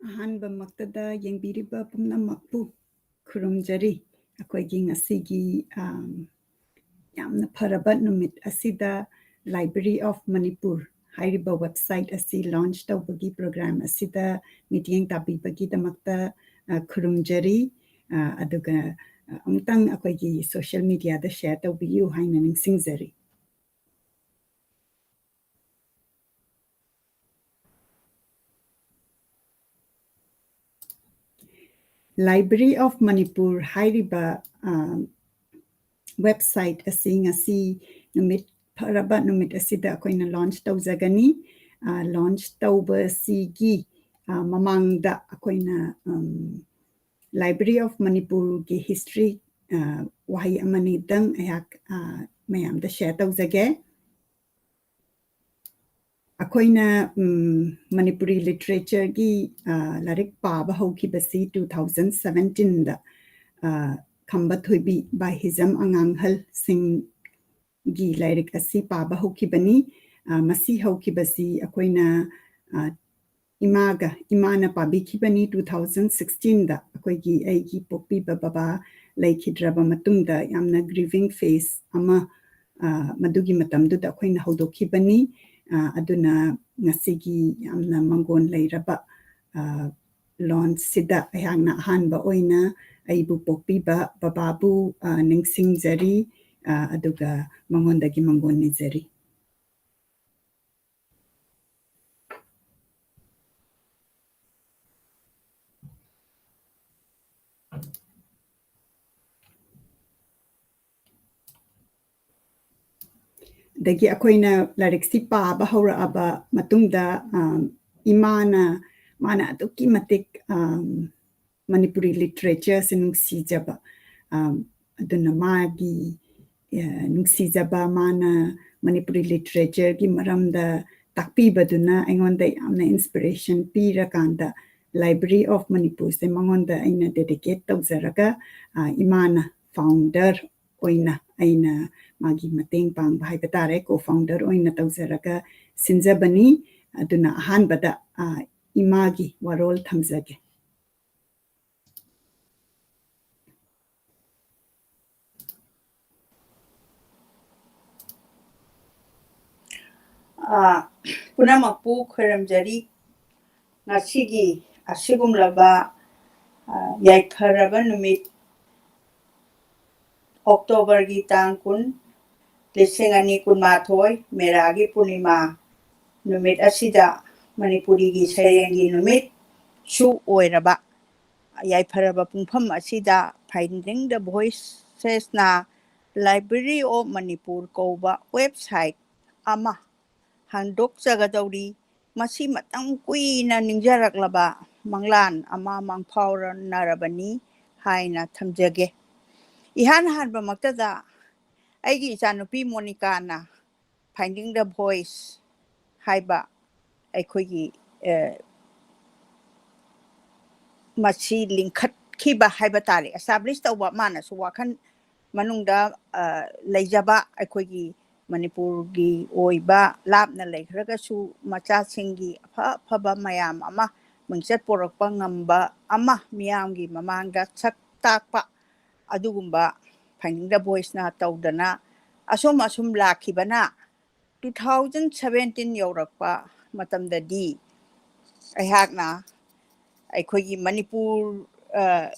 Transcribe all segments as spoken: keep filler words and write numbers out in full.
ꯑꯍꯥꯟꯕꯃꯛꯇꯗ ꯌꯦꯡꯕꯤꯔꯤꯕ ꯄꯨꯝꯅꯃꯛꯄꯨ ꯈꯨꯔꯨꯝꯖꯔꯤ꯫ ꯑꯩꯈꯣꯏꯒꯤ ꯉꯁꯤꯒꯤ, ꯑꯝ, ꯌꯥꯝꯅ ꯐꯔꯕ ꯅꯨꯃꯤꯠ ꯑꯁꯤꯗ Library of Manipur ꯍꯥꯏꯔꯤꯕ website ꯑꯁꯤ launch ꯇꯧꯕꯒꯤ program ꯑꯁꯤꯗ ꯃꯤꯠꯌꯦꯡ ꯇꯥꯕꯤꯕꯒꯤꯗꯃꯛꯇ, ꯑ, ꯈꯨꯔꯨꯝꯖꯔꯤ꯫ ꯑ, ꯑꯗꯨꯒ, ꯑ, ꯑꯃꯨꯛꯇꯪ ꯑꯩꯈꯣꯏꯒꯤ social mediaꯗ share ꯇꯧꯕꯤꯌꯨ ꯍꯥꯏꯅ ꯅꯤꯡꯁꯤꯡꯖꯔꯤ꯫ Library of Manipur ꯍꯥꯏꯔꯤꯕ, ꯑ, website ꯑꯁꯤ ꯉꯁꯤ ꯅꯨꯃꯤꯠ ꯐꯔꯕ ꯅꯨꯃꯤꯠ ꯑꯁꯤꯗ ꯑꯩꯈꯣꯏꯅ launch ꯇꯧꯖꯒꯅꯤ꯫ ꯑ, launch ꯇꯧꯕꯁꯤꯒꯤ, ꯑ, ꯃꯃꯥꯡꯗ ꯑꯩꯈꯣꯏꯅ, ꯎꯝ, Library of ꯃꯅꯤꯄꯨꯔꯒꯤ history, ꯑ, ꯋꯥꯍꯩ ꯑꯃꯅꯤꯗꯪ ꯑꯩꯍꯥꯛ, ꯑ, ꯃꯌꯥꯝꯗ share ꯇꯧꯖꯒꯦ꯫ ꯑꯩꯈꯣꯏꯅ, ꯎꯝ, ꯃꯅꯤꯄꯨꯔꯤ literatureꯒꯤ, ꯑ, ꯂꯥꯏꯔꯤꯛ ꯄꯥꯕ ꯍꯧꯈꯤꯕꯁꯤ two thousand seventeenꯗ, ꯑ, ꯈꯝꯕ ꯊꯣꯏꯕꯤ by ꯍꯤꯖꯝ ꯑꯉꯥꯡꯍꯜ ꯁꯤꯡꯒꯤ ꯂꯥꯏꯔꯤꯛ ꯑꯁꯤ ꯄꯥꯕ ꯍꯧꯈꯤꯕꯅꯤ꯫ ꯑ, ꯃꯁꯤ ꯍꯧꯈꯤꯕꯁꯤ ꯑꯩꯈꯣꯏꯅ, ꯑ, ꯏꯃꯥꯒ, ꯏꯃꯥꯅ ꯄꯥꯕꯤꯈꯤꯕꯅꯤ two thousand sixteenꯗ꯫ ꯑꯩꯈꯣꯏꯒꯤ, ꯑꯩꯒꯤ ꯄꯣꯛꯄꯤꯕ ꯕꯕꯥ ꯂꯩꯈꯤꯗ꯭ꯔꯕ ꯃꯇꯨꯡꯗ ꯌꯥꯝꯅ grieving phase ꯑꯃ, ꯑ, ꯃꯗꯨꯒꯤ ꯃꯇꯝꯗꯨꯗ ꯑꯩꯈꯣꯏꯅ ꯍꯧꯗꯣꯛꯈꯤꯕꯅꯤ꯫ ꯑ, ꯑꯗꯨꯅ ꯉꯁꯤꯒꯤ ꯌꯥꯝꯅ ꯃꯪꯒꯣꯟ ꯂꯩꯔꯕ, ꯑ, launchꯁꯤꯗ ꯑꯩꯍꯥꯛꯅ ꯑꯍꯥꯟꯕ ꯑꯣꯏꯅ ꯑꯩꯕꯨ ꯄꯣꯛꯄꯤꯕ ꯕꯕꯥꯕꯨ, ꯑ, ꯅꯤꯡꯁꯤꯡꯖꯔꯤ, ꯑ, ꯑꯗꯨꯒ ꯃꯉꯣꯟꯗꯒꯤ ꯃꯪꯒꯣꯟ ꯅꯤꯖꯔꯤ꯫ ꯑꯗꯒꯤ ꯑꯩꯈꯣꯏꯅ ꯂꯥꯏꯔꯤꯛꯁꯤ ꯄꯥꯕ ꯍꯧꯔꯛꯑꯕ ꯃꯇꯨꯡꯗ, ꯑ, ꯏꯃꯥꯅ, ꯃꯥꯅ ꯑꯗꯨꯛꯀꯤ ꯃꯇꯤꯛ, ꯑ, ꯃꯅꯤꯄꯨꯔꯤ literatureꯁꯦ ꯅꯨꯡꯁꯤꯖꯕ, ꯑ, ꯑꯗꯨꯅ ꯃꯥꯒꯤ, ꯑ, ꯅꯨꯡꯁꯤꯖꯕ, ꯃꯥꯅ ꯃꯅꯤꯄꯨꯔꯤ literatureꯒꯤ ꯃꯔꯝꯗ ꯇꯥꯛꯄꯤꯕꯗꯨꯅ ꯑꯩꯉꯣꯟꯗ ꯌꯥꯝꯅ inspiration ꯄꯤꯔꯀꯥꯟꯗ Library of ꯃꯅꯤꯄꯨꯔꯁꯦ ꯃꯉꯣꯟꯗ ꯑꯩꯅ dedicate ꯇꯧꯖꯔꯒ, ꯑ, ꯏꯃꯥꯅ founder ꯑꯣꯏꯅ ꯑꯩꯅ ꯃꯥꯒꯤ ꯃꯇꯦꯡ ꯄꯥꯡꯕ ꯍꯥꯏꯕ ꯇꯥꯔꯦ, co-founder ꯑꯣꯏꯅ ꯇꯧꯖꯔꯒ ꯁꯤꯟꯖꯕꯅꯤ꯫ ꯑꯗꯨꯅ ꯑꯍꯥꯟꯕꯗ, ꯑ, ꯏꯃꯥꯒꯤ ꯋꯥꯔꯣꯜ ꯊꯝꯖꯒꯦ꯫ ꯑ, ꯄꯨꯝꯅꯃꯛꯄꯨ ꯈꯣꯏꯔꯝꯖꯔꯤ꯫ ꯉꯁꯤꯒꯤ ꯑꯁꯤꯒꯨꯝꯂꯕ, ꯑ, ꯌꯥꯏꯐꯔꯕ ꯅꯨꯃꯤꯠ, ꯑꯣꯛꯇꯣꯕꯔꯒꯤ ꯇꯥꯡ ꯀꯨꯟ, ꯂꯤꯁꯤꯡ ꯑꯅꯤ ꯀꯨꯟꯃꯥꯊꯣꯏ, ꯃꯦꯔꯥꯒꯤ ꯄꯨꯔꯅꯤꯃꯥ ꯅꯨꯃꯤꯠ ꯑꯁꯤꯗ ꯃꯅꯤꯄꯨꯔꯤꯒꯤ ꯁꯩꯔꯦꯡꯒꯤ ꯅꯨꯃꯤꯠꯁꯨ ꯑꯣꯏꯔꯕ ꯌꯥꯏꯐꯔꯕ ꯄꯨꯡꯐꯝ ꯑꯁꯤꯗ Finding the Voicesꯅ Library of Manipur ꯀꯧꯕ website ꯑꯃ ꯍꯥꯡꯗꯣꯛꯆꯒꯗꯧꯔꯤ꯫ ꯃꯁꯤ ꯃꯇꯝ ꯀꯨꯏꯅ ꯅꯤꯡꯖꯔꯛꯂꯕ ꯃꯪꯂꯥꯟ ꯑꯃ ꯃꯪꯐꯥꯎꯅꯔꯕꯅꯤ ꯍꯥꯏꯅ ꯊꯝꯖꯒꯦ꯫ ꯏꯍꯥꯟ ꯍꯥꯟꯕꯃꯛꯇꯗ ꯑꯩꯒꯤ ꯏꯆꯥꯅꯨꯄꯤ ꯃꯣꯅꯤꯀꯥꯅ Finding the Voice ꯍꯥꯏꯕ ꯑꯩꯈꯣꯏꯒꯤ, ꯑ, ꯃꯁꯤ ꯂꯤꯡꯈꯠꯈꯤꯕ ꯍꯥꯏꯕ ꯇꯥꯔꯦ, establish ꯇꯧꯕ, ꯃꯥꯅꯁꯨ ꯋꯥꯈꯜ ꯃꯅꯨꯡꯗ, ꯑ, ꯂꯩꯖꯕ ꯑꯩꯈꯣꯏꯒꯤ ꯃꯅꯤꯄꯨꯔꯒꯤ ꯑꯣꯏꯕ ꯂꯥꯞꯅ ꯂꯩꯈ꯭ꯔꯒꯁꯨ ꯃꯆꯥꯁꯤꯡꯒꯤ ꯑꯐ ꯑꯐꯕ ꯃꯌꯥꯝ ꯑꯃ ꯃꯤꯡꯆꯠ ꯄꯨꯔꯛꯄ ꯉꯝꯕ ꯑꯃ ꯃꯤꯌꯥꯝꯒꯤ ꯃꯃꯥꯡꯗ ꯁꯛ ꯇꯥꯛꯄ ꯑꯗꯨꯒꯨꯝꯕ Finding the Voiceꯅ ꯇꯧꯗꯅ ꯑꯁꯨꯝ ꯑꯁꯨꯝ ꯂꯥꯛꯈꯤꯕꯅ two thousand seventeen ꯌꯧꯔꯛꯄ ꯃꯇꯝꯗꯗꯤ ꯑꯩꯍꯥꯛꯅ ꯑꯩꯈꯣꯏꯒꯤ ꯃꯅꯤꯄꯨꯔ, ꯑ,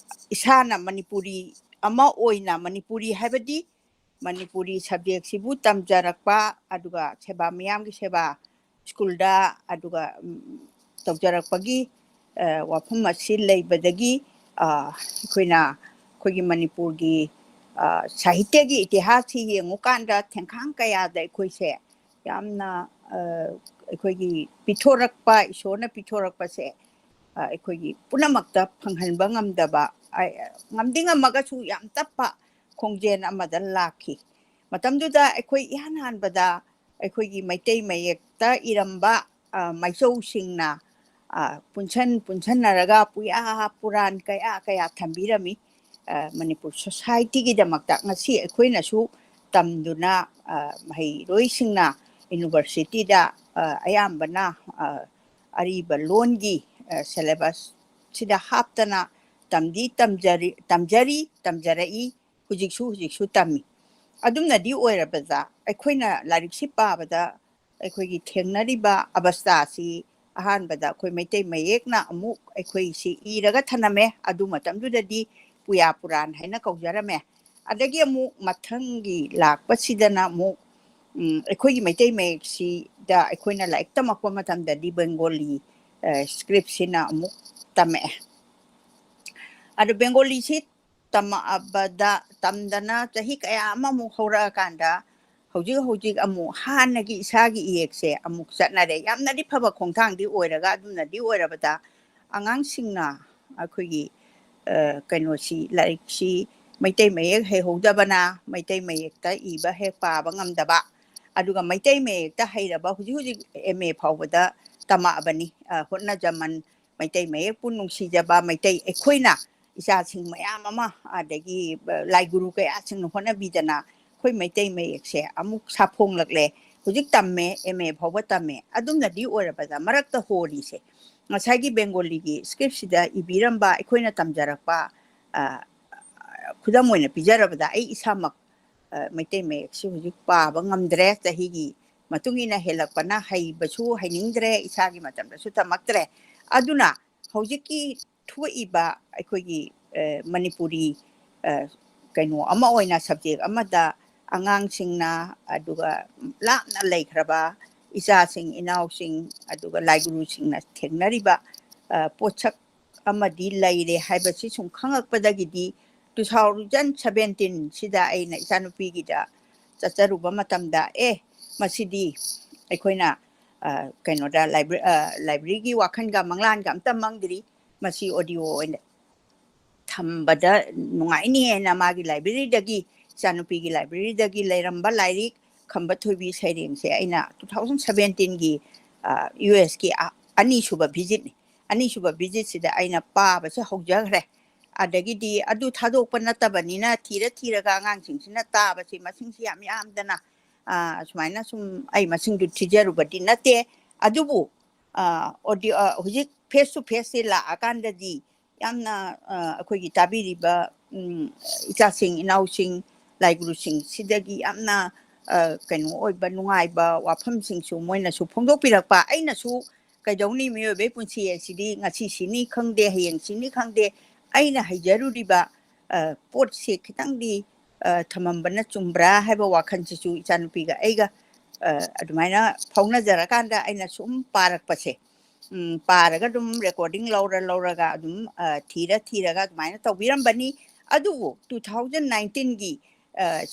ꯏꯁꯥꯅ ꯃꯅꯤꯄꯨꯔꯤ ꯑꯃ ꯑꯣꯏꯅ ꯃꯅꯤꯄꯨꯔꯤ ꯍꯥꯏꯕꯗꯤ ꯃꯅꯤꯄꯨꯔꯤ subjectꯁꯤꯕꯨ ꯇꯝꯖꯔꯛꯄ, ꯑꯗꯨꯒ ꯁꯦꯕꯥ, ꯃꯤꯌꯥꯝꯒꯤ ꯁꯦꯕꯥ ꯁ꯭ꯀꯨꯜꯗ, ꯑꯗꯨꯒ, ꯎꯝ, ꯇꯧꯖꯔꯛꯄꯒꯤ, ꯑ, ꯋꯥꯐꯝ ꯑꯁꯤ ꯂꯩꯕꯗꯒꯤ, ꯑ, ꯑꯩꯈꯣꯏꯅ ꯑꯩꯈꯣꯏꯒꯤ ꯃꯅꯤꯄꯨꯔꯒꯤ, ꯑ, ꯁꯥꯍꯤꯇ꯭ꯌꯒꯤ ꯏꯇꯤꯍꯥꯁꯁꯤ ꯌꯦꯡꯉꯨꯀꯥꯟꯗ ꯊꯦꯡꯈꯥꯡ ꯀꯌꯥꯗ ꯑꯩꯈꯣꯏꯁꯦ ꯌꯥꯝꯅ, ꯑ, ꯑꯩꯈꯣꯏꯒꯤ ꯄꯤꯊꯣꯔꯛꯄ, ꯏꯁꯣꯔꯅ ꯄꯤꯊꯣꯔꯛꯄꯁꯦ, ꯑ, ꯑꯩꯈꯣꯏꯒꯤ ꯄꯨꯝꯅꯃꯛꯇ ꯐꯪꯍꯟꯕ ꯉꯝꯗꯕ, ꯑ, ꯉꯝꯗꯤ ꯉꯝꯃꯒꯁꯨ ꯌꯥꯝ ꯇꯞꯄ ꯈꯣꯡꯖꯦꯜ ꯑꯃꯗ ꯂꯥꯛꯈꯤ꯫ ꯃꯇꯝꯗꯨꯗ ꯑꯩꯈꯣꯏ ꯏꯍꯥꯟ ꯍꯥꯟꯕꯗ ꯑꯩꯈꯣꯏꯒꯤ ꯃꯩꯇꯩ ꯃꯌꯦꯛꯇ ꯏꯔꯝꯕ, ꯑ, ꯃꯥꯏꯆꯧꯁꯤꯡꯅ, ꯑ, ꯄꯨꯟꯁꯟ ꯄꯨꯟꯁꯟꯅꯔꯒ ꯄꯨꯌꯥ ꯄꯨꯔꯥꯟ ꯀꯌꯥ ꯀꯌꯥ ꯊꯝꯕꯤꯔꯝꯃꯤ꯫ ꯑ, ꯃꯅꯤꯄꯨꯔ ꯁꯣꯁꯥꯏꯇꯤꯒꯤꯗꯃꯛꯇ ꯉꯁꯤ ꯑꯩꯈꯣꯏꯅꯁꯨ ꯇꯝꯗꯨꯅ, ꯑ, ꯃꯍꯩꯔꯣꯏꯁꯤꯡꯅ ꯌꯨꯅꯤꯚꯔꯁꯤꯇꯤꯗ, ꯑ, ꯑꯌꯥꯝꯕꯅ, ꯑ, ꯑꯔꯤꯕ ꯂꯣꯟꯒꯤ syllabus ꯁꯤꯗ ꯍꯥꯞꯇꯅ ꯇꯝꯗꯤ ꯇꯝꯖꯔꯤ, ꯇꯝꯖꯔꯤ, ꯇꯝꯖꯔꯛꯏ, ꯍꯧꯖꯤꯛꯁꯨ ꯍꯧꯖꯤꯛꯁꯨ ꯇꯝꯃꯤ꯫ ꯑꯗꯨꯝꯅꯗꯤ ꯑꯣꯏꯔꯕꯗ ꯑꯩꯈꯣꯏꯅ ꯂꯥꯏꯔꯤꯛꯁꯤ ꯄꯥꯕꯗ ꯑꯩꯈꯣꯏꯒꯤ ꯊꯦꯡꯅꯔꯤꯕ ꯑꯕꯁꯊꯥꯁꯤ ꯑꯍꯥꯟꯕꯗ ꯑꯩꯈꯣꯏ ꯃꯩꯇꯩ ꯃꯌꯦꯛꯅ ꯑꯃꯨꯛ ꯑꯩꯈꯣꯏꯁꯤ ꯏꯔꯒ ꯊꯅꯝꯃꯦ꯫ ꯑꯗꯨ ꯃꯇꯝꯗꯨꯗꯗꯤ ꯄꯨꯌꯥ ꯄꯨꯔꯥꯟ ꯍꯥꯏꯅ ꯀꯧꯖꯔꯝꯃꯦ꯫ ꯑꯗꯒꯤ ꯑꯃꯨꯛ ꯃꯊꯪꯒꯤ ꯂꯥꯛꯄꯁꯤꯗꯅ ꯑꯃꯨꯛ ꯎꯝ, ꯑꯩꯈꯣꯏꯒꯤ ꯃꯩꯇꯩ ꯃꯌꯦꯛꯁꯤꯗ ꯑꯩꯈꯣꯏꯅ ꯂꯥꯏꯔꯤꯛ ꯇꯝꯃꯛꯄ ꯃꯇꯝꯗꯗꯤ ꯕꯦꯡꯒꯣꯂꯤ script ꯁꯤꯅ ꯑꯃꯨꯛ ꯇꯝꯃꯛꯑꯦ꯫ ꯑꯗꯣ ꯕꯦꯡꯒꯣꯂꯤꯁꯤ ꯇꯝꯃꯛꯑꯕꯗ, ꯇꯝꯗꯅ ꯆꯍꯤ ꯀꯌꯥ ꯑꯃꯃꯨꯛ ꯍꯧꯔꯛꯑꯀꯥꯟꯗ ꯍꯧꯖꯤꯛ ꯍꯧꯖꯤꯛ ꯑꯃꯨꯛ ꯍꯥꯟꯅꯒꯤ ꯏꯁꯥꯒꯤ ꯏꯌꯦꯛꯁꯦ ꯑꯃꯨꯛ ꯆꯠꯅꯔꯦ꯫ ꯌꯥꯝꯅꯗꯤ ꯐꯕ ꯈꯣꯡꯊꯥꯡꯗꯤ ꯑꯣꯏꯔꯒ, ꯑꯗꯨꯅꯗꯤ ꯑꯣꯏꯔꯕꯗ ꯑꯉꯥꯡꯁꯤꯡꯅ ꯑꯩꯈꯣꯏꯒꯤ ꯀꯩꯅꯣꯁꯤ, ꯂꯥꯏꯔꯤꯛꯁꯤ ꯃꯩꯇꯩ ꯃꯌꯦꯛ ꯍꯩꯍꯧꯗꯕꯅ ꯃꯩꯇꯩ ꯃꯌꯦꯛꯇ ꯏꯕ ꯍꯦꯛ ꯄꯥꯕ ꯉꯝꯗꯕ, ꯑꯗꯨꯒ ꯃꯩꯇꯩ ꯃꯌꯦꯛꯇ ꯍꯩꯔꯕ ꯍꯧꯖꯤꯛ ꯍꯧꯖꯤꯛ ꯑꯦꯝ ꯑꯦ ꯐꯥꯎꯕꯗ ꯇꯝꯃꯛꯑꯕꯅꯤ꯫ ꯍꯣꯠꯅꯖꯃꯟ, ꯃꯩꯇꯩ ꯃꯌꯦꯛꯄꯨ ꯅꯨꯡꯁꯤꯖꯕ ꯃꯩꯇꯩ ꯑꯩꯈꯣꯏꯅ ꯏꯆꯥꯁꯤꯡ ꯃꯌꯥꯝ ꯑꯃ, ꯑꯗꯒꯤ ꯂꯥꯏꯒꯨꯔꯨ ꯀꯌꯥꯁꯤꯡꯅ ꯍꯣꯠꯅꯕꯤꯗꯅ ꯑꯩꯈꯣꯏ ꯃꯩꯇꯩ ꯃꯌꯦꯛꯁꯦ ꯑꯃꯨꯛ ꯁꯥꯐꯣꯡꯂꯛꯂꯦ꯫ ꯍꯧꯖꯤꯛ ꯇꯝꯃꯦ, ꯑꯦꯝ ꯑꯦ ꯐꯥꯎꯕ ꯇꯝꯃꯦ꯫ ꯑꯗꯨꯝꯅꯗꯤ ꯑꯣꯏꯔꯕꯗ ꯃꯔꯛꯇ ꯍꯣꯔꯤꯁꯦ ꯉꯁꯥꯏꯒꯤ ꯕꯦꯡꯒꯣꯂꯤꯒꯤ script ꯁꯤꯗ ꯏꯕꯤꯔꯝꯕ ꯑꯩꯈꯣꯏꯅ ꯇꯝꯖꯔꯛꯄ ꯈꯨꯗꯝ ꯑꯣꯏꯅ ꯄꯤꯖꯔꯕꯗ ꯑꯩ ꯏꯁꯥꯃꯛ ꯃꯩꯇꯩ ꯃꯌꯦꯛꯁꯤ ꯍꯧꯖꯤꯛ ꯄꯥꯕ ꯉꯝꯗ꯭ꯔꯦ꯫ ꯆꯍꯤꯒꯤ ꯃꯇꯨꯡ ꯏꯟꯅ ꯍꯦꯜꯂꯛꯄꯅ ꯍꯩꯕꯁꯨ ꯍꯩꯅꯤꯡꯗ꯭ꯔꯦ, ꯏꯁꯥꯒꯤ ꯃꯇꯝꯗꯁꯨ ꯇꯝꯃꯛꯇ꯭ꯔꯦ꯫ ꯑꯗꯨꯅ ꯍꯧꯖꯤꯛꯀꯤ ꯊꯣꯛꯏꯕ ꯑꯩꯈꯣꯏꯒꯤ ꯃꯅꯤꯄꯨꯔꯤ ꯀꯩꯅꯣ ꯑꯃ ꯑꯣꯏꯅ subject ꯑꯃꯗ ꯑꯉꯥꯡꯁꯤꯡꯅ, ꯑꯗꯨꯒ ꯂꯥꯞꯅ ꯂꯩꯈ꯭ꯔꯕ ꯏꯆꯥꯁꯤꯡ ꯏꯅꯥꯎꯁꯤꯡ, ꯑꯗꯨꯒ ꯂꯥꯏꯒꯨꯔꯨꯁꯤꯡꯅ ꯊꯦꯡꯅꯔꯤꯕ ꯄꯣꯠꯁꯛ ꯑꯃꯗꯤ ꯂꯩꯔꯦ ꯍꯥꯏꯕꯁꯤ ꯁꯨꯝ ꯈꯪꯉꯛꯄꯗꯒꯤꯗꯤ two thousand seventeen ꯁꯤꯗ ꯑꯩꯅ ꯏꯆꯥꯅꯨꯄꯤꯒꯤꯗ ꯆꯠꯆꯔꯨꯕ ꯃꯇꯝꯗ, ꯑꯦ, ꯃꯁꯤꯗꯤ ꯑꯩꯈꯣꯏꯅ ꯀꯩꯅꯣꯗ library ꯒꯤ ꯋꯥꯈꯜꯒ ꯃꯪꯂꯥꯟꯒ ꯑꯝꯇ ꯃꯪꯗ꯭ꯔꯤ, ꯃꯁꯤ audio ꯑꯣꯏꯅ ꯊꯝꯕꯗ ꯅꯨꯡꯉꯥꯏꯅꯤ ꯍꯥꯏꯅ ꯃꯥꯒꯤ library ꯗꯒꯤ, ꯏꯆꯥꯅꯨꯄꯤꯒꯤ library ꯗꯒꯤ ꯂꯩꯔꯝꯕ ꯂꯥꯏꯔꯤꯛ ꯈꯝꯕ ꯊꯣꯏꯕꯤ ꯁꯩꯔꯦꯡꯁꯦ ꯑꯩꯅ two thousand seventeen ꯒꯤ US ꯀꯤ ꯑꯅꯤꯁꯨꯕ visit ꯅꯤ꯫ ꯑꯅꯤꯁꯨꯕ visit ꯁꯤꯗ ꯑꯩꯅ ꯄꯥꯕꯁꯦ ꯍꯧꯖꯈ꯭ꯔꯦ꯫ ꯑꯗꯒꯤꯗꯤ ꯑꯗꯨ ꯊꯥꯗꯣꯛꯄ ꯅꯠꯇꯕꯅꯤꯅ ꯊꯤꯔ ꯊꯤꯔꯒ ꯑꯉꯥꯡꯁꯤꯡꯁꯤꯅ ꯇꯥꯕꯁꯤ ꯃꯁꯤꯡꯁꯤ ꯌꯥꯝ ꯌꯥꯝꯗꯅ, ꯑ, ꯁꯨꯃꯥꯏꯅ ꯁꯨꯝ ꯑꯩ ꯃꯁꯤꯡꯗꯨ ꯊꯤꯖꯔꯨꯕꯗꯤ ꯅꯠꯇꯦ꯫ ꯑꯗꯨꯕꯨ ꯑꯣꯗꯤꯑꯣ ꯍꯧꯖꯤꯛ ꯐꯦꯁ ꯇꯨ ꯐꯦꯁꯁꯦ ꯂꯥꯛꯑꯀꯥꯟꯗꯗꯤ ꯌꯥꯝꯅ ꯑꯩꯈꯣꯏꯒꯤ ꯇꯥꯕꯤꯔꯤꯕ ꯏꯆꯥꯁꯤꯡ ꯏꯅꯥꯎꯁꯤꯡ ꯂꯥꯏꯒꯨꯔꯨꯁꯤꯡ ꯁꯤꯗꯒꯤ ꯌꯥꯝꯅ ꯀꯩꯅꯣ ꯑꯣꯏꯕ ꯅꯨꯡꯉꯥꯏꯕ ꯋꯥꯐꯝꯁꯤꯡꯁꯨ ꯃꯣꯏꯅꯁꯨ ꯐꯣꯡꯗꯣꯛꯄꯤꯔꯛꯄ꯫ ꯑꯩꯅꯁꯨ ꯀꯩꯗꯧꯅꯤ, ꯃꯤꯑꯣꯏꯕꯒꯤ ꯄꯨꯟꯁꯤ ꯍꯥꯏꯁꯤꯗꯤ ꯉꯁꯤ ꯁꯤꯅꯤ ꯈꯪꯗꯦ, ꯍꯌꯦꯡ ꯁꯤꯅꯤ ꯈꯪꯗꯦ꯫ ꯑꯩꯅ ꯍꯩꯖꯔꯨꯔꯤꯕ ꯄꯣꯠꯁꯦ ꯈꯤꯇꯪꯗꯤ ꯊꯝꯃꯝꯕꯅ ꯆꯨꯝꯕ꯭ꯔꯥ ꯍꯥꯏꯕ ꯋꯥꯈꯜꯁꯤꯁꯨ ꯏꯆꯥꯅꯨꯄꯤꯒ ꯑꯩꯒ ꯑꯗꯨꯃꯥꯏꯅ ꯐꯥꯎꯅꯖꯔꯀꯥꯟꯗ ꯑꯩꯅ ꯁꯨꯝ ꯄꯥꯔꯛꯄꯁꯦ, ꯎꯝ, ꯄꯥꯔꯒ ꯑꯗꯨꯝ ꯔꯦꯀꯣꯔꯗꯤꯡ ꯂꯧꯔ ꯂꯧꯔꯒ ꯑꯗꯨꯝ ꯊꯤꯔ ꯊꯤꯔꯒ ꯑꯗꯨꯃꯥꯏꯅ ꯇꯧꯕꯤꯔꯝꯕꯅꯤ꯫ ꯑꯗꯨꯕꯨ ꯇꯨ ꯊꯥꯎꯖꯟ ꯅꯥꯏꯟꯇꯤꯟꯒꯤ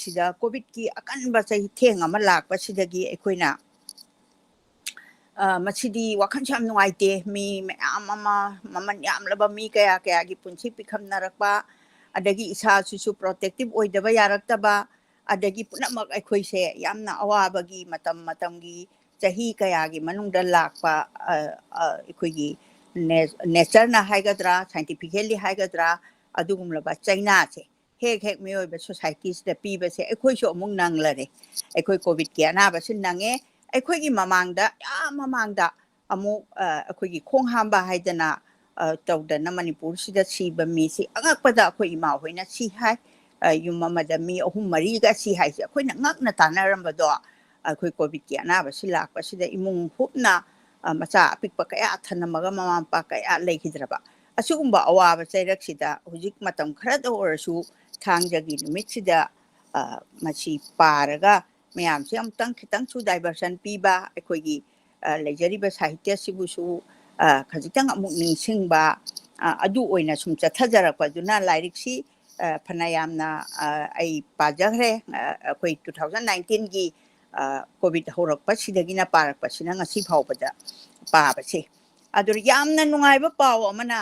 ꯁꯤꯗ ꯀꯣꯚꯤꯗꯀꯤ ꯑꯀꯟꯕ ꯆꯩꯊꯦꯡ ꯑꯃ ꯂꯥꯛꯄꯁꯤꯗꯒꯤ ꯑꯩꯈꯣꯏꯅ ꯃꯁꯤꯗꯤ ꯋꯥꯈꯜꯁꯨ ꯌꯥꯝ ꯅꯨꯡꯉꯥꯏꯇꯦ꯫ ꯃꯤ ꯃꯌꯥꯝ ꯑꯃ, ꯃꯃꯜ ꯌꯥꯝꯂꯕ ꯃꯤ ꯀꯌꯥ ꯀꯌꯥꯒꯤ ꯄꯨꯟꯁꯤ ꯄꯤꯈꯝꯅꯔꯛꯄ, ꯑꯗꯒꯤ ꯏꯁꯥꯁꯤꯁꯨ ꯄ꯭ꯔꯣꯇꯦꯛꯇꯤꯞ ꯑꯣꯏꯗꯕ ꯌꯥꯔꯛꯇꯕ, ꯑꯗꯒꯤ ꯄꯨꯝꯅꯃꯛ ꯑꯩꯈꯣꯏꯁꯦ ꯌꯥꯝꯅ ꯑꯋꯥꯕꯒꯤ ꯃꯇꯝ ꯃꯇꯝꯒꯤ ꯆꯍꯤ ꯀꯌꯥꯒꯤ ꯃꯅꯨꯡꯗ ꯂꯥꯛꯄ ꯑꯩꯈꯣꯏꯒꯤ ꯅꯦꯆꯔꯅ ꯍꯥꯏꯒꯗ꯭ꯔꯥ, ꯁꯥꯏꯟꯇꯤꯐꯤꯀꯦꯜꯂꯤ ꯍꯥꯏꯒꯗ꯭ꯔꯥ, ꯑꯗꯨꯒꯨꯝꯂꯕ ꯆꯩꯅꯥꯁꯦ ꯍꯦꯛ ꯍꯦꯛ ꯃꯤꯑꯣꯏꯕ ꯁꯣꯁꯥꯏꯇꯤꯁꯤꯗ ꯄꯤꯕꯁꯦ ꯑꯩꯈꯣꯏꯁꯨ ꯑꯃꯨꯛ ꯅꯪꯂꯔꯦ꯫ ꯑꯩꯈꯣꯏ ꯀꯣꯚꯤꯗꯀꯤ ꯑꯅꯥꯕꯁꯤ ꯅꯪꯉꯦ꯫ ꯑꯩꯈꯣꯏꯒꯤ ꯃꯃꯥꯡꯗ, ꯌꯥꯝ ꯃꯃꯥꯡꯗ ꯑꯃꯨꯛ ꯑꯩꯈꯣꯏꯒꯤ ꯈꯣꯡ ꯍꯥꯝꯕ ꯍꯥꯏꯗꯅ ꯇꯧꯗꯅ ꯃꯅꯤꯄꯨꯔꯁꯤꯗ ꯁꯤꯕ ꯃꯤꯁꯤ ꯑꯉꯛꯄꯗ ꯑꯩꯈꯣꯏ ꯏꯃꯥ ꯍꯣꯏꯅ ꯁꯤ ꯍꯥꯏ, ꯌꯨꯝ ꯑꯃꯗ ꯃꯤ ꯑꯍꯨꯝ ꯃꯔꯤꯒ ꯁꯤ ꯍꯥꯏꯁꯦ ꯑꯩꯈꯣꯏꯅ ꯉꯛꯅ ꯇꯥꯟꯅꯔꯝꯕꯗꯣ, ꯑꯩꯈꯣꯏ ꯀꯣꯚꯤꯗꯀꯤ ꯑꯅꯥꯕꯁꯤ ꯂꯥꯛꯄꯁꯤꯗ ꯏꯃꯨꯡ ꯍꯨꯞꯅ ꯃꯆꯥ ꯑꯄꯤꯛꯄ ꯀꯌꯥ ꯊꯅꯝꯃꯒ ꯃꯃꯥ ꯃꯄꯥ ꯀꯌꯥ ꯂꯩꯈꯤꯗ꯭ꯔꯕ꯫ ꯑꯁꯤꯒꯨꯝꯕ ꯑꯋꯥꯕ ꯆꯩꯔꯛꯁꯤꯗ ꯍꯧꯖꯤꯛ ꯃꯇꯝ ꯈꯔꯗ ꯑꯣꯏꯔꯁꯨ ꯊꯥꯡꯖꯒꯤ ꯅꯨꯃꯤꯠꯁꯤꯗ ꯃꯁꯤ ꯄꯥꯔꯒ ꯃꯌꯥꯝꯁꯦ ꯑꯃꯨꯛꯇꯪ ꯈꯤꯇꯪꯁꯨ ꯗꯥꯏꯚꯔꯁꯟ ꯄꯤꯕ, ꯑꯩꯈꯣꯏꯒꯤ ꯂꯩꯖꯔꯤꯕ ꯁꯥꯍꯤꯇ꯭ꯌꯁꯤꯕꯨꯁꯨ ꯈꯖꯤꯛꯇꯪ ꯑꯃꯨꯛ ꯅꯤꯡꯁꯤꯡꯕ, ꯑꯗꯨ ꯑꯣꯏꯅ ꯁꯨꯝ ꯆꯠꯊꯖꯔꯛꯄꯗꯨꯅ ꯂꯥꯏꯔꯤꯛꯁꯤ ꯐꯅ ꯌꯥꯝꯅ ꯑꯩ ꯄꯥꯖꯈ꯭ꯔꯦ꯫ ꯑꯩꯈꯣꯏ ꯇꯨ ꯊꯥꯎꯖꯟ ꯅꯥꯏꯟꯇꯤꯟꯒꯤ ꯀꯣꯚꯤꯗ ꯍꯧꯔꯛꯄꯁꯤꯗꯒꯤꯅ ꯄꯥꯔꯛꯄꯁꯤꯅ ꯉꯁꯤ ꯐꯥꯎꯕꯗ ꯄꯥꯕꯁꯦ꯫ ꯑꯗꯨ ꯌꯥꯝꯅ ꯅꯨꯡꯉꯥꯏꯕ ꯄꯥꯎ ꯑꯃꯅ,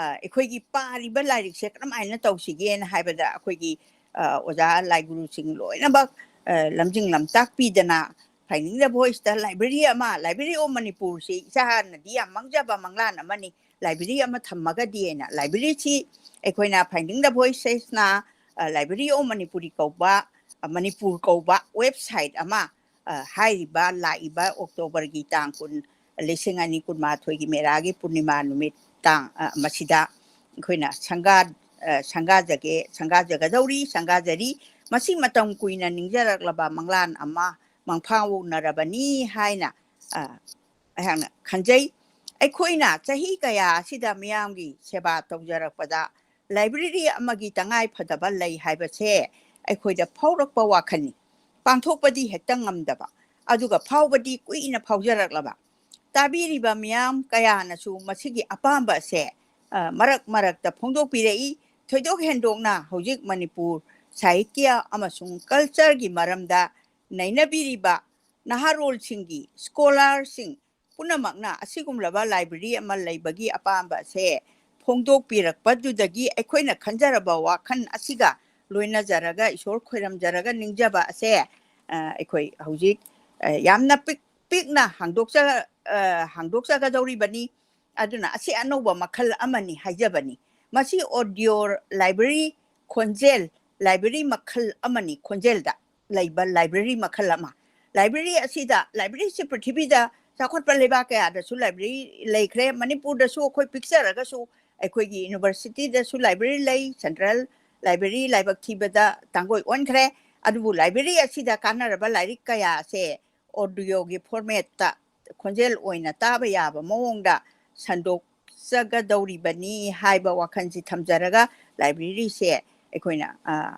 ꯑꯩꯈꯣꯏꯒꯤ ꯄꯥꯔꯤꯕ ꯂꯥꯏꯔꯤꯛꯁꯦ ꯀꯔꯝꯍꯥꯏꯅ ꯇꯧꯁꯤꯒꯦꯅ ꯍꯥꯏꯕꯗ, ꯑꯩꯈꯣꯏꯒꯤ ꯑꯣꯖꯥ ꯂꯥꯏꯒꯨꯔꯨꯁꯤꯡ ꯂꯣꯏꯅꯃꯛ ꯂꯝꯖꯤꯡ ꯂꯝꯇꯥꯛꯄꯤꯗꯅ, Finding the Voiceꯇ library ꯑꯃ, Library of Manipurꯁꯤ ꯏꯆꯥꯅꯗꯤ ꯌꯥꯝ ꯃꯪꯖꯕ ꯃꯪꯂꯥꯟ ꯑꯃꯅꯤ, library ꯑꯃ ꯊꯝꯃꯒꯗꯤ ꯍꯥꯏꯅ꯫ Libraryꯁꯤ ꯑꯩꯈꯣꯏꯅ Finding the Voicesꯅ Library of Manipuri ꯀꯧꯕ, ꯃꯅꯤꯄꯨꯔ ꯀꯧꯕ website ꯑꯃ ꯍꯥꯏꯔꯤꯕ ꯂꯥꯛꯏꯕ ꯑꯣꯛꯇꯣꯕꯔꯒꯤ ꯇꯥꯡ ꯀꯨꯟ ꯂꯤꯁꯤꯡ ꯑꯅꯤ ꯀꯨꯟꯃꯥꯊꯣꯏꯒꯤ ꯃꯦꯔꯥꯒꯤ ꯄꯨꯔꯅꯤꯃꯥ ꯅꯨꯃꯤꯠ ꯇꯥꯡ, ꯑ, ꯃꯁꯤꯗ ꯑꯩꯈꯣꯏꯅ ꯁꯪꯒꯥ-, ꯑ, ꯁꯪꯒꯥꯖꯒꯦ, ꯁꯪꯒꯥꯖꯒꯗꯧꯔꯤ, ꯁꯪꯒꯥꯖꯔꯤ꯫ ꯃꯁꯤ ꯃꯇꯝ ꯀꯨꯏꯅ ꯅꯤꯡꯖꯔꯛꯂꯕ ꯃꯪꯂꯥꯟ ꯑꯃ ꯃꯪꯐꯥꯎꯅꯔꯕꯅꯤ ꯍꯥꯏꯅ, ꯑ, ꯑꯩꯍꯥꯛꯅ ꯈꯟꯖꯩ꯫ ꯑꯩꯈꯣꯏꯅ ꯆꯍꯤ ꯀꯌꯥ ꯑꯁꯤꯗ ꯃꯤꯌꯥꯝꯒꯤ ꯁꯦꯕꯥ ꯇꯧꯖꯔꯛꯄꯗ ꯂꯥꯏꯕ꯭ꯔꯦꯔꯤ ꯑꯃꯒꯤ ꯇꯉꯥꯏ ꯐꯗꯕ ꯂꯩ ꯍꯥꯏꯕꯁꯦ ꯑꯩꯈꯣꯏꯗ ꯐꯥꯎꯔꯛꯄ ꯋꯥꯈꯜꯅꯤ꯫ ꯄꯥꯡꯊꯣꯛꯄꯗꯤ ꯍꯦꯛꯇ ꯉꯝꯗꯕ, ꯑꯗꯨꯒ ꯐꯥꯎꯕꯗꯤ ꯀꯨꯏꯅ ꯐꯥꯎꯖꯔꯛꯂꯕ꯫ ꯇꯥꯕꯤꯔꯤꯕ ꯃꯤꯌꯥꯝ ꯀꯌꯥꯅꯁꯨ ꯃꯁꯤꯒꯤ ꯑꯄꯥꯝꯕ ꯑꯁꯦ, ꯑ, ꯃꯔꯛ ꯃꯔꯛꯇ ꯐꯣꯡꯗꯣꯛꯄꯤꯔꯛꯏ꯫ ꯊꯣꯏꯗꯣꯛ ꯍꯦꯟꯗꯣꯛꯅ ꯍꯧꯖꯤꯛ ꯃꯅꯤꯄꯨꯔ ꯁꯥꯍꯤꯇ꯭ꯌ ꯑꯃꯁꯨꯡ ꯀꯜꯆꯔꯒꯤ ꯃꯔꯝꯗ ꯅꯩꯅꯕꯤꯔꯤꯕ ꯅꯍꯥꯔꯣꯜꯁꯤꯡꯒꯤ, ꯁ꯭ꯀꯣꯂꯥꯔꯁꯤꯡ ꯄꯨꯝꯅꯃꯛꯅ ꯑꯁꯤꯒꯨꯝꯂꯕ ꯂꯥꯏꯕ꯭ꯔꯦꯔꯤ ꯑꯃ ꯂꯩꯕꯒꯤ ꯑꯄꯥꯝꯕ ꯑꯁꯦ ꯐꯣꯡꯗꯣꯛꯄꯤꯔꯛꯄꯗꯨꯗꯒꯤ ꯑꯩꯈꯣꯏꯅ ꯈꯟꯖꯔꯕ ꯋꯥꯈꯜ ꯑꯁꯤꯒ ꯂꯣꯏꯅꯖꯔꯒ ꯏꯁꯣꯔ ꯈꯣꯏꯔꯝꯖꯔꯒ ꯅꯤꯡꯖꯕ ꯑꯁꯦ, ꯑ, ꯑꯩꯈꯣꯏ ꯍꯧꯖꯤꯛ, ꯑ, ꯌꯥꯝꯅ ꯄꯤꯛ-, ꯄꯤꯛꯅ ꯍꯥꯡꯗꯣꯛꯆ-, ꯑ, ꯍꯥꯡꯗꯣꯛꯆꯒꯗꯧꯔꯤꯕꯅꯤ꯫ ꯑꯗꯨꯅ ꯑꯁꯤ ꯑꯅꯧꯕ ꯃꯈꯜ ꯑꯃꯅꯤ ꯍꯥꯏꯖꯕꯅꯤ꯫ ꯃꯁꯤ ꯑꯣꯗꯤꯑꯣ ꯂꯥꯏꯕ꯭ꯔꯦꯔꯤ, ꯈꯣꯟꯖꯦꯜ ꯂꯥꯏꯕ꯭ꯔꯦꯔꯤ ꯃꯈꯜ ꯑꯃꯅꯤ, ꯈꯣꯟꯖꯦꯜꯗ ꯂꯩꯕ ꯂꯥꯏꯕ꯭ꯔꯦꯔꯤ ꯃꯈꯜ ꯑꯃ꯫ ꯂꯥꯏꯕ꯭ꯔꯦꯔꯤ ꯑꯁꯤꯗ, ꯂꯥꯏꯕ꯭ꯔꯦꯔꯤꯁꯤ ꯄ꯭ꯔꯤꯊꯤꯕꯤꯗ ꯆꯥꯎꯈꯠꯄ ꯂꯩꯕꯥꯛ ꯀꯌꯥꯗꯁꯨ ꯂꯥꯏꯕ꯭ꯔꯦꯔꯤ ꯂꯩꯈ꯭ꯔꯦ꯫ ꯃꯅꯤꯄꯨꯔꯗꯁꯨ ꯑꯩꯈꯣꯏ ꯄꯤꯛꯆꯔꯒꯁꯨ ꯑꯩꯈꯣꯏꯒꯤ ꯌꯨꯅꯤꯚꯔꯁꯤꯇꯤꯗꯁꯨ ꯂꯥꯏꯕ꯭ꯔꯦꯔꯤ ꯂꯩ, ꯁꯦꯟꯇ꯭ꯔꯦꯜ ꯂꯥꯏꯕ꯭ꯔꯦꯔꯤ ꯂꯥꯏꯕꯛ ꯊꯤꯕꯗ ꯇꯥꯡꯒꯣꯏ ꯑꯣꯟꯈ꯭ꯔꯦ꯫ ꯑꯗꯨꯕꯨ ꯂꯥꯏꯕ꯭ꯔꯦꯔꯤ ꯑꯁꯤꯗ ꯀꯥꯟꯅꯔꯕ ꯂꯥꯏꯔꯤꯛ ꯀꯌꯥ ꯑꯁꯦ ꯑꯣꯗꯤꯑꯣꯒꯤ ꯐꯣꯔꯃꯦꯠꯇ ꯈꯣꯟꯖꯦꯜ ꯑꯣꯏꯅ ꯇꯥꯕ ꯌꯥꯕ ꯃꯑꯣꯡꯗ ꯁꯟꯗꯣꯛꯆꯒꯗꯧꯔꯤꯕꯅꯤ ꯍꯥꯏꯕ ꯋꯥꯈꯜꯁꯤ ꯊꯝꯖꯔꯒ ꯂꯥꯏꯕ꯭ꯔꯦꯔꯤꯁꯦ ꯑꯩꯈꯣꯏꯅ, ꯑ,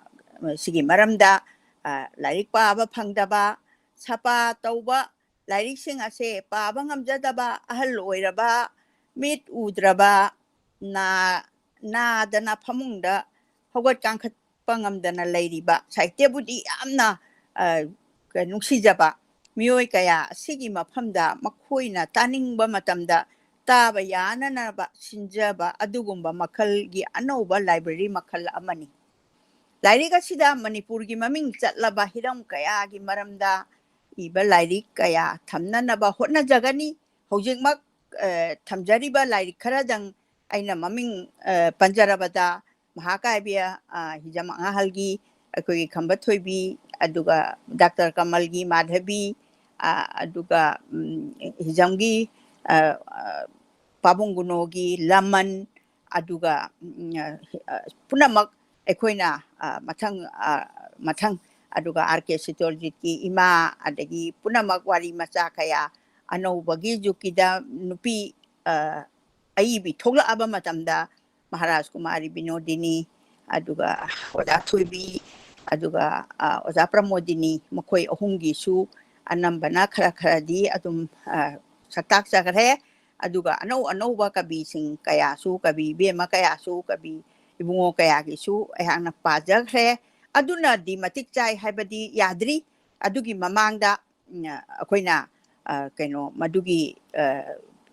ꯁꯤꯒꯤ ꯃꯔꯝꯗ, ꯑ, ꯂꯥꯏꯔꯤꯛ ꯄꯥꯕ ꯐꯪꯗꯕ, ꯁꯄꯥ ꯇꯧꯕ, ꯂꯥꯏꯔꯤꯛꯁꯤꯡ ꯑꯁꯦ ꯄꯥꯕ ꯉꯝꯖꯗꯕ, ꯑꯍꯜ ꯑꯣꯏꯔꯕ, ꯃꯤꯠ ꯎꯗ꯭ꯔꯕ, ꯅꯥ-, ꯅꯥꯗꯅ ꯐꯃꯨꯡꯗ ꯍꯧꯒꯠ ꯀꯥꯡꯈꯠꯄ ꯉꯝꯗꯅ ꯂꯩꯔꯤꯕ ꯁꯥꯍꯤꯇ꯭ꯌꯕꯨꯗꯤ ꯌꯥꯝꯅ, ꯑ, ꯀ-, ꯅꯨꯡꯁꯤꯖꯕ ꯃꯤꯑꯣꯏ ꯀꯌꯥ ꯑꯁꯤꯒꯤ ꯃꯐꯝꯗ ꯃꯈꯣꯏꯅ ꯇꯥꯅꯤꯡꯕ ꯃꯇꯝꯗ ꯇꯥꯕ ꯌꯥꯅꯅꯕ ꯁꯤꯟꯖꯕ ꯑꯗꯨꯒꯨꯝꯕ ꯃꯈꯜꯒꯤ ꯑꯅꯧꯕ ꯂꯥꯏꯕ꯭ꯔꯦꯔꯤ ꯃꯈꯜ ꯑꯃꯅꯤ꯫ ꯂꯥꯏꯔꯤꯛ ꯑꯁꯤꯗ ꯃꯅꯤꯄꯨꯔꯒꯤ ꯃꯃꯤꯡ ꯆꯠꯂꯕ ꯍꯤꯔꯝ ꯀꯌꯥꯒꯤ ꯃꯔꯝꯗ ꯏꯕ ꯂꯥꯏꯔꯤꯛ ꯀꯌꯥ ꯊꯝꯅꯅꯕ ꯍꯣꯠꯅꯖꯒꯅꯤ꯫ ꯍꯧꯖꯤꯛꯃꯛ, ꯑ, ꯊꯝꯖꯔꯤꯕ ꯂꯥꯏꯔꯤꯛ ꯈꯔꯗꯪ ꯑꯩꯅ ꯃꯃꯤꯡ, ꯑ, ꯄꯟꯖꯔꯕꯗ, ꯃꯍꯥꯀꯥꯕ꯭ꯌ, ꯑ, ꯍꯤꯖꯝ ꯑꯉꯥꯍꯜꯒꯤ ꯑꯩꯈꯣꯏꯒꯤ ꯈꯝꯕ ꯊꯣꯏꯕꯤ, ꯑꯗꯨꯒ ꯗꯥꯛꯇꯔ ꯀꯃꯜꯒꯤ ꯃꯥꯙꯕꯤ, ꯑ, ꯑꯗꯨꯒ, ꯎꯝ, ꯍꯤꯖꯝꯒꯤ, ꯑ, ꯑ, ꯄꯥꯕꯨꯡ ꯒꯨꯅꯣꯒꯤ ꯂꯃꯟ, ꯑꯗꯨꯒ, ꯎꯝ, ꯑ, ꯄꯨꯝꯅꯃꯛ ꯑꯩꯈꯣꯏꯅ, ꯑ, ꯃꯊꯪ, ꯑ, ꯃꯊꯪ, ꯑꯗꯨꯒ ꯑꯥꯔ ꯀꯦ ꯁꯤꯇꯣꯔꯖꯤꯠꯀꯤ ꯏꯃꯥ, ꯑꯗꯒꯤ ꯄꯨꯝꯅꯃꯛ ꯋꯥꯔꯤ ꯃꯆꯥ ꯀꯌꯥ, ꯑꯅꯧꯕꯒꯤ ꯖꯨꯛꯀꯤꯗ ꯅꯨꯄꯤ, ꯑ, ꯑꯏꯕꯤ ꯊꯣꯛꯂꯛꯑꯕ ꯃꯇꯝꯗ ꯃꯍꯥꯔꯥꯖ ꯀꯨꯃꯥꯔꯤ ꯕꯤꯅꯣꯗꯤꯅꯤ, ꯑꯗꯨꯒ ꯑꯣꯖꯥ ꯊꯣꯏꯕꯤ, ꯑꯗꯨꯒ, ꯑ, ꯑꯣꯖꯥ ꯄ꯭ꯔꯃꯣꯗꯤꯅꯤ, ꯃꯈꯣꯏ ꯑꯍꯨꯝꯒꯤꯁꯨ ꯑꯅꯝꯕꯅ ꯈꯔ ꯈꯔꯗꯤ ꯑꯗꯨꯝ, ꯑ, ꯁꯛꯇꯥꯛꯆꯈ꯭ꯔꯦ꯫ ꯑꯗꯨꯒ ꯑꯅꯧ ꯑꯅꯧꯕ ꯀꯕꯤꯁꯤꯡ ꯀꯌꯥꯁꯨ, ꯀꯕꯤ ꯏꯕꯦꯝꯃ ꯀꯌꯥꯁꯨ, ꯀꯕꯤ ꯏꯕꯨꯡꯉꯣ ꯀꯌꯥꯒꯤꯁꯨ ꯑꯩꯍꯥꯛꯅ ꯄꯥꯖꯈ꯭ꯔꯦ꯫ ꯑꯗꯨꯅꯗꯤ ꯃꯇꯤꯛ ꯆꯥꯏ ꯍꯥꯏꯕꯗꯤ ꯌꯥꯗ꯭ꯔꯤ꯫ ꯑꯗꯨꯒꯤ ꯃꯃꯥꯡꯗ, ꯎꯝ, ꯑꯩꯈꯣꯏꯅ, ꯑ, ꯀꯩꯅꯣ, ꯃꯗꯨꯒꯤ, ꯑ,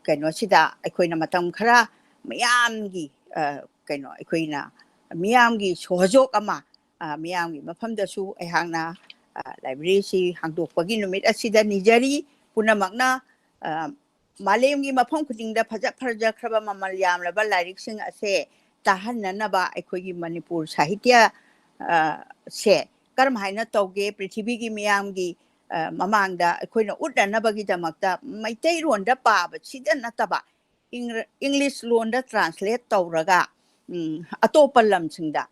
ꯀꯩꯅꯣꯁꯤꯗ ꯑꯩꯈꯣꯏꯅ ꯃꯇꯝ ꯈꯔ ꯃꯌꯥꯝꯒꯤ, ꯑ, ꯀꯩꯅꯣ, ꯑꯩꯈꯣꯏꯅ ꯃꯤꯌꯥꯝꯒꯤ ꯁꯣꯍꯖꯣꯛ ꯑꯃ, ꯑ, ꯃꯤꯌꯥꯝꯒꯤ ꯃꯐꯝꯗꯁꯨ ꯑꯩꯍꯥꯛꯅ, ꯑ, ꯂꯥꯏꯕ꯭ꯔꯦꯔꯤꯁꯤ ꯍꯥꯡꯗꯣꯛꯄꯒꯤ ꯅꯨꯃꯤꯠ ꯑꯁꯤꯗ ꯅꯤꯖꯔꯤ꯫ ꯄꯨꯝꯅꯃꯛꯅ, ꯑ, ꯃꯥꯂꯦꯝꯒꯤ ꯃꯐꯝ ꯈꯨꯗꯤꯡꯗ ꯐꯖ ꯐꯖꯈ꯭ꯔꯕ ꯃꯃꯜ ꯌꯥꯝꯂꯕ ꯂꯥꯏꯔꯤꯛꯁꯤꯡ ꯑꯁꯦ ꯇꯥꯍꯟꯅꯅꯕ ꯑꯩꯈꯣꯏꯒꯤ ꯃꯅꯤꯄꯨꯔ ꯁꯥꯍꯤꯇ꯭ꯌ, ꯑ, ꯁꯦ ꯀꯔꯝ ꯍꯥꯏꯅ ꯇꯧꯒꯦ, ꯄ꯭ꯔꯤꯊꯤꯕꯤꯒꯤ ꯃꯤꯌꯥꯝꯒꯤ, ꯑ, ꯃꯃꯥꯡꯗ ꯑꯩꯈꯣꯏꯅ ꯎꯠꯅꯅꯕꯒꯤꯗꯃꯛꯇ ꯃꯩꯇꯩꯂꯣꯟꯗ ꯄꯥꯕꯁꯤꯗ ꯅꯠꯇꯕ, ꯏꯪ-, ꯏꯪꯂꯤꯁ ꯂꯣꯟꯗ translate ꯇꯧꯔꯒ, ꯎꯝ, ꯑꯇꯣꯞꯄ ꯂꯝꯁꯤꯡꯗ,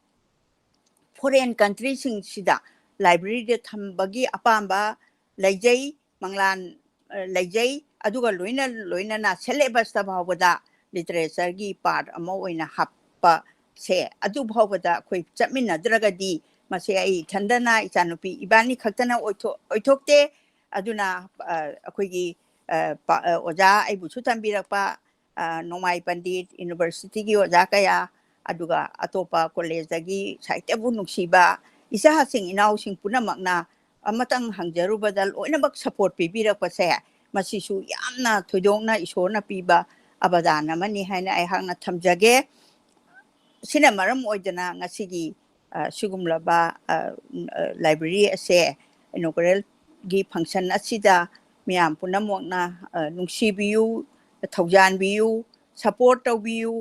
foreign countryꯁꯤꯡꯁꯤꯗ ꯂꯥꯏꯕ꯭ꯔꯦꯔꯤꯗ ꯊꯝꯕꯒꯤ ꯑꯄꯥꯝꯕ ꯂꯩꯖꯩ, ꯃꯪꯂꯥꯟ, ꯑ, ꯂꯩꯖꯩ꯫ ꯑꯗꯨꯒ ꯂꯣꯏꯅ ꯂꯣꯏꯅꯅ syllabusꯇ ꯐꯥꯎꯕꯗ literatureꯒꯤ part ꯑꯃ ꯑꯣꯏꯅ ꯍꯥꯞꯄꯁꯦ, ꯑꯗꯨ ꯐꯥꯎꯕꯗ ꯑꯩꯈꯣꯏ ꯆꯠꯃꯤꯟꯅꯗ꯭ꯔꯒꯗꯤ, ꯃꯁꯤ ꯑꯩ ꯏꯊꯟꯗꯅ, ꯏꯆꯥꯅꯨꯄꯤ ꯏꯕꯥꯅꯤ ꯈꯛꯇꯅ ꯑꯣꯏꯊꯣꯛ-, ꯑꯣꯏꯊꯣꯛꯇꯦ꯫ ꯑꯗꯨꯅ, ꯑ, ꯑꯩꯈꯣꯏꯒꯤ, ꯑ, ꯄ-, ꯑ, ꯑꯣꯖꯥ ꯑꯩꯕꯨꯁꯨ ꯇꯝꯕꯤꯔꯛꯄ, ꯑ, ꯅꯣꯡꯃꯥꯏ ꯄꯟꯗꯤꯠ universityꯒꯤ ꯑꯣꯖꯥ ꯀꯌꯥ, ꯑꯗꯨꯒ ꯑꯇꯣꯞꯄ collegeꯇꯒꯤ ꯁꯥꯍꯤꯇ꯭ꯌꯕꯨ ꯅꯨꯡꯁꯤꯕ ꯏꯆꯥꯁꯤꯡ ꯏꯅꯥꯎꯁꯤꯡ ꯄꯨꯝꯅꯃꯛꯅ ꯑꯃꯇꯪ ꯍꯪꯖꯔꯨꯕꯗ ꯂꯣꯏꯅꯃꯛ support ꯄꯤꯕꯤꯔꯛꯄꯁꯦ, ꯃꯁꯤꯁꯨ ꯌꯥꯝꯅ ꯊꯣꯏꯗꯣꯛꯅ ꯏꯁꯣꯔꯅ ꯄꯤꯕ ꯑꯕꯗꯥꯟ ꯑꯃꯅꯤ ꯍꯥꯏꯅ ꯑꯩꯍꯥꯛꯅ ꯊꯝꯖꯒꯦ꯫ ꯁꯤꯅ ꯃꯔꯝ ꯑꯣꯏꯗꯅ ꯉꯁꯤꯒꯤ, ꯑ, ꯁꯤꯒꯨꯝꯂꯕ, ꯑ, ꯎꯝ, ꯑ, library ꯑꯁꯦ inauguralꯒꯤ function ꯑꯁꯤꯗ ꯃꯤꯌꯥꯝ ꯄꯨꯝꯅꯃꯛꯅ, ꯑ, ꯅꯨꯡꯁꯤꯕꯤꯌꯨ, ꯊꯧꯖꯥꯟꯕꯤꯌꯨ, support ꯇꯧꯕꯤꯌꯨ꯫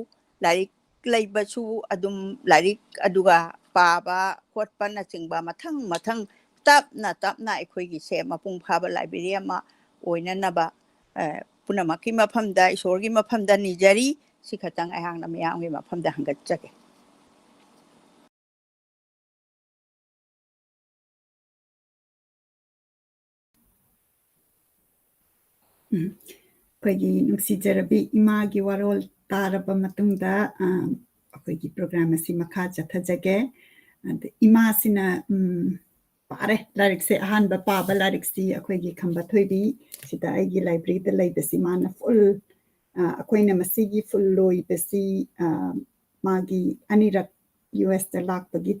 ꯂꯥꯏꯔꯤꯛ ꯂꯩꯕꯁꯨ ꯑꯗꯨꯝ ꯂꯥꯏꯔꯤꯛ ꯑꯗꯨꯒ ꯄꯥꯕ ꯈꯣꯠꯄꯅꯆꯤꯡꯕ ꯃꯊꯪ ꯃꯊꯪ ꯇꯞꯅ ꯇꯞꯅ ꯑꯩꯈꯣꯏꯒꯤꯁꯦ ꯃꯄꯨꯡ ꯐꯥꯕ library ꯑꯃ ꯑꯣꯏꯅꯅꯕ, ꯑ, ꯄꯨꯝꯅꯃꯛꯀꯤ ꯃꯐꯝꯗ, ꯏꯁꯣꯔꯒꯤ ꯃꯐꯝꯗ ꯅꯤꯖꯔꯤ꯫ ꯁꯤ ꯈꯛꯇꯪ ꯑꯩꯍꯥꯛꯅ ꯃꯌꯥꯝꯒꯤ ꯃꯐꯝꯗ ꯍꯪꯒꯠꯆꯒꯦ꯫ ꯎꯝ꯫ ꯑꯩꯈꯣꯏꯒꯤ ꯅꯨꯡꯁꯤꯖꯔꯕꯤ ꯏꯃꯥꯒꯤ ꯋꯥꯔꯣꯜ ꯇꯥꯔꯕ ꯃꯇꯨꯡꯗ, ꯑ, ꯑꯩꯈꯣꯏꯒꯤ program ꯑꯁꯤ ꯃꯈꯥ ꯆꯠꯊꯖꯒꯦ꯫ ꯑꯗ ꯏꯃꯥꯁꯤꯅ, ꯎꯝ, ꯄꯥꯔꯦ꯫ ꯂꯥꯏꯔꯤꯛꯁꯦ, ꯑꯍꯥꯟꯕ ꯄꯥꯕ ꯂꯥꯏꯔꯤꯛꯁꯤ ꯑꯩꯈꯣꯏꯒꯤ ꯈꯝꯕ ꯊꯣꯏꯕꯤ, ꯁꯤꯗ ꯑꯩꯒꯤ library ꯗ ꯂꯩꯕꯁꯤ ꯃꯥꯅ full, ꯑ, ꯑꯩꯈꯣꯏꯅ ꯃꯁꯤꯒꯤ full ꯂꯣꯏꯕꯁꯤ, ꯑ, ꯃꯥꯒꯤ ꯑꯅꯤꯔꯛ U S ꯇ ꯂꯥꯛꯄꯒꯤ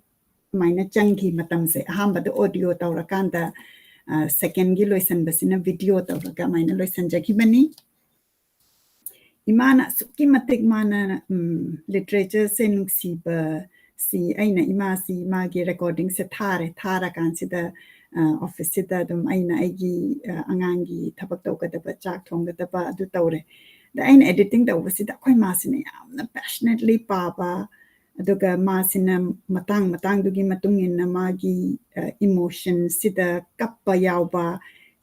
ꯑꯗꯨꯃꯥꯏꯅ ꯆꯪꯈꯤ ꯃꯇꯝꯁꯦ꯫ ꯑꯍꯥꯟꯕꯗ audio ꯇꯧꯔꯀꯥꯟꯗ, ꯑ, second ꯒꯤ ꯂꯣꯏꯁꯟꯕꯁꯤꯅ video ꯇꯧꯔꯒ ꯑꯗꯨꯃꯥꯏꯅ ꯂꯣꯏꯁꯟꯖꯈꯤꯕꯅꯤ꯫ ꯏꯃꯥꯅ ꯑꯁꯨꯛꯀꯤ ꯃꯇꯤꯛ ꯃꯥꯅ, ꯎꯝ, literature ꯁꯦ ꯅꯨꯡꯁꯤꯕ ꯁꯤ ꯑꯩꯅ ꯏꯃꯥꯁꯤ ꯃꯥꯒꯤ recording ꯁꯦ ꯊꯥꯔꯦ꯫ ꯊꯥꯔꯀꯥꯟꯁꯤꯗ, ꯑ, office ꯁꯤꯗ ꯑꯗꯨꯝ ꯑꯩꯅ ꯑꯩꯒꯤ, ꯑ, ꯑꯉꯥꯡꯒꯤ ꯊꯕꯛ ꯇꯧꯒꯗꯕ, ꯆꯥꯛ ꯊꯣꯡꯒꯗꯕ ꯑꯗꯨ ꯇꯧꯔꯦ꯫ ꯑꯗ ꯑꯩꯅ editing ꯇꯧꯕꯁꯤꯗ ꯑꯩꯈꯣꯏ ꯃꯥꯁꯤꯅ ꯌꯥꯝꯅ passionately ꯄꯥꯕ, ꯑꯗꯨꯒ ꯃꯥꯁꯤꯅ ꯃꯇꯥꯡ ꯃꯇꯥꯡꯗꯨꯒꯤ ꯃꯇꯨꯡ ꯏꯟꯅ ꯃꯥꯒꯤ, ꯑ, emotion ꯁꯤꯗ ꯀꯞꯄ ꯌꯥꯎꯕ,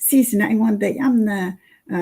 ꯁꯤꯁꯤꯅ ꯑꯩꯉꯣꯟꯗ ꯌꯥꯝꯅ, ꯑ,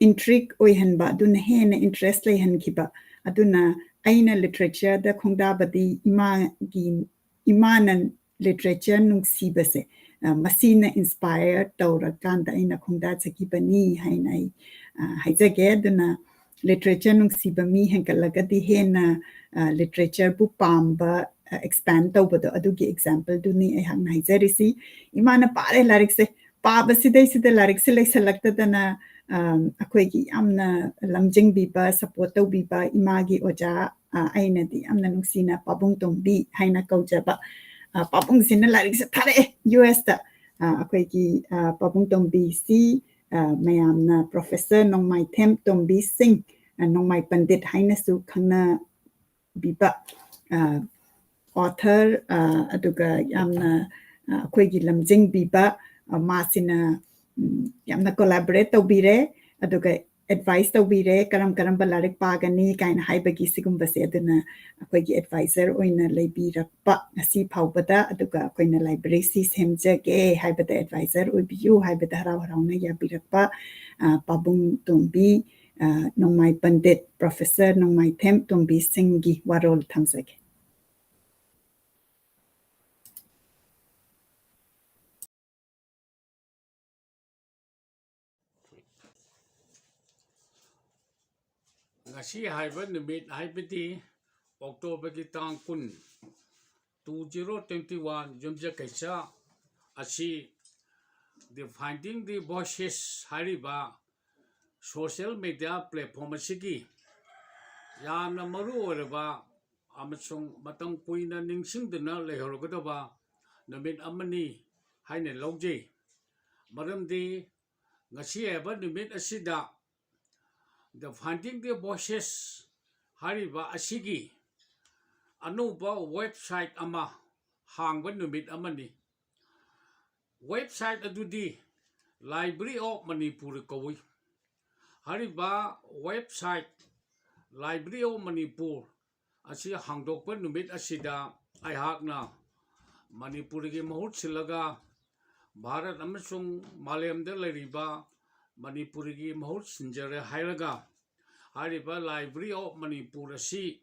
intrigue ꯑꯣꯏꯍꯟꯕ, ꯑꯗꯨꯅ ꯍꯦꯟꯅ interest ꯂꯩꯍꯟꯈꯤꯕ꯫ ꯑꯗꯨꯅ ꯑꯩꯅ literature ꯗ ꯈꯣꯡꯗꯥꯕꯗꯤ ꯏꯃꯥꯒꯤ, ꯏꯃꯥꯅ literature ꯅꯨꯡꯁꯤꯕꯁꯦ, ꯑ, ꯃꯁꯤꯅ inspire ꯇꯧꯔꯀꯥꯟꯗ ꯑꯩꯅ ꯈꯣꯡꯗꯥꯖꯈꯤꯕꯅꯤ ꯍꯥꯏꯅ ꯑꯩ, ꯑ, ꯍꯥꯏꯖꯒꯦ꯫ ꯑꯗꯨꯅ literature ꯅꯨꯡꯁꯤꯕ ꯃꯤ ꯍꯦꯟꯒꯠꯂꯒꯗꯤ ꯍꯦꯟꯅ, ꯑ, literature ꯕꯨ ꯄꯥꯝꯕ, ꯑ, expand ꯇꯧꯕꯗꯣ, ꯑꯗꯨꯒꯤ example ꯗꯨꯅꯤ ꯑꯩꯍꯥꯛꯅ ꯍꯥꯏꯖꯔꯤꯁꯤ꯫ ꯏꯃꯥꯅ ꯄꯥꯔꯦ ꯂꯥꯏꯔꯤꯛꯁꯦ, ꯄꯥꯕꯁꯤꯗꯩꯁꯤꯗ ꯂꯥꯏꯔꯤꯛꯁꯦ ꯂꯩꯁꯜꯂꯛꯇꯗꯅ, ꯑꯝ, ꯑꯩꯈꯣꯏꯒꯤ ꯌꯥꯝꯅ ꯂꯝꯖꯤꯡꯕꯤꯕ, support ꯇꯧꯕꯤꯕ ꯏꯃꯥꯒꯤ ꯑꯣꯖꯥ, ꯑ, ꯑꯩꯅꯗꯤ ꯌꯥꯝꯅ ꯅꯨꯡꯁꯤꯅ ꯄꯥꯕꯨꯡ ꯇꯣꯝꯕꯤ ꯍꯥꯏꯅ ꯀꯧꯖꯕ, ꯑ, ꯄꯥꯕꯨꯡꯁꯤꯅ ꯂꯥꯏꯔꯤꯛꯁꯦ ꯊꯥꯔꯛꯑꯦ U S ꯇ꯫ ꯑ, ꯑꯩꯈꯣꯏꯒꯤ, ꯑ, ꯄꯥꯕꯨꯡ ꯇꯣꯝꯕꯤꯁꯤ, ꯑ, ꯃꯌꯥꯝꯅ Professor ꯅꯣꯡꯃꯥꯏꯊꯦꯝ ꯇꯣꯝꯕꯤ ꯁꯤꯡ, ꯑ, ꯅꯣꯡꯃꯥꯏ ꯄꯟꯗꯤꯠ ꯍꯥꯏꯅꯁꯨ ꯈꯪꯅꯕꯤꯕ, ꯑ, author, ꯑ, ꯑꯗꯨꯒ ꯌꯥꯝꯅ, ꯑ, ꯑꯩꯈꯣꯏꯒꯤ ꯂꯝꯖꯤꯡꯕꯤꯕ, ꯑ, ꯃꯥꯁꯤꯅ, ꯎꯝ, ꯌꯥꯝꯅ collaborate ꯇꯧꯕꯤꯔꯦ꯫ ꯑꯗꯨꯒ ꯑꯦꯗꯚꯥꯏꯁ ꯇꯧꯕꯤꯔꯦ, ꯀꯔꯝ ꯀꯔꯝꯕ ꯂꯥꯏꯔꯤꯛ ꯄꯥꯒꯅꯤ ꯀꯥꯏꯅ ꯍꯥꯏꯕꯒꯤ ꯁꯤꯒꯨꯝꯕꯁꯦ꯫ ꯑꯗꯨꯅ ꯑꯩꯈꯣꯏꯒꯤ ꯑꯦꯗꯚꯥꯏꯖꯔ ꯑꯣꯏꯅ ꯂꯩꯕꯤꯔꯛꯄ ꯉꯁꯤ ꯐꯥꯎꯕꯗ, ꯑꯗꯨꯒ ꯑꯩꯈꯣꯏꯅ ꯂꯥꯏꯕ꯭ꯔꯦꯔꯤꯁꯤ ꯁꯦꯝꯖꯒꯦ ꯍꯥꯏꯕꯗ ꯑꯦꯗꯚꯥꯏꯖꯔ ꯑꯣꯏꯕꯤꯌꯨ ꯍꯥꯏꯕꯗ ꯍꯔꯥꯎ ꯍꯔꯥꯎꯅ ꯌꯥꯕꯤꯔꯛꯄ, ꯑ, ꯄꯥꯕꯨꯡ ꯇꯣꯝꯕꯤ, ꯑ, ꯅꯣꯡꯃꯥꯏ ꯄꯟꯗꯤꯠ ꯄ꯭ꯔꯣꯐꯦꯁꯔ ꯅꯣꯡꯃꯥꯏꯊꯦꯝ ꯇꯣꯝꯕꯤ ꯁꯤꯡꯒꯤ ꯋꯥꯔꯣꯜ ꯊꯝꯖꯒꯦ꯫ ꯉꯁꯤ ꯍꯥꯏꯕ ꯅꯨꯃꯤꯠ, ꯍꯥꯏꯕꯗꯤ ꯑꯣꯛꯇꯣꯕꯔꯒꯤ ꯇꯥꯡ ꯀꯨꯟ, two zero twenty one, ꯌꯨꯝꯁꯀꯩꯁ ꯑꯁꯤ The Finding the Voices ꯍꯥꯏꯔꯤꯕ social media platform ꯑꯁꯤꯒꯤ ꯌꯥꯝꯅ ꯃꯔꯨ ꯑꯣꯏꯔꯕ ꯑꯃꯁꯨꯡ ꯃꯇꯝ ꯀꯨꯏꯅ ꯅꯤꯡꯁꯤꯡꯗꯨꯅ ꯂꯩꯍꯧꯔꯒꯗꯕ ꯅꯨꯃꯤꯠ ꯑꯃꯅꯤ ꯍꯥꯏꯅ ꯂꯧꯖꯩ꯫ ꯃꯔꯝꯗꯤ ꯉꯁꯤ ꯍꯥꯏꯕ ꯅꯨꯃꯤꯠ ꯑꯁꯤꯗ The Finding the Voices ꯍꯥꯏꯔꯤꯕ ꯑꯁꯤꯒꯤ ꯑꯅꯧꯕ website ꯑꯃ ꯍꯥꯡꯕ ꯅꯨꯃꯤꯠ ꯑꯃꯅꯤ꯫ Website ꯑꯗꯨꯗꯤ Library of Manipur ꯀꯧꯏ꯫ ꯍꯥꯏꯔꯤꯕ website Library of Manipur ꯑꯁꯤ ꯍꯥꯡꯗꯣꯛꯄ ꯅꯨꯃꯤꯠ ꯑꯁꯤꯗ ꯑꯩꯍꯥꯛꯅ ꯃꯅꯤꯄꯨꯔꯤꯒꯤ ꯃꯍꯨꯠ ꯁꯤꯜꯂꯒ ꯚꯥꯔꯠ ꯑꯃꯁꯨꯡ ꯃꯥꯂꯦꯝꯗ ꯂꯩꯔꯤꯕ ꯃꯅꯤꯄꯨꯔꯤꯒꯤ ꯃꯍꯨꯠ ꯁꯤꯟꯖꯔꯦ ꯍꯥꯏꯔꯒ, ꯍꯥꯏꯔꯤꯕ Library of Manipur ꯑꯁꯤ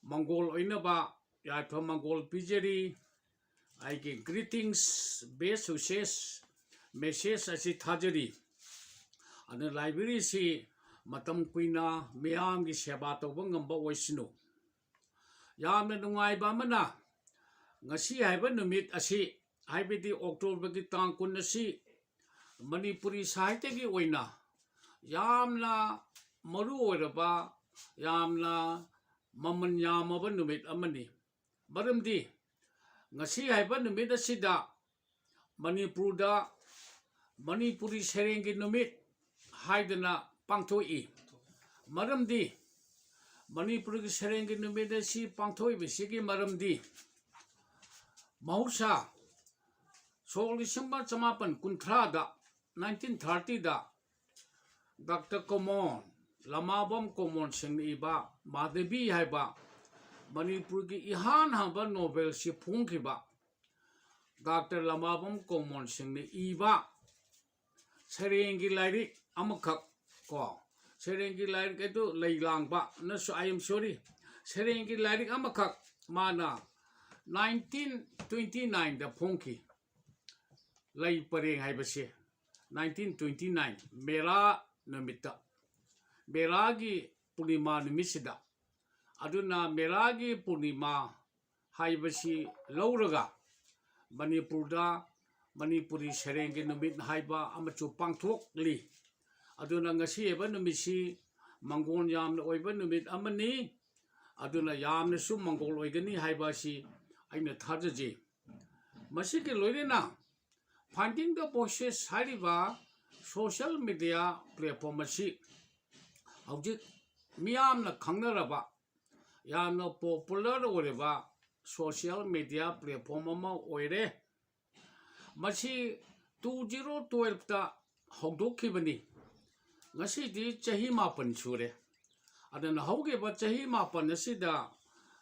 ꯃꯪꯒꯣꯜ ꯑꯣꯏꯅꯕ ꯌꯥꯏꯐ ꯃꯪꯒꯣꯜ ꯄꯤꯖꯔꯤ꯫ ꯑꯩꯒꯤ greetings, best wishes, message ꯑꯁꯤ ꯊꯥꯖꯔꯤ꯫ ꯑꯗꯨꯅ library ꯁꯤ ꯃꯇꯝ ꯀꯨꯏꯅ ꯃꯤꯌꯥꯝꯒꯤ ꯁꯦꯕꯥ ꯇꯧꯕ ꯉꯝꯕ ꯑꯣꯏꯁꯅꯨ꯫ ꯌꯥꯝꯅ ꯅꯨꯡꯉꯥꯏꯕ ꯑꯃꯅ, ꯉꯁꯤ ꯍꯥꯏꯕ ꯅꯨꯃꯤꯠ ꯑꯁꯤ, ꯍꯥꯏꯕꯗꯤ ꯑꯣꯛꯇꯣꯕꯔꯒꯤ ꯇꯥꯡ ꯀꯨꯟ ꯑꯁꯤ ꯃꯅꯤꯄꯨꯔꯤ ꯁꯥꯍꯤꯇ꯭ꯌꯒꯤ ꯑꯣꯏꯅ ꯌꯥꯝꯅ ꯃꯔꯨ ꯑꯣꯏꯔꯕ, ꯌꯥꯝꯅ ꯃꯃꯜ ꯌꯥꯝꯃꯕ ꯅꯨꯃꯤꯠ ꯑꯃꯅꯤ꯫ ꯃꯔꯝꯗꯤ ꯉꯁꯤ ꯍꯥꯏꯕ ꯅꯨꯃꯤꯠ ꯑꯁꯤꯗ ꯃꯅꯤꯄꯨꯔꯗ ꯃꯅꯤꯄꯨꯔꯤ ꯁꯩꯔꯦꯡꯒꯤ ꯅꯨꯃꯤꯠ ꯍꯥꯏꯗꯅ ꯄꯥꯡꯊꯣꯛꯏ꯫ ꯃꯔꯝꯗꯤ ꯃꯅꯤꯄꯨꯔꯒꯤ ꯁꯩꯔꯦꯡꯒꯤ ꯅꯨꯃꯤꯠ ꯑꯁꯤ ꯄꯥꯡꯊꯣꯛꯏꯕꯁꯤꯒꯤ ꯃꯔꯝꯗꯤ, ꯃꯍꯧꯁꯥ ꯁꯣꯛ ꯂꯤꯁꯤꯡ ꯑꯃ ꯆꯃꯥꯄꯟ ꯀꯨꯟꯊ꯭ꯔꯥꯗ, nineteen thirty ꯗ, ꯗꯥꯛꯇꯔ ꯀꯣꯃꯣꯟ, ꯂꯃꯥꯕꯝ ꯀꯣꯃꯣꯟ ꯁꯤꯡꯅ ꯏꯕ ꯃꯥꯙꯕꯤ ꯍꯥꯏꯕ ꯃꯅꯤꯄꯨꯔꯒꯤ ꯏꯍꯥꯟ ꯍꯥꯟꯕ ꯅꯣꯕꯦꯜꯁꯤ ꯐꯣꯡꯈꯤꯕ ꯗꯥꯛꯇꯔ ꯂꯃꯥꯕꯝ ꯀꯣꯃꯣꯟ ꯁꯤꯡꯅ ꯏꯕ ꯁꯩꯔꯦꯡꯒꯤ ꯂꯥꯏꯔꯤꯛ ꯑꯃꯈꯛ ꯀꯣ, ꯁꯩꯔꯦꯡꯒꯤ ꯂꯥꯏꯔꯤꯛ ꯑꯗꯨ ꯂꯩ ꯂꯥꯡꯕ ꯅꯁꯨ, I am sorry, ꯁꯩꯔꯦꯡꯒꯤ ꯂꯥꯏꯔꯤꯛ ꯑꯃꯈꯛ ꯃꯥꯅ nineteen twenty nineꯗ ꯐꯣꯡꯈꯤ꯫ ꯂꯩ ꯄꯔꯦꯡ ꯍꯥꯏꯕꯁꯤ nineteen twenty nine ꯃꯦꯔꯥ ꯅꯨꯃꯤꯠꯇ, ꯃꯦꯔꯥꯒꯤ ꯄꯨꯔꯅꯤꯃꯥ ꯅꯨꯃꯤꯠꯁꯤꯗ꯫ ꯑꯗꯨꯅ ꯃꯦꯔꯥꯒꯤ ꯄꯨꯔꯅꯤꯃꯥ ꯍꯥꯏꯕꯁꯤ ꯂꯧꯔꯒ ꯃꯅꯤꯄꯨꯔꯗ ꯃꯅꯤꯄꯨꯔꯤ ꯁꯩꯔꯦꯡꯒꯤ ꯅꯨꯃꯤꯠ ꯍꯥꯏꯕ ꯑꯃꯁꯨ ꯄꯥꯡꯊꯣꯛꯂꯤ꯫ ꯑꯗꯨꯅ ꯉꯁꯤ ꯍꯥꯏꯕ ꯅꯨꯃꯤꯠꯁꯤ ꯃꯪꯒꯣꯜ ꯌꯥꯝꯅ ꯑꯣꯏꯕ ꯅꯨꯃꯤꯠ ꯑꯃꯅꯤ꯫ ꯑꯗꯨꯅ ꯌꯥꯝꯅꯁꯨ ꯃꯪꯒꯣꯜ ꯑꯣꯏꯒꯅꯤ ꯍꯥꯏꯕ ꯑꯁꯤ ꯑꯩꯅ ꯊꯥꯖꯖꯩ꯫ ꯃꯁꯤꯒꯤ ꯂꯣꯏꯅꯅ Finding the Voices ꯍꯥꯏꯔꯤꯕ social media platform ꯑꯁꯤ ꯍꯧꯖꯤꯛ ꯃꯤꯌꯥꯝꯅ ꯈꯪꯅꯔꯕ, ꯌꯥꯝꯅ popular ꯑꯣꯏꯔꯕ social media platform ꯑꯃ ꯑꯣꯏꯔꯦ꯫ ꯃꯁꯤ two zero twelveꯇ ꯍꯧꯗꯣꯛꯈꯤꯕꯅꯤ꯫ ꯉꯁꯤꯗꯤ ꯆꯍꯤ ꯃꯥꯄꯟ ꯁꯨꯔꯦ꯫ ꯑꯗꯨꯅ ꯍꯧꯈꯤꯕ ꯆꯍꯤ ꯃꯥꯄꯟ ꯑꯁꯤꯗ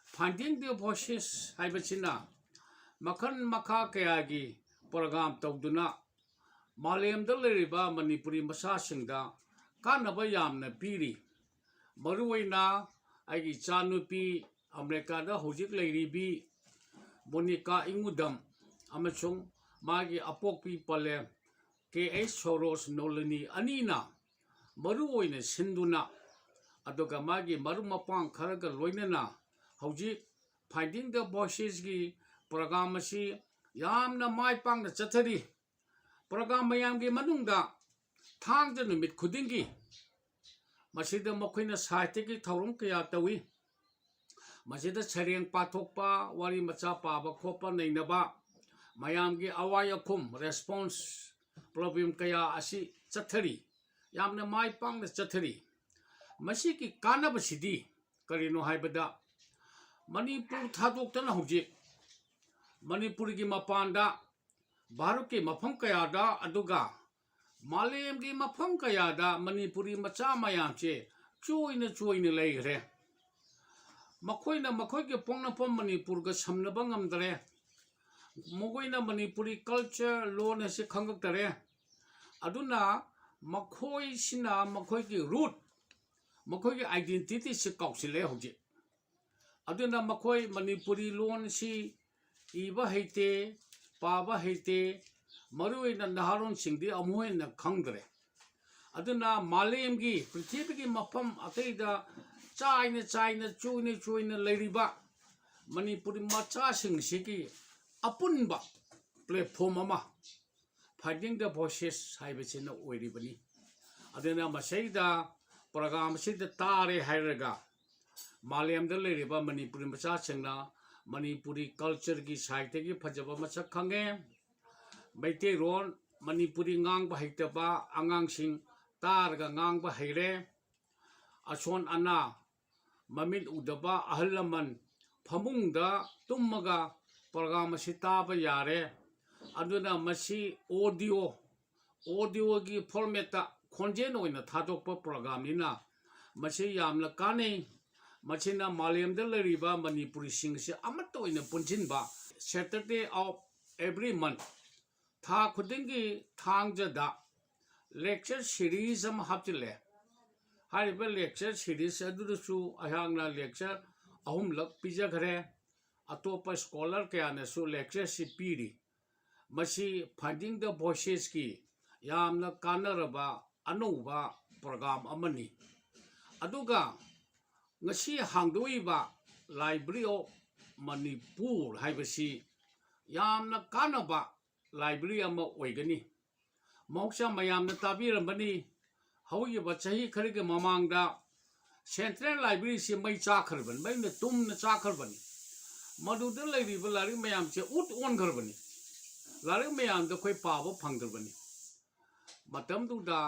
Finding the Voices ꯍꯥꯏꯕꯁꯤꯅ ꯃꯈꯜ ꯃꯈꯥ ꯀꯌꯥꯒꯤ program ꯇꯧꯗꯨꯅ ꯃꯥꯂꯦꯝꯗ ꯂꯩꯔꯤꯕ ꯃꯅꯤꯄꯨꯔꯤ ꯃꯆꯥꯁꯤꯡꯗ ꯀꯥꯟꯅꯕ ꯌꯥꯝꯅ ꯄꯤꯔꯤ꯫ ꯃꯔꯨꯑꯣꯏꯅ ꯑꯩꯒꯤ ꯏꯆꯥꯅꯨꯄꯤ ꯑꯃꯦꯔꯤꯀꯥꯗ ꯍꯧꯖꯤꯛ ꯂꯩꯔꯤꯕꯤ ꯃꯣꯅꯤꯀꯥ ꯏꯉꯨꯗꯝ ꯑꯃꯁꯨꯡ ꯃꯥꯒꯤ ꯑꯄꯣꯛꯄꯤ ꯄꯂꯦꯝ ꯀꯦ ꯑꯩꯆ ꯁꯣꯔꯣꯁ ꯅꯣꯂꯤꯅꯤ ꯑꯅꯤꯅ ꯃꯔꯨ ꯑꯣꯏꯅ ꯁꯤꯟꯗꯨꯅ, ꯑꯗꯨꯒ ꯃꯥꯒꯤ ꯃꯔꯨꯞ ꯃꯄꯥꯡ ꯈꯔꯒ ꯂꯣꯏꯅꯅ ꯍꯧꯖꯤꯛ Finding the Voicesꯀꯤ program ꯑꯁꯤ ꯌꯥꯝꯅ ꯃꯥꯏ ꯄꯥꯛꯅ ꯆꯠꯊꯔꯤ꯫ Program ꯃꯌꯥꯝꯒꯤ ꯃꯅꯨꯡꯗ ꯊꯥꯡꯖ ꯅꯨꯃꯤꯠ ꯈꯨꯗꯤꯡꯒꯤ ꯃꯁꯤꯗ ꯃꯈꯣꯏꯅ ꯁꯥꯍꯤꯇ꯭ꯌꯒꯤ ꯊꯧꯔꯝ ꯀꯌꯥ ꯇꯧꯏ꯫ ꯃꯁꯤꯗ ꯁꯩꯔꯦꯡ ꯄꯥꯊꯣꯛꯄ, ꯋꯥꯔꯤ ꯃꯆꯥ ꯄꯥꯕ ꯈꯣꯠꯄ ꯅꯩꯅꯕ, ꯃꯌꯥꯝꯒꯤ ꯑꯋꯥꯏ ꯑꯈꯨꯝ, response, problem ꯀꯌꯥ ꯑꯁꯤ ꯆꯠꯊꯔꯤ꯫ ꯌꯥꯝꯅ ꯃꯥꯏ ꯄꯥꯛꯅ ꯆꯠꯊꯔꯤ꯫ ꯃꯁꯤꯒꯤ ꯀꯥꯟꯅꯕꯁꯤꯗꯤ ꯀꯔꯤꯅꯣ ꯍꯥꯏꯕꯗ, ꯃꯅꯤꯄꯨꯔ ꯊꯥꯗꯣꯛꯇꯅ ꯍꯧꯖꯤꯛ ꯃꯅꯤꯄꯨꯔꯒꯤ ꯃꯄꯥꯟꯗ, ꯚꯥꯔꯠꯀꯤ ꯃꯐꯝ ꯀꯌꯥꯗ, ꯑꯗꯨꯒ ꯃꯥꯂꯦꯝꯒꯤ ꯃꯐꯝ ꯀꯌꯥꯗ ꯃꯅꯤꯄꯨꯔꯤ ꯃꯆꯥ ꯃꯌꯥꯝꯁꯦ ꯆꯣꯏꯅ ꯆꯣꯏꯅ ꯂꯩꯈ꯭ꯔꯦ꯫ ꯃꯈꯣꯏꯅ ꯃꯈꯣꯏꯒꯤ ꯄꯣꯛꯅꯐꯝ ꯃꯅꯤꯄꯨꯔꯒ ꯁꯝꯅꯕ ꯉꯝꯗꯔꯦ꯫ ꯃꯈꯣꯏꯅ ꯃꯅꯤꯄꯨꯔꯤ culture, ꯂꯣꯟ ꯑꯁꯤ ꯈꯪꯉꯛꯇꯔꯦ꯫ ꯑꯗꯨꯅ ꯃꯈꯣꯏꯁꯤꯅ ꯃꯈꯣꯏꯒꯤ root, ꯃꯈꯣꯏꯒꯤ identityꯁꯤ ꯀꯥꯎꯁꯤꯜꯂꯛꯑꯦ ꯍꯧꯖꯤꯛ꯫ ꯑꯗꯨꯅ ꯃꯈꯣꯏ ꯃꯅꯤꯄꯨꯔꯤ ꯂꯣꯟꯁꯤ ꯏꯕ ꯍꯩꯇꯦ, ꯄꯥꯕ ꯍꯩꯇꯦ, ꯃꯔꯨꯑꯣꯏꯅ ꯅꯍꯥꯔꯣꯟꯁꯤꯡꯗꯤ ꯑꯃꯨꯛ ꯍꯦꯟꯅ ꯈꯪꯗ꯭ꯔꯦ꯫ ꯑꯗꯨꯅ ꯃꯥꯂꯦꯝꯒꯤ, ꯄ꯭ꯔꯤꯊꯤꯕꯤꯒꯤ ꯃꯐꯝ ꯑꯇꯩꯗ ꯆꯥꯏꯅ ꯆꯥꯏꯅ, ꯆꯣꯏꯅ ꯆꯣꯏꯅ ꯂꯩꯔꯤꯕ ꯃꯅꯤꯄꯨꯔꯤ ꯃꯆꯥꯁꯤꯡꯁꯤꯒꯤ ꯑꯄꯨꯟꯕ platform ꯑꯃ Finding the Voices ꯍꯥꯏꯕꯁꯤꯅ ꯑꯣꯏꯔꯤꯕꯅꯤ꯫ ꯑꯗꯨꯅ ꯃꯁꯤꯗ program ꯑꯁꯤꯗ ꯇꯥꯔꯦ ꯍꯥꯏꯔꯒ ꯃꯥꯂꯦꯝꯗ ꯂꯩꯔꯤꯕ ꯃꯅꯤꯄꯨꯔꯤ ꯃꯆꯥꯁꯤꯡꯅ ꯃꯅꯤꯄꯨꯔꯤ cultureꯒꯤ sideꯇꯒꯤ ꯐꯖꯕ ꯃꯁꯛ ꯈꯪꯉꯦ꯫ ꯃꯩꯇꯩꯂꯣꯟ, ꯃꯅꯤꯄꯨꯔꯤ ꯉꯥꯡꯕ ꯍꯩꯇꯕ ꯑꯉꯥꯡꯁꯤꯡ ꯇꯥꯔꯒ ꯉꯥꯡꯕ ꯍꯩꯔꯦ꯫ ꯑꯁꯣꯟ ꯑꯅꯥ, ꯃꯃꯤꯠ ꯎꯗꯕ ꯑꯍꯜ ꯂꯃꯟ ꯐꯃꯨꯡꯗ ꯇꯨꯝꯃꯒ program ꯑꯁꯤ ꯇꯥꯕ ꯌꯥꯔꯦ꯫ ꯑꯗꯨꯅ ꯃꯁꯤ audio, audioꯒꯤ formatꯇ ꯈꯣꯟꯖꯦꯜ ꯑꯣꯏꯅ ꯊꯥꯗꯣꯛꯄ programꯅꯤꯅ ꯃꯁꯤ ꯌꯥꯝꯅ ꯀꯥꯟꯅꯩ꯫ ꯃꯁꯤꯅ ꯃꯥꯂꯦꯝꯗ ꯂꯩꯔꯤꯕ ꯃꯅꯤꯄꯨꯔꯤꯁꯤꯡ ꯑꯁꯤ ꯑꯃꯠꯇ ꯑꯣꯏꯅ ꯄꯨꯟꯁꯤꯟꯕ꯫ Saturday of every month, ꯊꯥ ꯈꯨꯗꯤꯡꯒꯤ ꯊꯥꯡꯖꯗ lecture series ꯑꯃ ꯍꯥꯞꯆꯤꯜꯂꯦ꯫ ꯍꯥꯏꯔꯤꯕ lecture series ꯑꯗꯨꯗꯁꯨ ꯑꯩꯍꯥꯛꯅ lecture ꯑꯍꯨꯝꯂꯛ ꯄꯤꯖꯈ꯭ꯔꯦ꯫ ꯑꯇꯣꯞꯄ scholar ꯀꯌꯥꯅꯁꯨ lectureꯁꯤ ꯄꯤꯔꯤ꯫ ꯃꯁꯤ Finding the Voicesꯀꯤ ꯌꯥꯝꯅ ꯀꯥꯟꯅꯔꯕ ꯑꯅꯧꯕ program ꯑꯃꯅꯤ꯫ ꯑꯗꯨꯒ ꯉꯁꯤ ꯍꯥꯡꯗꯣꯛꯏꯕ Library of Manipur ꯍꯥꯏꯕꯁꯤ ꯌꯥꯝꯅ ꯀꯥꯟꯅꯕ library ꯑꯃ ꯑꯣꯏꯒꯅꯤ꯫ ꯃꯍꯧꯁꯥ ꯃꯌꯥꯝꯅ ꯇꯥꯕꯤꯔꯝꯕꯅꯤ, ꯍꯧꯈꯤꯕ ꯆꯍꯤ ꯈꯔꯒꯤ ꯃꯃꯥꯡꯗ Central Libraryꯁꯤ ꯃꯩ ꯆꯥꯛꯈ꯭ꯔꯕꯅꯤ, ꯃꯩꯅ ꯇꯨꯝꯅ ꯆꯥꯛꯈ꯭ꯔꯕꯅꯤ꯫ ꯃꯗꯨꯗ ꯂꯩꯔꯤꯕ ꯂꯥꯏꯔꯤꯛ ꯃꯌꯥꯝꯁꯦ ꯎꯠ ꯑꯣꯟꯈ꯭ꯔꯕꯅꯤ꯫ ꯂꯥꯏꯔꯤꯛ ꯃꯌꯥꯝꯗꯣ ꯑꯩꯈꯣꯏ ꯄꯥꯕ ꯐꯪꯗ꯭ꯔꯕꯅꯤ꯫ ꯃꯇꯝꯗꯨꯗ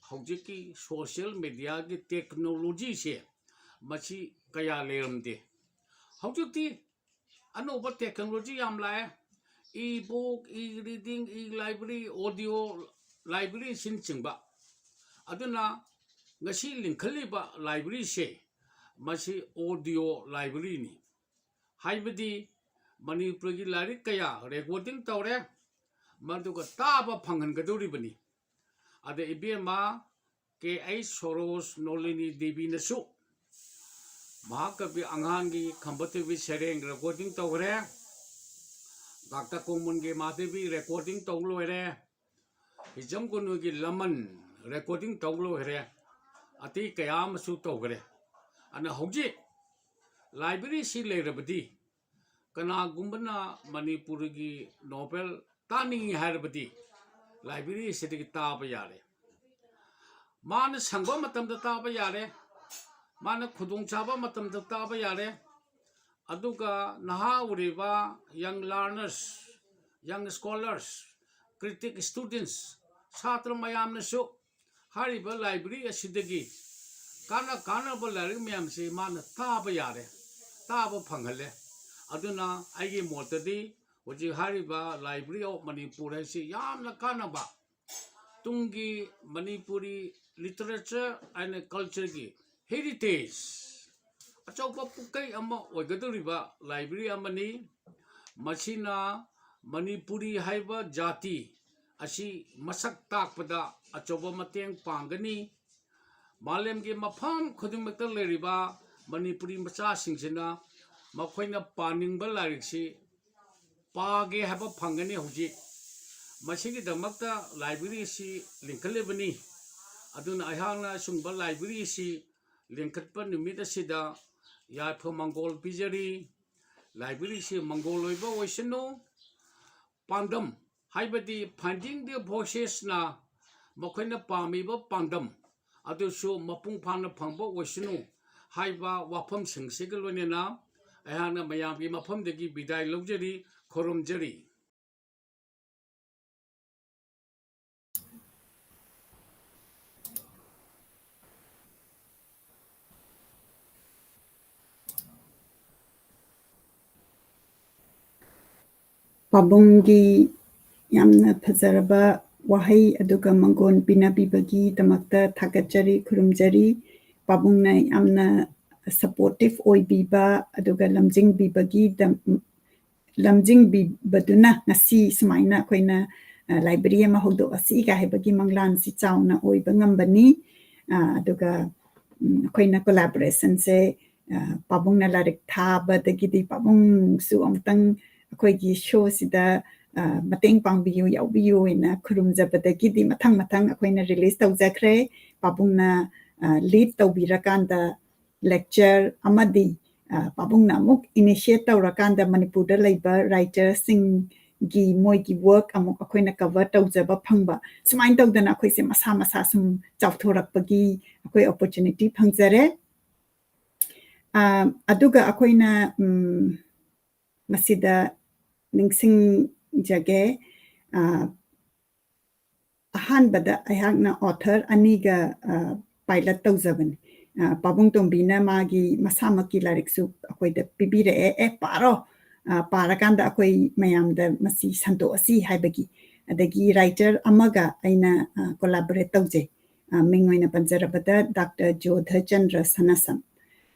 ꯍꯧꯖꯤꯛꯀꯤ social mediaꯒꯤ technologyꯁꯦ ꯃꯁꯤ ꯀꯌꯥ ꯂꯩꯔꯝꯗꯦ꯫ ꯍꯧꯖꯤꯛꯇꯤ ꯑꯅꯧꯕ technology ꯌꯥꯝ ꯂꯥꯛꯑꯦ꯫ E-book, e-reading, e-library, audio, library ꯑꯁꯤꯅꯆꯤꯡꯕ꯫ ꯑꯗꯨꯅ ꯉꯁꯤ ꯂꯤꯡꯈꯠꯂꯤꯕ library ꯁꯦ, ꯃꯁꯤ audio library ꯅꯤ꯫ ꯍꯥꯏꯕꯗꯤ ꯃꯅꯤꯄꯨꯔꯒꯤ ꯂꯥꯏꯔꯤꯛ ꯀꯌꯥ recording ꯇꯧꯔꯦ, ꯃꯗꯨꯒ ꯇꯥꯕ ꯐꯪꯍꯟꯒꯗꯧꯔꯤꯕꯅꯤ꯫ ꯑꯗ ꯏꯕꯦꯝꯃ ꯀꯦ ꯑꯩꯆ ꯁꯣꯔꯣꯁ ꯅꯣꯂꯤꯅꯤ ꯗꯦꯕꯤꯅꯁꯨ ꯃꯍꯥꯀꯕꯤ ꯑꯉꯥꯟꯒꯤ ꯈꯝꯕ ꯊꯣꯏꯕꯤ ꯁꯩꯔꯦꯡ recording ꯇꯧꯈ꯭ꯔꯦ꯫ ꯗꯥꯛꯇꯔ ꯀꯣꯡꯃꯣꯟꯒꯤ ꯃꯥꯙꯕꯤ recording ꯇꯧ ꯂꯣꯏꯔꯦ꯫ ꯍꯤꯖꯝ ꯒꯨꯅꯨꯒꯤ ꯂꯃꯟ recording ꯇꯧ ꯂꯣꯏꯈ꯭ꯔꯦ꯫ ꯑꯇꯩ ꯀꯌꯥ ꯑꯃꯁꯨ ꯇꯧꯈ꯭ꯔꯦ꯫ ꯑꯗꯨꯅ ꯍꯧꯖꯤꯛ library ꯁꯤ ꯂꯩꯔꯕꯗꯤ ꯀꯅꯥꯒꯨꯝꯕꯅ ꯃꯅꯤꯄꯨꯔꯒꯤ novel ꯇꯥꯅꯤꯡꯉꯤ ꯍꯥꯏꯔꯕꯗꯤ library ꯑꯁꯤꯗꯒꯤ ꯇꯥꯕ ꯌꯥꯔꯦ꯫ ꯃꯥꯅ ꯁꯪꯕ ꯃꯇꯝꯗ ꯇꯥꯕ ꯌꯥꯔꯦ, ꯃꯥꯅ ꯈꯨꯗꯣꯡꯆꯥꯕ ꯃꯇꯝꯗ ꯇꯥꯕ ꯌꯥꯔꯦ꯫ ꯑꯗꯨꯒ ꯅꯍꯥ ꯑꯣꯏꯔꯤꯕ young learners, young scholars, critic students, ꯁꯥꯇ꯭ꯔ ꯃꯌꯥꯝꯅꯁꯨ ꯍꯥꯏꯔꯤꯕ library ꯑꯁꯤꯗꯒꯤ ꯀꯥꯟꯅ ꯀꯥꯟꯅꯕ ꯂꯥꯏꯔꯤꯛ ꯃꯌꯥꯝꯁꯤ ꯃꯥꯅ ꯇꯥꯕ ꯌꯥꯔꯦ, ꯇꯥꯕ ꯐꯪꯍꯜꯂꯦ꯫ ꯑꯗꯨꯅ ꯑꯩꯒꯤ ꯃꯣꯠꯇꯗꯤ ꯍꯧꯖꯤꯛ ꯍꯥꯏꯔꯤꯕ Library of Manipur ꯍꯥꯏꯁꯤ ꯌꯥꯝꯅ ꯀꯥꯟꯅꯕ, ꯇꯨꯡꯒꯤ ꯃꯅꯤꯄꯨꯔꯤ literature and culture ꯒꯤ heritage ꯑꯆꯧꯕ ꯄꯨꯀꯩ ꯑꯃ ꯑꯣꯏꯒꯗꯧꯔꯤꯕ library ꯑꯃꯅꯤ꯫ ꯃꯁꯤꯅ ꯃꯅꯤꯄꯨꯔꯤ ꯍꯥꯏꯕ ꯖꯥꯇꯤ ꯑꯁꯤ ꯃꯁꯛ ꯇꯥꯛꯄꯗ ꯑꯆꯧꯕ ꯃꯇꯦꯡ ꯄꯥꯡꯒꯅꯤ꯫ ꯃꯥꯂꯦꯝꯒꯤ ꯃꯐꯝ ꯈꯨꯗꯤꯡꯃꯛꯇ ꯂꯩꯔꯤꯕ ꯃꯅꯤꯄꯨꯔꯤ ꯃꯆꯥꯁꯤꯡꯁꯤꯅ ꯃꯈꯣꯏꯅ ꯄꯥꯅꯤꯡꯕ ꯂꯥꯏꯔꯤꯛꯁꯤ ꯄꯥꯒꯦ ꯍꯥꯏꯕ ꯐꯪꯒꯅꯤ꯫ ꯍꯧꯖꯤꯛ ꯃꯁꯤꯒꯤꯗꯃꯛꯇ library ꯑꯁꯤ ꯂꯤꯡꯈꯠꯂꯤꯕꯅꯤ꯫ ꯑꯗꯨꯅ ꯑꯩꯍꯥꯛꯅ ꯑꯁꯤꯒꯨꯝꯕ library ꯑꯁꯤ ꯂꯤꯡꯈꯠꯄ ꯅꯨꯃꯤꯠ ꯑꯁꯤꯗ ꯌꯥꯏꯐ ꯃꯪꯒꯣꯜ ꯄꯤꯖꯔꯤ꯫ Library ꯑꯁꯤ ꯃꯪꯒꯣꯜ ꯑꯣꯏꯕ ꯑꯣꯏꯁꯅꯨ꯫ ꯄꯥꯟꯗꯝ ꯍꯥꯏꯕꯗꯤ Finding the Voices ꯅ ꯃꯈꯣꯏꯅ ꯄꯥꯝꯃꯤꯕ ꯄꯥꯟꯗꯝ ꯑꯗꯨꯁꯨ ꯃꯄꯨꯡ ꯐꯥꯅ ꯐꯪꯕ ꯑꯣꯏꯁꯅꯨ ꯍꯥꯏꯕ ꯋꯥꯐꯝꯁꯤꯡꯁꯤꯒ ꯂꯣꯏꯅꯅ ꯑꯩꯍꯥꯛꯅ ꯃꯌꯥꯝꯒꯤ ꯃꯐꯝꯗꯒꯤ ꯕꯤꯗꯥꯏ ꯂꯧꯖꯔꯤ, ꯈꯨꯔꯨꯝꯖꯔꯤ꯫ ꯄꯥꯕꯨꯡꯒꯤ ꯌꯥꯝꯅ ꯐꯖꯔꯕ ꯋꯥꯍꯩ ꯑꯗꯨꯒ ꯃꯪꯒꯣꯟ ꯄꯤꯅꯕꯤꯕꯒꯤꯗꯃꯛꯇ ꯊꯥꯒꯠꯆꯔꯤ, ꯈꯨꯔꯨꯝꯖꯔꯤ꯫ ꯄꯥꯕꯨꯡꯅ ꯌꯥꯝꯅ supportive ꯑꯣꯏꯕꯤꯕ ꯑꯗꯨꯒ ꯂꯝꯖꯤꯡꯕꯤꯕꯒꯤꯗꯝ-, ꯂꯝꯖꯤꯡꯕꯤꯕꯗꯨꯅ ꯉꯁꯤ ꯁꯨꯃꯥꯏꯅ ꯑꯩꯈꯣꯏꯅ, ꯑ, library ꯑꯃ ꯍꯧꯗꯣꯛꯑꯁꯤ ꯀꯥꯏ ꯍꯥꯏꯕꯒꯤ ꯃꯪꯂꯥꯟꯁꯤ ꯆꯥꯎꯅ ꯑꯣꯏꯕ ꯉꯝꯕꯅꯤ꯫ ꯑ, ꯑꯗꯨꯒ, ꯎꯝ, ꯑꯩꯈꯣꯏꯅ collaborationꯁꯦ, ꯑ, ꯄꯥꯕꯨꯡꯅ ꯂꯥꯏꯔꯤꯛ ꯊꯥꯕꯗꯒꯤꯗꯤ ꯄꯥꯕꯨꯡꯁꯨ ꯑꯃꯨꯛꯇꯪ ꯑꯩꯈꯣꯏꯒꯤ showꯁꯤꯗ, ꯑ, ꯃꯇꯦꯡ ꯄꯥꯡꯕꯤꯌꯨ, ꯌꯥꯎꯕꯤꯌꯨ ꯍꯥꯏꯅ ꯈꯨꯔꯨꯝꯖꯕꯗꯒꯤꯗꯤ ꯃꯊꯪ ꯃꯊꯪ ꯑꯩꯈꯣꯏꯅ release ꯇꯧꯖꯈ꯭ꯔꯦ꯫ ꯄꯥꯕꯨꯡꯅ, ꯑ, lead ꯇꯧꯕꯤꯔꯀꯥꯟꯗ lecture ꯑꯃꯗꯤ, ꯑ, ꯄꯥꯕꯨꯡꯅ ꯑꯃꯨꯛ initiate ꯇꯧꯔꯀꯥꯟꯗ ꯃꯅꯤꯄꯨꯔꯗ ꯂꯩꯕ writerꯁꯤꯡꯒꯤ ꯃꯣꯏꯒꯤ work ꯑꯃꯨꯛ ꯑꯩꯈꯣꯏꯅ cover ꯇꯧꯖꯕ ꯐꯪꯕ, ꯁꯨꯃꯥꯏꯅ ꯇꯧꯗꯅ ꯑꯩꯈꯣꯏꯁꯦ ꯃꯁꯥ ꯃꯁꯥ ꯁꯨꯝ ꯆꯥꯎꯊꯣꯔꯛꯄꯒꯤ ꯑꯩꯈꯣꯏ opportunity ꯐꯪꯖꯔꯦ꯫ ꯑ, ꯑꯗꯨꯒ ꯑꯩꯈꯣꯏꯅ, ꯎꯝ, ꯃꯁꯤꯗ ꯅꯤꯡꯁꯤꯡꯖꯒꯦ, ꯑ, ꯑꯍꯥꯟꯕꯗ ꯑꯩꯍꯥꯛꯅ author ꯑꯅꯤꯒ, ꯑ, pilot ꯇꯧꯖꯕꯅꯤ꯫ ꯑ, ꯄꯥꯕꯨꯡ ꯇꯣꯝꯕꯤꯅ ꯃꯥꯒꯤ ꯃꯁꯥꯃꯛꯀꯤ ꯂꯥꯏꯔꯤꯛꯁꯨ ꯑꯩꯈꯣꯏꯗ ꯄꯤꯕꯤꯔꯛꯑꯦ, "ꯑꯦ, ꯄꯥꯔꯣ, ꯑ, ꯄꯥꯔꯀꯥꯟꯗ ꯑꯩꯈꯣꯏ ꯃꯌꯥꯝꯗ ꯃꯁꯤ ꯁꯟꯗꯣꯛꯑꯁꯤ" ꯍꯥꯏꯕꯒꯤ꯫ ꯑꯗꯒꯤ writer ꯑꯃꯒ ꯑꯩꯅ, ꯑ, collaborate ꯇꯧꯖꯩ꯫ ꯑ, ꯃꯤꯡ ꯑꯣꯏꯅ ꯄꯟꯖꯔꯕꯗ ꯗꯥꯛꯇꯔ ꯖꯣꯙꯆꯟꯗ꯭ꯔ ꯁꯅꯥꯁꯝ꯫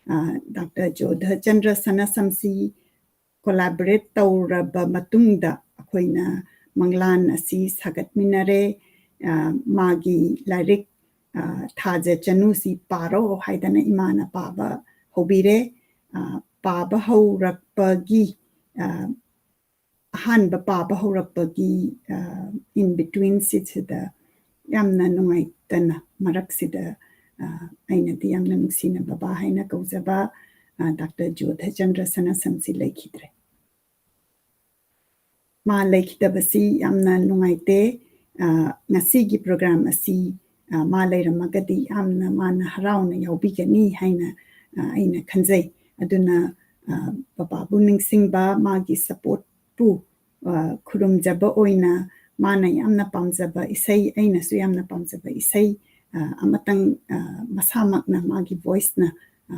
ꯑ, ꯗꯥꯛꯇꯔ ꯖꯣꯙꯆꯟꯗ꯭ꯔ ꯁꯅꯥꯁꯝꯁꯤ collaborate ꯇꯧꯔꯕ ꯃꯇꯨꯡꯗ ꯑꯩꯈꯣꯏꯅ ꯃꯪꯂꯥꯟ ꯑꯁꯤ ꯁꯥꯒꯠꯃꯤꯟꯅꯔꯦ꯫ ꯑ, ꯃꯥꯒꯤ ꯂꯥꯏꯔꯤꯛ, ꯑ, ꯊꯥꯖ ꯆꯅꯨꯁꯤ ꯄꯥꯔꯣ ꯍꯥꯏꯗꯅ ꯏꯃꯥꯅ ꯄꯥꯕ ꯍꯧꯕꯤꯔꯦ꯫ ꯑ, ꯄꯥꯕ ꯍꯧꯔꯛꯄꯒꯤ, ꯑ, ꯑꯍꯥꯟꯕ ꯄꯥꯕ ꯍꯧꯔꯛꯄꯒꯤ, ꯑ, in between ꯁꯤꯁꯤꯗ ꯌꯥꯝꯅ ꯅꯨꯡꯉꯥꯏꯇꯅ ꯃꯔꯛꯁꯤꯗ, ꯑ, ꯑꯩꯅꯗꯤ ꯌꯥꯝꯅ ꯅꯨꯡꯁꯤꯅ ꯕꯕꯥ ꯍꯥꯏꯅ ꯀꯧꯖꯕ, ꯑ, ꯗꯥꯛꯇꯔ ꯖꯣꯙꯆꯟꯗ꯭ꯔ ꯁꯅꯥꯁꯝꯁꯤ ꯂꯩꯈꯤꯗ꯭ꯔꯦ꯫ ꯃꯥ ꯂꯩꯈꯤꯗꯕꯁꯤ ꯌꯥꯝꯅ ꯅꯨꯡꯉꯥꯏꯇꯦ꯫ ꯑ, ꯉꯁꯤꯒꯤ program ꯑꯁꯤ, ꯑ, ꯃꯥ ꯂꯩꯔꯝꯃꯒꯗꯤ ꯌꯥꯝꯅ ꯃꯥꯅ ꯍꯔꯥꯎꯅ ꯌꯥꯎꯕꯤꯒꯅꯤ ꯍꯥꯏꯅ, ꯑ, ꯑꯩꯅ ꯈꯟꯖꯩ꯫ ꯑꯗꯨꯅ, ꯑ, ꯕꯕꯥꯕꯨ ꯅꯤꯡꯁꯤꯡꯕ, ꯃꯥꯒꯤ supportꯄꯨ, ꯑ, ꯈꯨꯔꯨꯝꯖꯕ ꯑꯣꯏꯅ ꯃꯥꯅ ꯌꯥꯝꯅ ꯄꯥꯝꯖꯕ ꯏꯁꯩ, ꯑꯩꯅꯁꯨ ꯌꯥꯝꯅ ꯄꯥꯝꯖꯕ ꯏꯁꯩ, ꯑ, ꯑꯃꯇꯪ, ꯑ, ꯃꯁꯥꯃꯛꯅ ꯃꯥꯒꯤ voiceꯅ, ꯑ,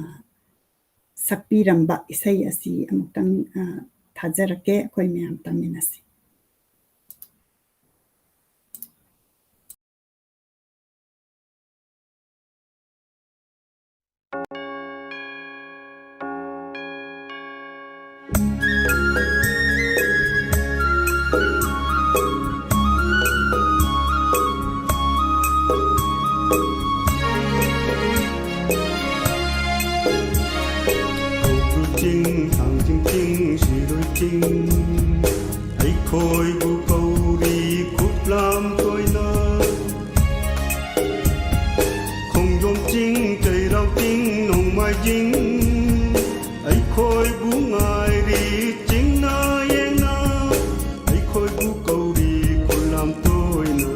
ꯁꯛꯄꯤꯔꯝꯕ ꯏꯁꯩ ꯑꯁꯤ ꯑꯃꯨꯛꯇꯪ, ꯑ, ꯊꯥꯖꯔꯛꯀꯦ, ꯑꯩꯈꯣꯏ ꯃꯌꯥꯝ ꯇꯥꯃꯤꯟꯅꯁꯤ꯫ ꯀꯧꯕ꯭ꯔꯨ ꯆꯤꯡ, ꯊꯥꯡꯖꯤꯡ ꯆꯤꯡ, ꯁꯤꯔꯣꯏ ꯆꯤꯡ, ꯑꯩꯈꯣꯏꯕꯨ ꯀꯧꯔꯤ ꯈꯨꯠꯂꯥꯝ ꯇꯣꯏꯅ꯫ ꯈꯣꯡꯖꯣꯝ ꯆꯤꯡ, ꯆꯩꯔꯥꯎ ꯆꯤꯡ, ꯅꯣꯡꯃꯥꯏꯖꯤꯡ, ꯑꯩꯈꯣꯏꯕꯨ ꯉꯥꯏꯔꯤ ꯆꯤꯡꯅ ꯌꯦꯡꯅ, ꯑꯩꯈꯣꯏꯕꯨ ꯀꯧꯔꯤ ꯈꯨꯠꯂꯥꯝ ꯇꯣꯏꯅ꯫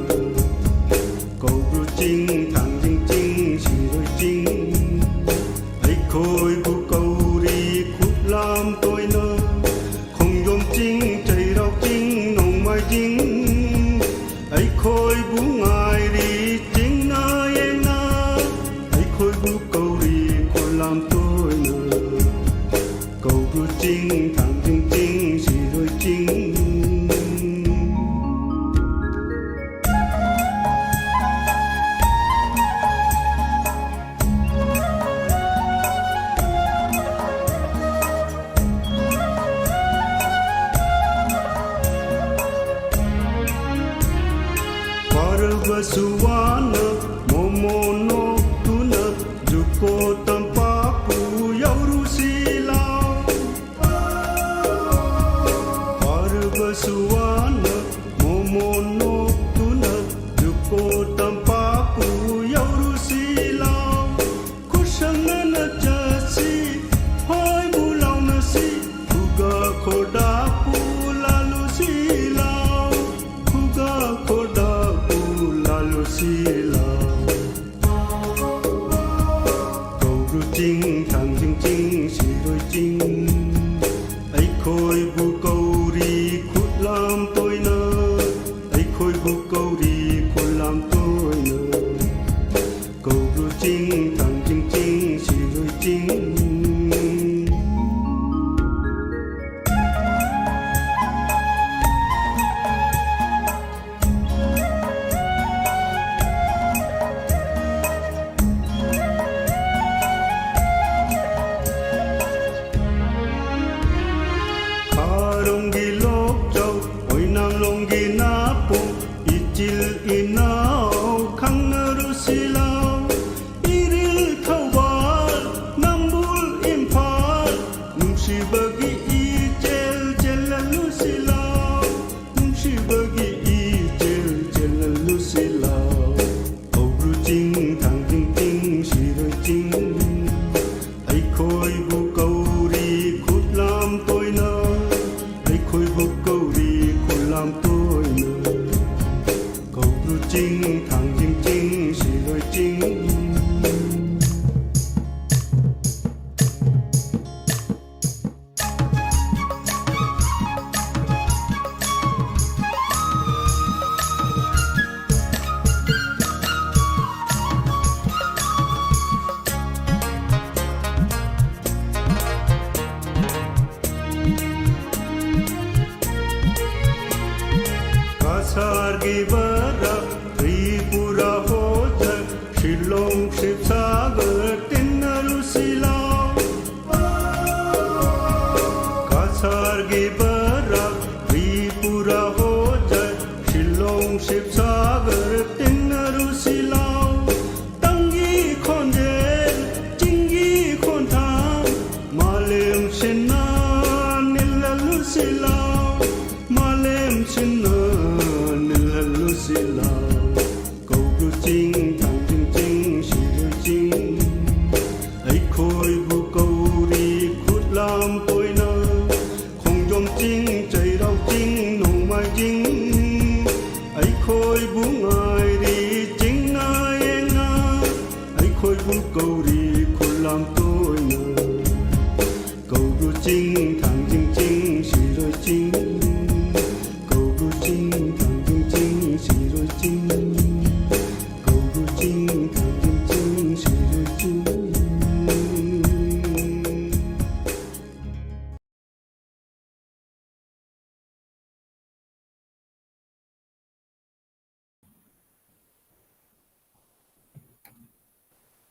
ꯀꯧꯕ꯭ꯔꯨ ꯆꯤꯡ, ꯊꯥꯡꯖꯤꯡ ꯆꯤꯡ, ꯁꯤꯔꯣꯏ ꯆꯤꯡ, ꯑꯩꯈꯣꯏꯕꯨ ꯀꯧꯔꯤ ꯈꯨꯠꯂꯥꯝ ꯇꯣꯏꯅ꯫ ꯈꯣꯡꯖꯣꯝ ꯆꯤꯡ, ꯆꯩꯔꯥꯎ ꯆꯤꯡ, ꯅꯣꯡꯃꯥꯏꯖꯤꯡ, ꯑꯩꯈꯣꯏꯕꯨ ꯉꯥꯏꯔꯤ ꯆꯤꯡꯅ ꯌꯦꯡꯅ, ꯑꯩꯈꯣꯏꯕꯨ ꯀꯧꯔꯤ ꯈꯨꯠꯂꯥꯝ ꯇꯣꯏꯅ꯫ ꯀꯧꯕ꯭ꯔꯨ ꯆꯤꯡ, ꯊꯥꯡꯖꯤꯡ ꯆꯤꯡ, ꯁꯤꯔꯣꯏ ꯆꯤꯡ꯫ ꯔꯨꯁꯤꯂꯥꯎ, ꯏꯔꯤꯜ ꯊꯧꯕꯥꯜ, ꯅꯝꯕꯨꯜ ꯏꯝꯐꯥꯜ, ꯅꯨꯡꯁꯤꯕꯒꯤ ꯏꯆꯦꯜ ꯆꯦꯜꯍꯜꯂꯨꯁꯤ ꯂꯥꯎ, ꯅꯨꯡꯁꯤꯕꯒꯤ ꯏꯆꯦꯜ ꯆꯦꯜꯍꯜꯂꯨꯁꯤ ꯂꯥꯎ꯫ ꯀꯧꯕ꯭ꯔꯨ ꯆꯤꯡ, ꯊꯥꯡꯖꯤꯡ ꯆꯤꯡ, ꯁꯤꯔꯣꯏ ꯆꯤꯡ, ꯑꯩꯈꯣꯏꯕꯨ ꯀꯧꯔꯤ ꯈꯨꯠꯂꯥꯝ ꯇꯣꯏꯅ, ꯑꯩꯈꯣꯏꯕꯨ ꯀꯧꯔꯤ ꯈꯨꯠꯂꯥꯝ ꯇꯣꯏꯅ꯫ ꯀꯧꯕ꯭ꯔꯨ ꯆꯤꯡ, ꯊꯥꯡꯖꯤꯡ ꯆꯤꯡ, ꯁꯤꯔꯣꯏ ꯆꯤꯡ꯫ ꯀꯁꯥꯔꯒꯤ ꯕꯔꯥꯛ, ꯇ꯭ꯔꯤꯄꯨꯔꯥ ꯍꯣꯖꯥꯏ, ꯁꯤꯂꯣꯡ ꯁꯤꯕꯁꯥꯒꯔ ꯇꯤꯟꯅꯔꯨꯁꯤ ꯂꯥꯎ꯫ ꯀꯁꯥꯔꯒꯤ ꯕꯔꯥꯛ, ꯇ꯭ꯔꯤꯄꯨꯔꯥ ꯍꯣꯖꯥꯏ, ꯁꯤꯂꯣꯡ ꯁꯤꯕꯁꯥꯒꯔ ꯇꯤꯟꯅꯔꯨꯁꯤ ꯂꯥꯎ꯫ ꯇꯝꯒꯤ ꯈꯣꯟꯖꯦꯜ, ꯆꯤꯡꯒꯤ ꯈꯣꯟꯊꯥꯡ, ꯃꯥꯂꯦꯝ ꯁꯤꯟꯅ ꯅꯤꯜꯍꯜꯂꯨꯁꯤ ꯂꯥꯎ, ꯃꯥꯂꯦꯝ ꯁꯤꯟꯅ ꯅꯤꯜꯍꯜꯂꯨꯁꯤ ꯂꯥꯎ꯫ ꯀꯧꯕ꯭ꯔꯨ ꯆꯤꯡ, ꯊꯥꯡꯖꯤꯡ ꯆꯤꯡ, ꯁꯤꯔꯣꯏ ꯆꯤꯡ, ꯑꯩꯈꯣꯏꯕꯨ ꯀꯧꯔꯤ ꯈꯨꯠꯂꯥꯝ ꯇꯣꯏꯅ꯫ ꯈꯣꯡꯖꯣꯝ ꯆꯤꯡ, ꯆꯩꯔꯥꯎ ꯆꯤꯡ, ꯅꯣꯡꯃꯥꯏꯖꯤꯡ, ꯑꯩꯈꯣꯏꯕꯨ ꯉꯥꯏꯔꯤ ꯆꯤꯡꯅ ꯌꯦꯡꯅ, ꯑꯩꯈꯣꯏꯕꯨ ꯀꯧꯔꯤ ꯈꯨꯠꯂꯥꯝ ꯇꯣꯏꯅ꯫ ꯀꯧꯕ꯭ꯔꯨ ꯆꯤꯡ, ꯊꯥꯡꯖꯤꯡ ꯆꯤꯡ, ꯁꯤꯔꯣꯏ ꯆꯤꯡ, ꯀꯧꯕ꯭ꯔꯨ ꯆꯤꯡ, ꯊꯥꯡꯖꯤꯡ ꯆꯤꯡ, ꯁꯤꯔꯣꯏ ꯆꯤꯡ, ꯀꯧꯕ꯭ꯔꯨ ꯆꯤꯡ, ꯊꯥꯡꯖꯤꯡ ꯆꯤꯡ, ꯁꯤꯔꯣꯏ ꯆꯤꯡ꯫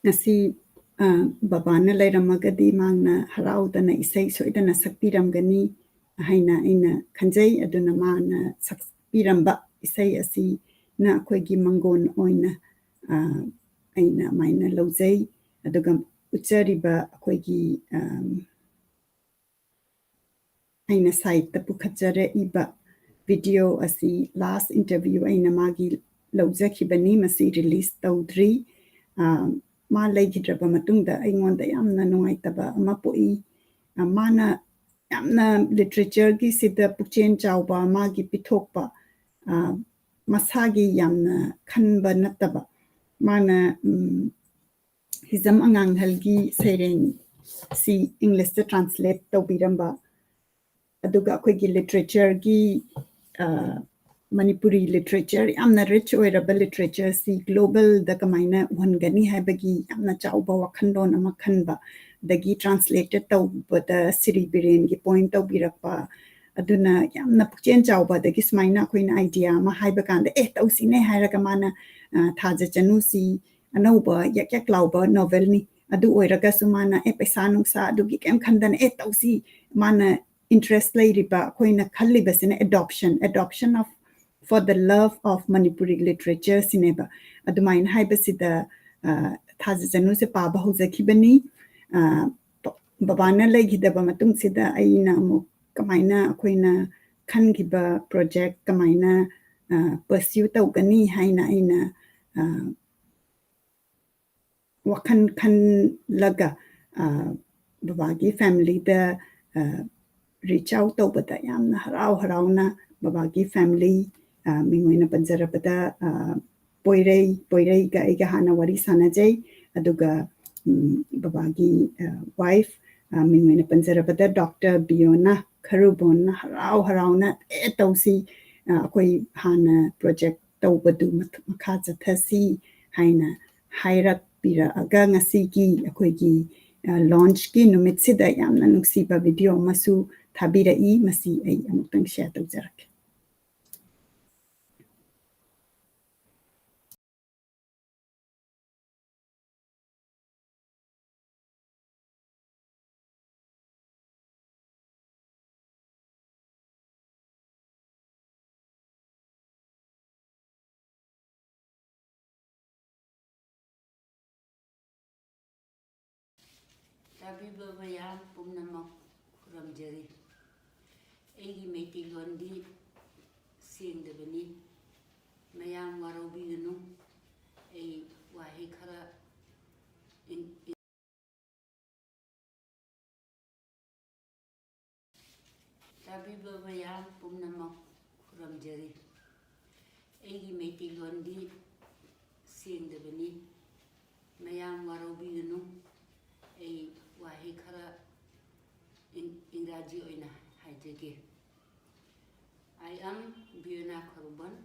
ꯉꯁꯤ, ꯑ, ꯕꯕꯥꯅ ꯂꯩꯔꯝꯃꯒꯗꯤ ꯃꯥꯅ ꯍꯔꯥꯎꯗꯅ ꯏꯁꯩ ꯁꯣꯏꯗꯅ ꯁꯛꯄꯤꯔꯝꯒꯅꯤ ꯍꯥꯏꯅ ꯑꯩꯅ ꯈꯟꯖꯩ꯫ ꯑꯗꯨꯅ ꯃꯥꯅ ꯁꯛꯄꯤꯔꯝꯕ ꯏꯁꯩ ꯑꯁꯤꯅ ꯑꯩꯈꯣꯏꯒꯤ ꯃꯪꯒꯣꯟ ꯑꯣꯏꯅ, ꯑ, ꯑꯩꯅ ꯑꯗꯨꯃꯥꯏꯅ ꯂꯧꯖꯩ꯫ ꯑꯗꯨꯒ ꯎꯠꯆꯔꯤꯕ ꯑꯩꯈꯣꯏꯒꯤ, ꯑꯝ, ꯑꯩꯅ site ꯇ ꯄꯨꯈꯠꯆꯔꯛꯏꯕ video ꯑꯁꯤ last interview ꯑꯩꯅ ꯃꯥꯒꯤ ꯂꯧꯖꯈꯤꯕꯅꯤ꯫ ꯃꯁꯤ release ꯇꯧꯗ꯭ꯔꯤ꯫ ꯑ, ꯃꯥ ꯂꯩꯈꯤꯗ꯭ꯔꯕ ꯃꯇꯨꯡꯗ ꯑꯩꯉꯣꯟꯗ ꯌꯥꯝꯅ ꯅꯨꯡꯉꯥꯏꯇꯕ ꯑꯃ ꯄꯣꯛꯏ꯫ ꯑ, ꯃꯥꯅ ꯌꯥꯝꯅ literature ꯒꯤꯁꯤꯗ ꯄꯨꯛꯆꯦꯜ ꯆꯥꯎꯕ, ꯃꯥꯒꯤ ꯄꯤꯊꯣꯛꯄ, ꯑ, ꯃꯁꯥꯒꯤ ꯌꯥꯝꯅ ꯈꯟꯕ ꯅꯠꯇꯕ, ꯃꯥꯅ, ꯎꯝ, ꯍꯤꯖꯝ ꯑꯉꯥꯡꯍꯜꯒꯤ ꯁꯩꯔꯦꯡꯁꯤ English ꯇ translate ꯇꯧꯕꯤꯔꯝꯕ, ꯑꯗꯨꯒ ꯑꯩꯈꯣꯏꯒꯤ literature ꯒꯤ, ꯑ, ꯃꯅꯤꯄꯨꯔꯤ literature, ꯌꯥꯝꯅ rich ꯑꯣꯏꯔꯕ literature ꯁꯤ global ꯗ ꯀꯃꯥꯏꯅ ꯎꯍꯟꯒꯅꯤ ꯍꯥꯏꯕꯒꯤ ꯌꯥꯝꯅ ꯆꯥꯎꯕ ꯋꯥꯈꯜꯂꯣꯟ ꯑꯃ ꯈꯟꯕ, ꯑꯗꯒꯤ translate ꯇꯧꯕꯗ ꯁꯤꯔꯤ ꯕꯤꯔꯦꯟꯒꯤ point ꯇꯧꯕꯤꯔꯛꯄ, ꯑꯗꯨꯅ ꯌꯥꯝꯅ ꯄꯨꯛꯆꯦꯜ ꯆꯥꯎꯕ, ꯑꯗꯒꯤ ꯁꯨꯃꯥꯏꯅ ꯑꯩꯈꯣꯏꯅ idea ꯑꯃ ꯍꯥꯏꯕ ꯀꯥꯟꯗ, "ꯑꯦ, ꯇꯧꯁꯤꯅꯦ" ꯍꯥꯏꯔꯒ ꯃꯥꯅ, ꯑ, ꯊꯥꯖ ꯆꯅꯨꯁꯤ ꯑꯅꯧꯕ ꯌꯛ ꯌꯛ ꯂꯥꯎꯕ novel ꯅꯤ꯫ ꯑꯗꯨ ꯑꯣꯏꯔꯒꯁꯨ ꯃꯥꯅ, "ꯑꯦ, ꯄꯩꯁꯥ ꯅꯨꯡꯁꯥ ꯑꯗꯨꯒꯤ ꯀꯩꯝ ꯈꯟꯗꯅ, ꯑꯦ, ꯇꯧꯁꯤ", ꯃꯥꯅ interest ꯂꯩꯔꯤꯕ, ꯑꯩꯈꯣꯏꯅ ꯈꯜꯂꯤꯕꯁꯤꯅ adoption, adoption of, for the love of Manipuri literature ꯁꯤꯅꯦꯕ꯫ ꯑꯗꯨꯃꯥꯏꯅ ꯍꯥꯏꯕꯁꯤꯗ, ꯑ, ꯊꯥꯖ ꯆꯅꯨꯁꯦ ꯄꯥꯕ ꯍꯧꯖꯈꯤꯕꯅꯤ꯫ ꯑ, ꯕ-, ꯕꯕꯥꯅ ꯂꯩꯈꯤꯗꯕ ꯃꯇꯨꯡꯁꯤꯗ ꯑꯩꯅ ꯑꯃꯨꯛ ꯀꯃꯥꯏꯅ ꯑꯩꯈꯣꯏꯅ ꯈꯟꯈꯤꯕ project ꯀꯃꯥꯏꯅ, ꯑ, pursue ꯇꯧꯒꯅꯤ ꯍꯥꯏꯅ ꯑꯩꯅ, ꯑ, ꯋꯥꯈꯜ ꯈꯜꯂꯒ, ꯑ, ꯕꯕꯥꯒꯤ family ꯗ, ꯑ, reach out ꯇꯧꯕꯗ ꯌꯥꯝꯅ ꯍꯔꯥꯎ ꯍꯔꯥꯎꯅ ꯕꯕꯥꯒꯤ family, ꯑ, ꯃꯤꯡ ꯑꯣꯏꯅ ꯄꯟꯖꯔꯕꯗ, ꯑ, ꯄꯣꯏꯔꯩ, ꯄꯣꯏꯔꯩꯒ ꯑꯩꯒ ꯍꯥꯟꯅ ꯋꯥꯔꯤ ꯁꯥꯟꯅꯖꯩ꯫ ꯑꯗꯨꯒ, ꯎꯝ, ꯕꯕꯥꯒꯤ, ꯑ, wife, ꯑ, ꯃꯤꯡ ꯑꯣꯏꯅ ꯄꯟꯖꯔꯕꯗ Doctor ꯕꯤꯌꯣꯅꯥ ꯈꯔꯨꯕꯣꯟꯅ ꯍꯔꯥꯎ ꯍꯔꯥꯎꯅ, "ꯑꯦ, ꯇꯧꯁꯤ, ꯑ, ꯑꯩꯈꯣꯏ ꯍꯥꯟꯅ project ꯇꯧꯕꯗꯨ ꯃꯊ-, ꯃꯈꯥ ꯆꯠꯊꯁꯤ" ꯍꯥꯏꯅ ꯍꯥꯏꯔꯛꯄꯤꯔꯛꯑꯒ ꯉꯁꯤꯒꯤ ꯑꯩꯈꯣꯏꯒꯤ, ꯑ, launch ꯀꯤ ꯅꯨꯃꯤꯠꯁꯤꯗ ꯌꯥꯝꯅ ꯅꯨꯡꯁꯤꯕ video ꯑꯃꯁꯨ ꯊꯥꯕꯤꯔꯛꯏ꯫ ꯃꯁꯤ ꯑꯩ ꯑꯃꯨꯛꯇꯪ share ꯇꯧꯖꯔꯛꯀꯦ꯫ ꯇꯥꯕꯤꯕ ꯃꯌꯥꯝ ꯄꯨꯝꯅꯃꯛ ꯈꯨꯔꯨꯝꯖꯔꯤ꯫ ꯑꯩꯒꯤ ꯃꯩꯇꯩꯂꯣꯟꯗꯤ ꯁꯦꯡꯗꯕꯅꯤ, ꯃꯌꯥꯝ ꯋꯥꯔꯧꯕꯤꯒꯅꯨ꯫ ꯑꯩ ꯋꯥꯍꯩ ꯈꯔ ꯏꯪ-, ꯇꯥꯕꯤꯕ ꯃꯌꯥꯝ ꯄꯨꯝꯅꯃꯛ ꯈꯨꯔꯨꯝꯖꯔꯤ꯫ ꯑꯩꯒꯤ ꯃꯩꯇꯩꯂꯣꯟꯗꯤ ꯁꯦꯡꯗꯕꯅꯤ, ꯃꯌꯥꯝ ꯋꯥꯔꯧꯕꯤꯒꯅꯨ꯫ ꯑꯩ ꯋꯥꯍꯩ ꯈꯔ ꯏꯪ-, ꯏꯪꯒ꯭ꯔꯥꯖꯤ ꯑꯣꯏꯅ ꯍꯥꯏꯖꯒꯦ꯫ I am Biona Khorban,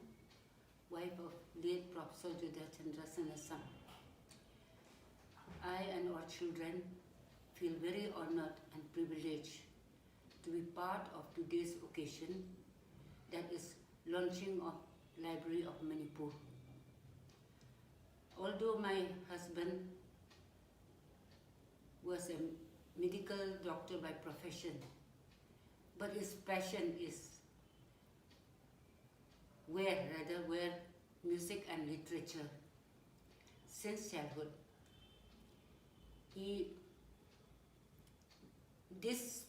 wife of late Professor Jodha Chandra Sanasam. I and our children feel very honored and privileged to be part of today's occasion, that is launching of Library of Manipur. Although my husband was a medical doctor by profession, but his passion is where, rather, where music and literature since childhood. He, this,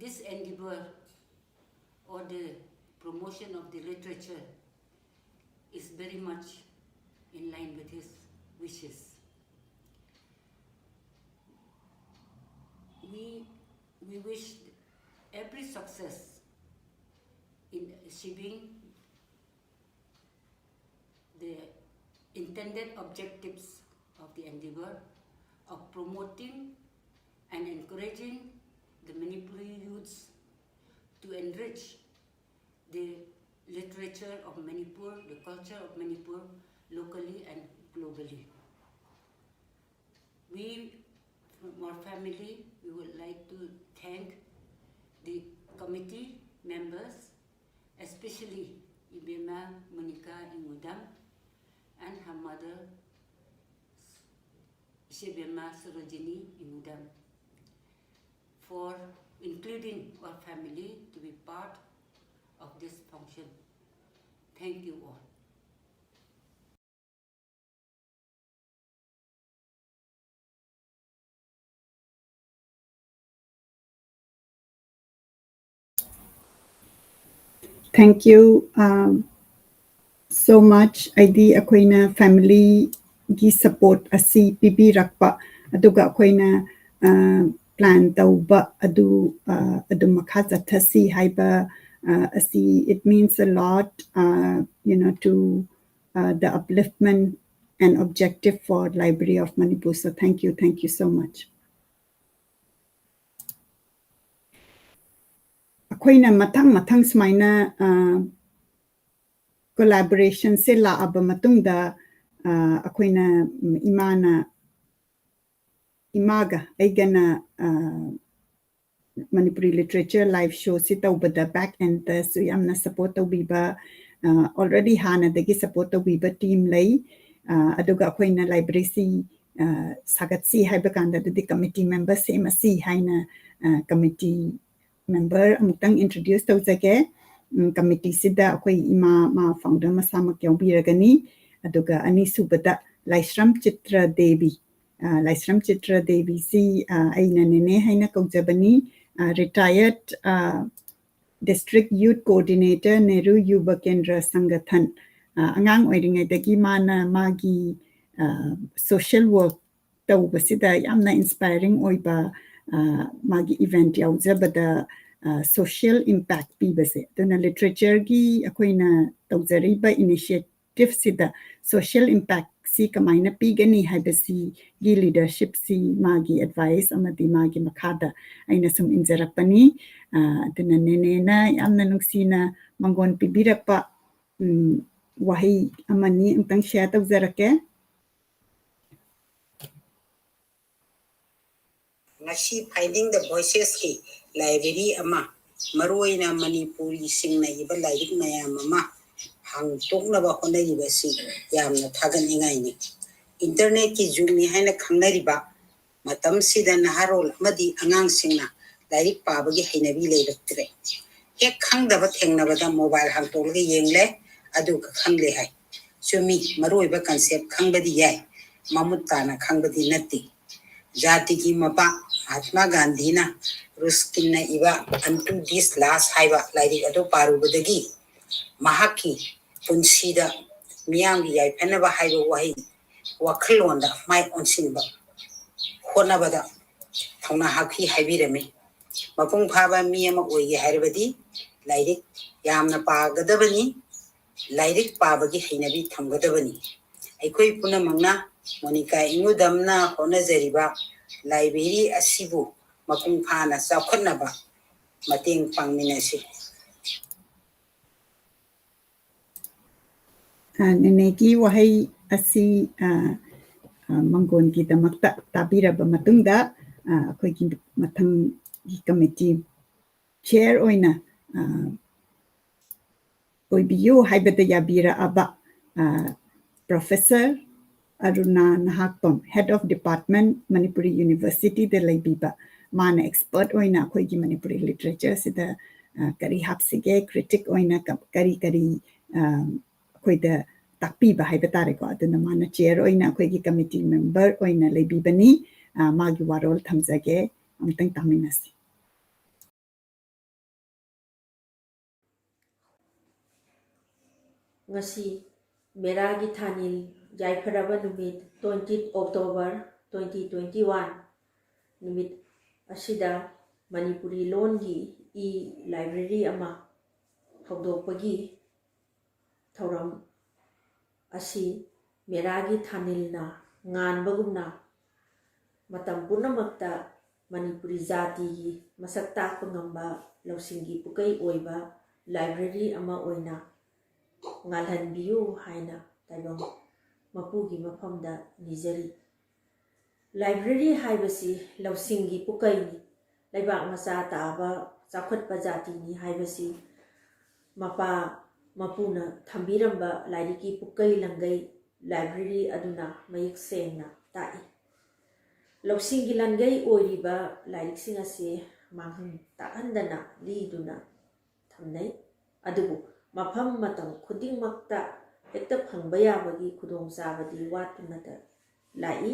this endeavor or the promotion of the literature is very much in line with his wishes. We, we wish every success in achieving the intended objectives of the endeavor of promoting and encouraging the Manipuri youths to enrich the literature of Manipur, the culture of Manipur, locally and globally. We, from our family, we would like to thank the committee members, especially Ibema Monica Ingudam and her mother, Ishebema Sarojini Ingudam, for including our family to be part of this function. Thank you all. Thank you, um, so much. ꯑꯩꯗꯤ ꯑꯩꯈꯣꯏꯅ family ꯒꯤ support ꯑꯁꯤ ꯄꯤꯕꯤꯔꯛꯄ, ꯑꯗꯨꯒ ꯑꯩꯈꯣꯏꯅ, ꯑ, plan ꯇꯧꯕ ꯑꯗꯨ, ꯑ, ꯑꯗꯨꯝ ꯃꯈꯥ ꯆꯠꯊꯁꯤ ꯍꯥꯏꯕ, ꯑ, ꯑꯁꯤ, it means a lot, uh, you know, to, uh, the upliftment and objective for Library of Manipur. So thank you, thank you so much. ꯑꯩꯈꯣꯏꯅ ꯃꯊꯪ ꯃꯊꯪ ꯁꯨꯃꯥꯏꯅ, ꯑ, collaboration ꯁꯦ ꯂꯥꯛꯑꯕ ꯃꯇꯨꯡꯗ, ꯑ, ꯑꯩꯈꯣꯏꯅ, ꯎꯝ, ꯏꯃꯥꯅ, ꯏꯃꯥꯒ ꯑꯩꯒꯅ, ꯑ, Manipuri Literature Live Show ꯁꯤ ꯇꯧꯕꯗ back end ꯇꯁꯨ ꯌꯥꯝꯅ support ꯇꯧꯕꯤꯕ, ꯑ, already ꯍꯥꯟꯅꯗꯒꯤ support ꯇꯧꯕꯤꯕ team ꯂꯩ꯫ ꯑ, ꯑꯗꯨꯒ ꯑꯩꯈꯣꯏꯅ library ꯁꯤ, ꯑ, ꯁꯥꯒꯠꯁꯤ ꯍꯥꯏꯕ ꯀꯥꯟꯗ ꯑꯗꯨꯗꯤ committee member ꯁꯦꯝꯃꯁꯤ ꯍꯥꯏꯅ, ꯑ, committee member ꯑꯃꯨꯛꯇꯪ introduce ꯇꯧꯖꯒꯦ꯫ ꯎꯝ, committee ꯁꯤꯗ ꯑꯩꯈꯣꯏ ꯏꯃꯥ, ꯃꯥ founder ꯃꯁꯥꯃꯛ ꯌꯥꯎꯕꯤꯔꯒꯅꯤ꯫ ꯑꯗꯨꯒ ꯑꯅꯤꯁꯨꯕꯗ ꯂꯥꯏꯁ꯭ꯔꯝ ꯆꯤꯇ꯭ꯔ ꯗꯦꯕꯤ꯫ ꯑ, ꯂꯥꯏꯁ꯭ꯔꯝ ꯆꯤꯇ꯭ꯔ ꯗꯦꯕꯤꯁꯤ, ꯑ, ꯑꯩꯅ ꯅꯦꯅꯦ ꯍꯥꯏꯅ ꯀꯧꯖꯕꯅꯤ꯫ ꯑ, retired, ꯑ, District Youth Coordinator, ꯅꯦꯍꯔꯨ ꯌꯨꯕ ꯀꯦꯟꯗ꯭ꯔ ꯁꯪꯒꯊꯟ꯫ ꯑ, ꯑꯉꯥꯡ ꯑꯣꯏꯔꯤꯉꯩꯗꯒꯤ ꯃꯥꯅ ꯃꯥꯒꯤ, ꯑ, social work ꯇꯧꯕꯁꯤꯗ ꯌꯥꯝꯅ inspiring ꯑꯣꯏꯕ, ꯑ, ꯃꯥꯒꯤ event ꯌꯥꯎꯖꯕꯗ, ꯑ, social impact ꯄꯤꯕꯁꯦ꯫ ꯑꯗꯨꯅ literature ꯒꯤ ꯑꯩꯈꯣꯏꯅ ꯇꯧꯖꯔꯤꯕ initiative ꯁꯤꯗ social impact ꯁꯤ ꯀꯃꯥꯏꯅ ꯄꯤꯒꯅꯤ ꯍꯥꯏꯕꯁꯤꯒꯤ leadership ꯁꯤ ꯃꯥꯒꯤ advice ꯑꯃꯗꯤ ꯃꯥꯒꯤ ꯃꯈꯥꯗ ꯑꯩꯅ ꯁꯨꯝ ꯏꯟꯖꯔꯛꯄꯅꯤ꯫ ꯑ, ꯑꯗꯨꯅ ꯅꯦꯅꯦꯅ ꯌꯥꯝꯅ ꯅꯨꯡꯁꯤꯅ ꯃꯪꯒꯣꯟ ꯄꯤꯕꯤꯔꯛꯄ, ꯎꯝ, ꯋꯥꯍꯩ ꯑꯃꯅꯤ ꯑꯃꯨꯛꯇꯪ share ꯇꯧꯖꯔꯛꯀꯦ꯫ ꯉꯁꯤ Finding the Voices ꯀꯤ library ꯑꯃ, ꯃꯔꯨꯑꯣꯏꯅ ꯃꯅꯤꯄꯨꯔꯤꯁꯤꯡꯅ ꯏꯕ ꯂꯥꯏꯔꯤꯛ ꯃꯌꯥꯝ ꯑꯃ ꯍꯥꯡꯗꯣꯛꯅꯕ ꯍꯣꯠꯅꯔꯤꯕ ꯑꯁꯤ ꯌꯥꯝꯅ ꯊꯥꯒꯠꯅꯤꯡꯉꯥꯏꯅꯤ꯫ Internet ꯀꯤ ꯖꯨꯒꯅꯤ ꯍꯥꯏꯅ ꯈꯪꯅꯔꯤꯕ ꯃꯇꯝꯁꯤꯗ ꯅꯍꯥꯔꯣꯜ ꯑꯃꯗꯤ ꯑꯉꯥꯡꯁꯤꯡꯅ ꯂꯥꯏꯔꯤꯛ ꯄꯥꯕꯒꯤ ꯍꯩꯅꯕꯤ ꯂꯩꯔꯛꯇ꯭ꯔꯦ꯫ ꯍꯦꯛ ꯈꯪꯗꯕ ꯊꯦꯡꯅꯕꯗ mobile ꯍꯥꯡꯇꯣꯛꯂꯒ ꯌꯦꯡꯂꯦ, ꯑꯗꯨꯒ ꯈꯪꯂꯦ ꯍꯥꯏ꯫ ꯆꯨꯝꯃꯤ, ꯃꯔꯨꯑꯣꯏꯕ concept ꯈꯪꯕꯗꯤ ꯌꯥꯏ, ꯃꯃꯨꯠ ꯇꯥꯅ ꯈꯪꯕꯗꯤ ꯅꯠꯇꯦ꯫ ꯖꯥꯇꯤꯒꯤ ꯃꯄꯥ, ꯃꯍꯥꯠꯃꯥ ꯒꯥꯟꯙꯤꯅ ꯔꯨꯁꯀꯤꯟꯅ ꯏꯕ Unto This Last ꯍꯥꯏꯕ ꯂꯥꯏꯔꯤꯛ ꯑꯗꯨ ꯄꯥꯔꯨꯕꯗꯒꯤ ꯃꯍꯥꯛꯀꯤ ꯄꯨꯟꯁꯤꯗ ꯃꯤꯌꯥꯝꯒꯤ ꯌꯥꯏꯐꯅꯕ ꯍꯥꯏꯕ ꯋꯥꯍꯩ ꯋꯥꯈꯜꯂꯣꯟꯗ ꯃꯥꯏ ꯑꯣꯟꯁꯤꯟꯕ ꯍꯣꯠꯅꯕꯗ ꯊꯧꯅꯥ ꯍꯥꯞꯈꯤ ꯍꯥꯏꯕꯤꯔꯝꯃꯤ꯫ ꯃꯄꯨꯡ ꯐꯥꯕ ꯃꯤ ꯑꯃ ꯑꯣꯏꯒꯦ ꯍꯥꯏꯔꯕꯗꯤ ꯂꯥꯏꯔꯤꯛ ꯌꯥꯝꯅ ꯄꯥꯒꯗꯕꯅꯤ꯫ ꯂꯥꯏꯔꯤꯛ ꯄꯥꯕꯒꯤ ꯍꯩꯅꯕꯤ ꯊꯝꯒꯗꯕꯅꯤ꯫ ꯑꯩꯈꯣꯏ ꯄꯨꯝꯅꯃꯛꯅ ꯃꯣꯅꯤꯀꯥ ꯏꯉꯨꯗꯝꯅ ꯍꯣꯠꯅꯖꯔꯤꯕ ꯂꯥꯏꯕ꯭ꯔꯦꯔꯤ ꯑꯁꯤꯕꯨ ꯃꯄꯨꯡ ꯐꯥꯅ ꯆꯥꯎꯈꯠꯅꯕ ꯃꯇꯦꯡ ꯄꯥꯡꯃꯤꯟꯅꯁꯤ꯫ ꯑ, ꯅꯦꯅꯦꯒꯤ ꯋꯥꯍꯩ ꯑꯁꯤ, ꯑ, ꯑ, ꯃꯪꯒꯣꯟꯒꯤꯗꯃꯛꯇ ꯇꯥꯕꯤꯔꯕ ꯃꯇꯨꯡꯗ, ꯑ, ꯑꯩꯈꯣꯏꯒꯤ ꯃꯊꯪꯒꯤ ꯀꯃꯤꯇꯤ ꯆꯤꯌꯔ ꯑꯣꯏꯅ, ꯑ, ꯑꯣꯏꯕꯤꯌꯨ ꯍꯥꯏꯕꯗ ꯌꯥꯕꯤꯔꯛꯑꯕ, ꯑ, ꯄ꯭ꯔꯣꯐꯦꯁꯔ ꯑꯔꯨꯅꯥ ꯅꯍꯥꯛꯄꯝ, Head of Department, ꯃꯅꯤꯄꯨꯔꯤ ꯌꯨꯅꯤꯚꯔꯁꯤꯇꯤꯗ ꯂꯩꯕꯤꯕ, ꯃꯥꯅ ꯑꯦꯛꯁꯄꯔꯠ ꯑꯣꯏꯅ ꯑꯩꯈꯣꯏꯒꯤ ꯃꯅꯤꯄꯨꯔꯤ ꯂꯤꯇꯔꯦꯆꯔꯁꯤꯗ, ꯑ, ꯀꯔꯤ ꯍꯥꯞꯁꯤꯒꯦ, ꯀ꯭ꯔꯤꯇꯤꯛ ꯑꯣꯏꯅ ꯀ-, ꯀꯔꯤ ꯀꯔꯤ, ꯑ, ꯑꯩꯈꯣꯏꯗ ꯇꯥꯛꯄꯤꯕ ꯍꯥꯏꯕ ꯇꯥꯔꯦꯀꯣ꯫ ꯑꯗꯨꯅ ꯃꯥꯅ ꯆꯤꯌꯔ ꯑꯣꯏꯅ ꯑꯩꯈꯣꯏꯒꯤ ꯀꯃꯤꯇꯤ ꯃꯦꯝꯕꯔ ꯑꯣꯏꯅ ꯂꯩꯕꯤꯕꯅꯤ꯫ ꯑ, ꯃꯥꯒꯤ ꯋꯥꯔꯣꯜ ꯊꯝꯖꯒꯦ꯫ ꯑꯃꯨꯛꯇꯪ ꯇꯥꯃꯤꯟꯅꯁꯤ꯫ ꯉꯁꯤ ꯃꯦꯔꯥꯒꯤ ꯊꯥꯅꯤꯜ ꯌꯥꯏꯐꯔꯕ ꯅꯨꯃꯤꯠ, twenty October twenty twenty one ꯅꯨꯃꯤꯠ ꯑꯁꯤꯗ ꯃꯅꯤꯄꯨꯔꯤ ꯂꯣꯟꯒꯤ e library ꯑꯃ ꯍꯧꯗꯣꯛꯄꯒꯤ ꯊꯧꯔꯝ ꯑꯁꯤ ꯃꯦꯔꯥꯒꯤ ꯊꯥꯅꯤꯜꯅ ꯉꯥꯟꯕꯒꯨꯝꯅ ꯃꯇꯝ ꯄꯨꯝꯅꯃꯛꯇ ꯃꯅꯤꯄꯨꯔꯤ ꯖꯥꯇꯤꯒꯤ ꯃꯁꯛ ꯇꯥꯛꯄ ꯉꯝꯕ ꯂꯧꯁꯤꯡꯒꯤ ꯄꯨꯀꯩ ꯑꯣꯏꯕ library ꯑꯃ ꯑꯣꯏꯅ ꯉꯥꯜꯍꯟꯕꯤꯌꯨ ꯍꯥꯏꯅ ꯇꯥꯏꯕꯪ ꯃꯄꯨꯒꯤ ꯃꯐꯝꯗ ꯅꯤꯖꯔꯤ꯫ Library ꯍꯥꯏꯕꯁꯤ ꯂꯧꯁꯤꯡꯒꯤ ꯄꯨꯀꯩꯅꯤ꯫ ꯂꯩꯕꯥꯛ ꯃꯆꯥ ꯇꯥꯕ ꯆꯥꯎꯈꯠꯄ ꯖꯥꯇꯤꯅꯤ ꯍꯥꯏꯕꯁꯤ ꯃꯄꯥ ꯃꯄꯨꯅ ꯊꯝꯕꯤꯔꯝꯕ ꯂꯥꯏꯔꯤꯛꯀꯤ ꯄꯨꯀꯩ ꯂꯪꯒꯩ library ꯑꯗꯨꯅ ꯃꯌꯦꯛ ꯁꯦꯡꯅ ꯇꯥꯛꯏ꯫ ꯂꯧꯁꯤꯡꯒꯤ ꯂꯟꯒꯩ ꯑꯣꯏꯔꯤꯕ ꯂꯥꯏꯔꯤꯛꯁꯤꯡ ꯑꯁꯤ ꯃꯥꯡꯍꯟ ꯇꯥꯛꯍꯟꯗꯅ ꯂꯤꯗꯨꯅ ꯊꯝꯅꯩ꯫ ꯑꯗꯨꯕꯨ ꯃꯐꯝ ꯃꯇꯝ ꯈꯨꯗꯤꯡꯃꯛꯇ ꯍꯦꯛꯇ ꯐꯪꯕ ꯌꯥꯕꯒꯤ ꯈꯨꯗꯣꯡꯆꯥꯕꯗꯤ ꯋꯥꯠꯇꯨꯅꯇ ꯂꯥꯛꯏ꯫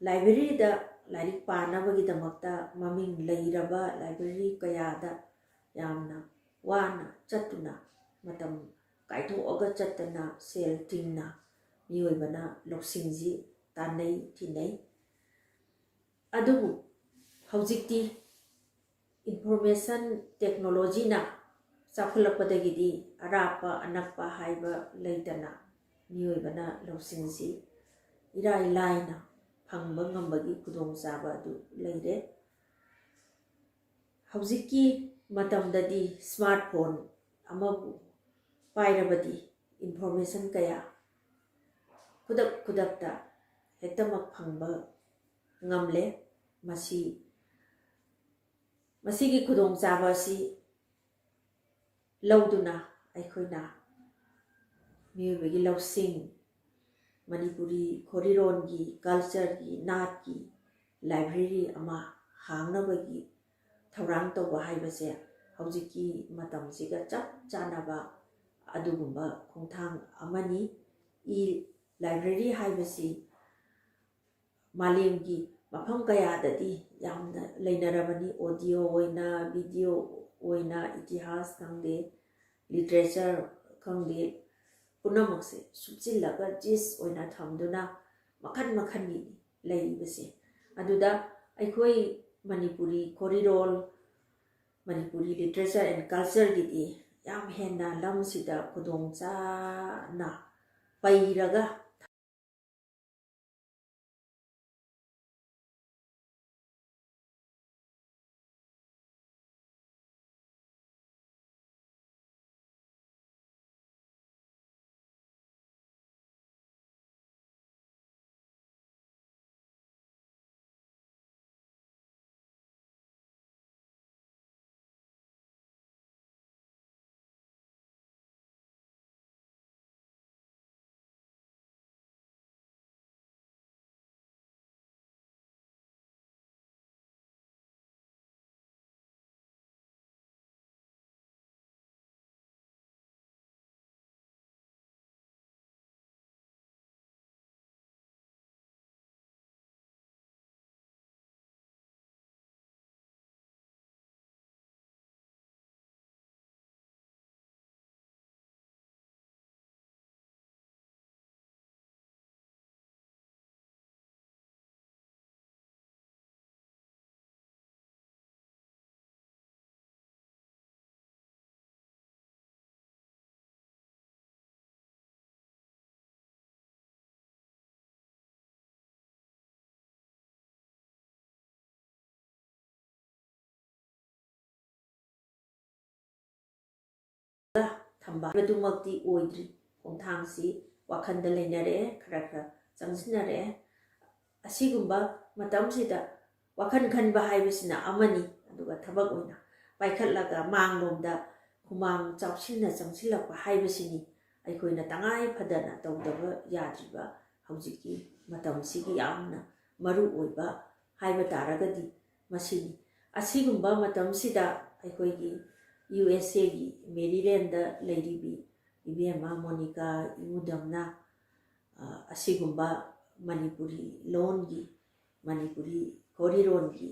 ꯂꯥꯏꯕ꯭ꯔꯦꯔꯤꯗ ꯂꯥꯏꯔꯤꯛ ꯄꯥꯅꯕꯒꯤꯗꯃꯛꯇ ꯃꯃꯤꯡ ꯂꯩꯔꯕ ꯂꯥꯏꯕ꯭ꯔꯦꯔꯤ ꯀꯌꯥꯗ ꯌꯥꯝꯅ ꯋꯥꯅ ꯆꯠꯇꯨꯅ, ꯃꯇꯝ ꯀꯥꯏꯊꯣꯛꯑꯒ ꯆꯠꯇꯅ ꯁꯦꯜ ꯇꯤꯡꯅ ꯃꯤꯑꯣꯏꯕꯅ ꯂꯧꯁꯤꯡꯁꯤ ꯇꯥꯟꯅꯩ, ꯊꯤꯅꯩ꯫ ꯑꯗꯨꯕꯨ ꯍꯧꯖꯤꯛꯇꯤ information technologyꯅ ꯆꯥꯎꯈꯠꯂꯛꯄꯗꯒꯤꯗꯤ ꯑꯔꯥꯞꯄ ꯑꯅꯛꯄ ꯍꯥꯏꯕ ꯂꯩꯇꯅ ꯃꯤꯑꯣꯏꯕꯅ ꯂꯧꯁꯤꯡꯁꯤ ꯏꯔꯥꯏ ꯂꯥꯏꯅ ꯐꯪꯕ ꯉꯝꯕꯒꯤ ꯈꯨꯗꯣꯡꯆꯥꯕ ꯑꯗꯨ ꯂꯩꯔꯦ꯫ ꯍꯧꯖꯤꯛꯀꯤ ꯃꯇꯝꯗꯗꯤ smartphone ꯑꯃꯕꯨ ꯄꯥꯏꯔꯕꯗꯤ information ꯀꯌꯥ ꯈꯨꯗꯛ ꯈꯨꯗꯛꯇ ꯍꯦꯛꯇꯃꯛ ꯐꯪꯕ ꯉꯝꯂꯦ꯫ ꯃꯁꯤ, ꯃꯁꯤꯒꯤ ꯈꯨꯗꯣꯡꯆꯥꯕ ꯑꯁꯤ ꯂꯧꯗꯨꯅ ꯑꯩꯈꯣꯏꯅ ꯃꯤꯑꯣꯏꯕꯒꯤ ꯂꯧꯁꯤꯡ, ꯃꯅꯤꯄꯨꯔꯤ ꯈꯣꯔꯤꯔꯣꯟꯒꯤ, cultureꯒꯤ, ꯅꯥꯠꯀꯤ library ꯑꯃ ꯍꯥꯡꯅꯕꯒꯤ ꯊꯧꯔꯥꯡ ꯇꯧꯕ ꯍꯥꯏꯕꯁꯦ ꯍꯧꯖꯤꯛꯀꯤ ꯃꯇꯝꯁꯤꯒ ꯆꯞ ꯆꯥꯟꯅꯕ ꯑꯗꯨꯒꯨꯝꯕ ꯈꯣꯡꯊꯥꯡ ꯑꯃꯅꯤ꯫ E library ꯍꯥꯏꯕꯁꯤ ꯃꯥꯂꯦꯝꯒꯤ ꯃꯐꯝ ꯀꯌꯥꯗꯗꯤ ꯌꯥꯝꯅ ꯂꯩꯅꯔꯕꯅꯤ꯫ Audio ꯑꯣꯏꯅ, video ꯑꯣꯏꯅ, ꯏꯇꯤꯍꯥꯁ ꯈꯪꯗꯦ, literature ꯈꯪꯗꯦ, ꯄꯨꯝꯅꯃꯛꯁꯦ ꯁꯨꯞꯆꯤꯜꯂꯒ ꯖꯤꯁ ꯑꯣꯏꯅ ꯊꯝꯗꯨꯅ ꯃꯈꯜ ꯃꯈꯜꯒꯤ ꯂꯩꯔꯤꯕꯁꯦ꯫ ꯑꯗꯨꯗ ꯑꯩꯈꯣꯏ ꯃꯅꯤꯄꯨꯔꯤ ꯈꯣꯔꯤꯔꯣꯜ, ꯃꯅꯤꯄꯨꯔꯤ literature and cultureꯒꯤꯗꯤ ꯌꯥꯝ ꯍꯦꯟꯅ ꯂꯝꯁꯤꯗ ꯈꯨꯗꯣꯡ ꯆꯥꯅ ꯄꯩꯔꯒ ꯊꯝꯕ ꯍꯥꯏꯕꯗꯨꯃꯛꯇꯤ ꯑꯣꯏꯗ꯭ꯔꯤ꯫ ꯈꯣꯡꯊꯥꯡꯁꯤ ꯋꯥꯈꯜꯗ ꯂꯩꯅꯔꯛꯑꯦ, ꯈꯔ ꯈꯔ ꯆꯪꯁꯤꯟꯅꯔꯛꯑꯦ꯫ ꯑꯁꯤꯒꯨꯝꯕ ꯃꯇꯝꯁꯤꯗ ꯋꯥꯈꯜ ꯈꯟꯕ ꯍꯥꯏꯕꯁꯤꯅ ꯑꯃꯅꯤ, ꯑꯗꯨꯒ ꯊꯕꯛ ꯑꯣꯏꯅ ꯄꯥꯏꯈꯠꯂꯒ ꯃꯥꯡꯂꯣꯝꯗ ꯍꯨꯃꯥꯡ ꯆꯥꯎꯁꯤꯟꯅ ꯆꯪꯁꯤꯜꯂꯛꯄ ꯍꯥꯏꯕꯁꯤꯅꯤ ꯑꯩꯈꯣꯏꯅ ꯇꯉꯥꯏ ꯐꯗꯅ ꯇꯧꯗꯕ ꯌꯥꯗ꯭ꯔꯤꯕ ꯍꯧꯖꯤꯛꯀꯤ ꯃꯇꯝꯁꯤꯒꯤ ꯌꯥꯝꯅ ꯃꯔꯨ ꯑꯣꯏꯕ ꯍꯥꯏꯕ ꯇꯥꯔꯒꯗꯤ ꯃꯁꯤꯅꯤ꯫ ꯑꯁꯤꯒꯨꯝꯕ ꯃꯇꯝꯁꯤꯗ ꯑꯩꯈꯣꯏꯒꯤ ꯌꯨ ꯑꯦꯁ ꯑꯦꯒꯤ ꯃꯦꯔꯤꯂꯦꯟꯗ ꯂꯩꯔꯤꯕꯤ ꯏꯕꯦꯝꯃ ꯃꯣꯅꯤꯀꯥ ꯏꯉꯨꯗꯝꯅ, ꯑ, ꯑꯁꯤꯒꯨꯝꯕ ꯃꯅꯤꯄꯨꯔꯤ ꯂꯣꯟꯒꯤ, ꯃꯅꯤꯄꯨꯔꯤ ꯈꯣꯔꯤꯔꯣꯟꯒꯤ,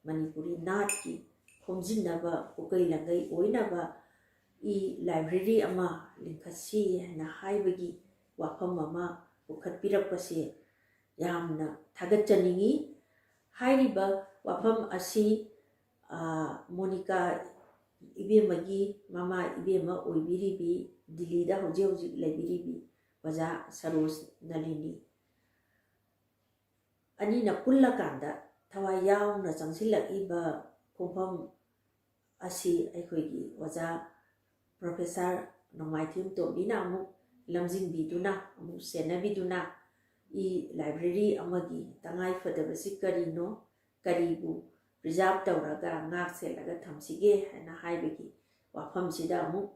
ꯃꯅꯤꯄꯨꯔꯤ ꯅꯥꯠꯀꯤ ꯈꯣꯝꯖꯤꯟꯅꯕ, ꯄꯨꯀꯩ ꯂꯪꯒꯩ ꯑꯣꯏꯅꯕ ꯏ ꯂꯥꯏꯕ꯭ꯔꯦꯔꯤ ꯑꯃ ꯂꯤꯡꯈꯠꯁꯤ ꯍꯥꯏꯅ ꯍꯥꯏꯕꯒꯤ ꯋꯥꯐꯝ ꯑꯃ ꯄꯨꯈꯠꯄꯤꯔꯛꯄꯁꯦ ꯌꯥꯝꯅ ꯊꯥꯒꯠꯆꯅꯤꯡꯏ꯫ ꯍꯥꯏꯔꯤꯕ ꯋꯥꯐꯝ ꯑꯁꯤ, ꯑ, ꯃꯣꯅꯤꯀꯥ ꯏꯕꯦꯝꯃꯒꯤ ꯃꯃꯥ ꯏꯕꯦꯝꯃ ꯑꯣꯏꯕꯤꯔꯤꯕꯤ, ꯗꯤꯜꯂꯤꯗ ꯍꯧꯖꯤꯛ ꯍꯧꯖꯤꯛ ꯂꯩꯕꯤꯔꯤꯕꯤ ꯑꯣꯖꯥ ꯁꯔꯣꯖ ꯅꯂꯤꯅꯤ ꯑꯅꯤꯅ ꯄꯨꯜꯂꯀꯥꯟꯗ ꯊꯋꯥꯏ ꯌꯥꯎꯅ ꯆꯪꯁꯤꯜꯂꯛꯏꯕ ꯈꯣꯡꯐꯝ ꯑꯁꯤ ꯑꯩꯈꯣꯏꯒꯤ ꯑꯣꯖꯥ ꯄ꯭ꯔꯣꯐꯦꯁꯔ ꯅꯣꯡꯃꯥꯏꯊꯦꯝ ꯇꯣꯝꯕꯤꯅ ꯑꯃꯨꯛ ꯂꯝꯖꯤꯡꯕꯤꯗꯨꯅ, ꯑꯃꯨꯛ ꯁꯦꯟꯅꯕꯤꯗꯨꯅ ꯏ ꯂꯥꯏꯕ꯭ꯔꯦꯔꯤ ꯑꯃꯒꯤ ꯇꯉꯥꯏ ꯐꯗꯕꯁꯤ ꯀꯔꯤꯅꯣ, ꯀꯔꯤꯕꯨ ꯄ꯭ꯔꯤꯖꯥꯕ ꯇꯧꯔꯒ ꯉꯥꯛ ꯁꯦꯜꯂꯒ ꯊꯝꯁꯤꯒꯦ ꯍꯥꯏꯅ ꯍꯥꯏꯕꯒꯤ ꯋꯥꯐꯝꯁꯤꯗ ꯑꯃꯨꯛ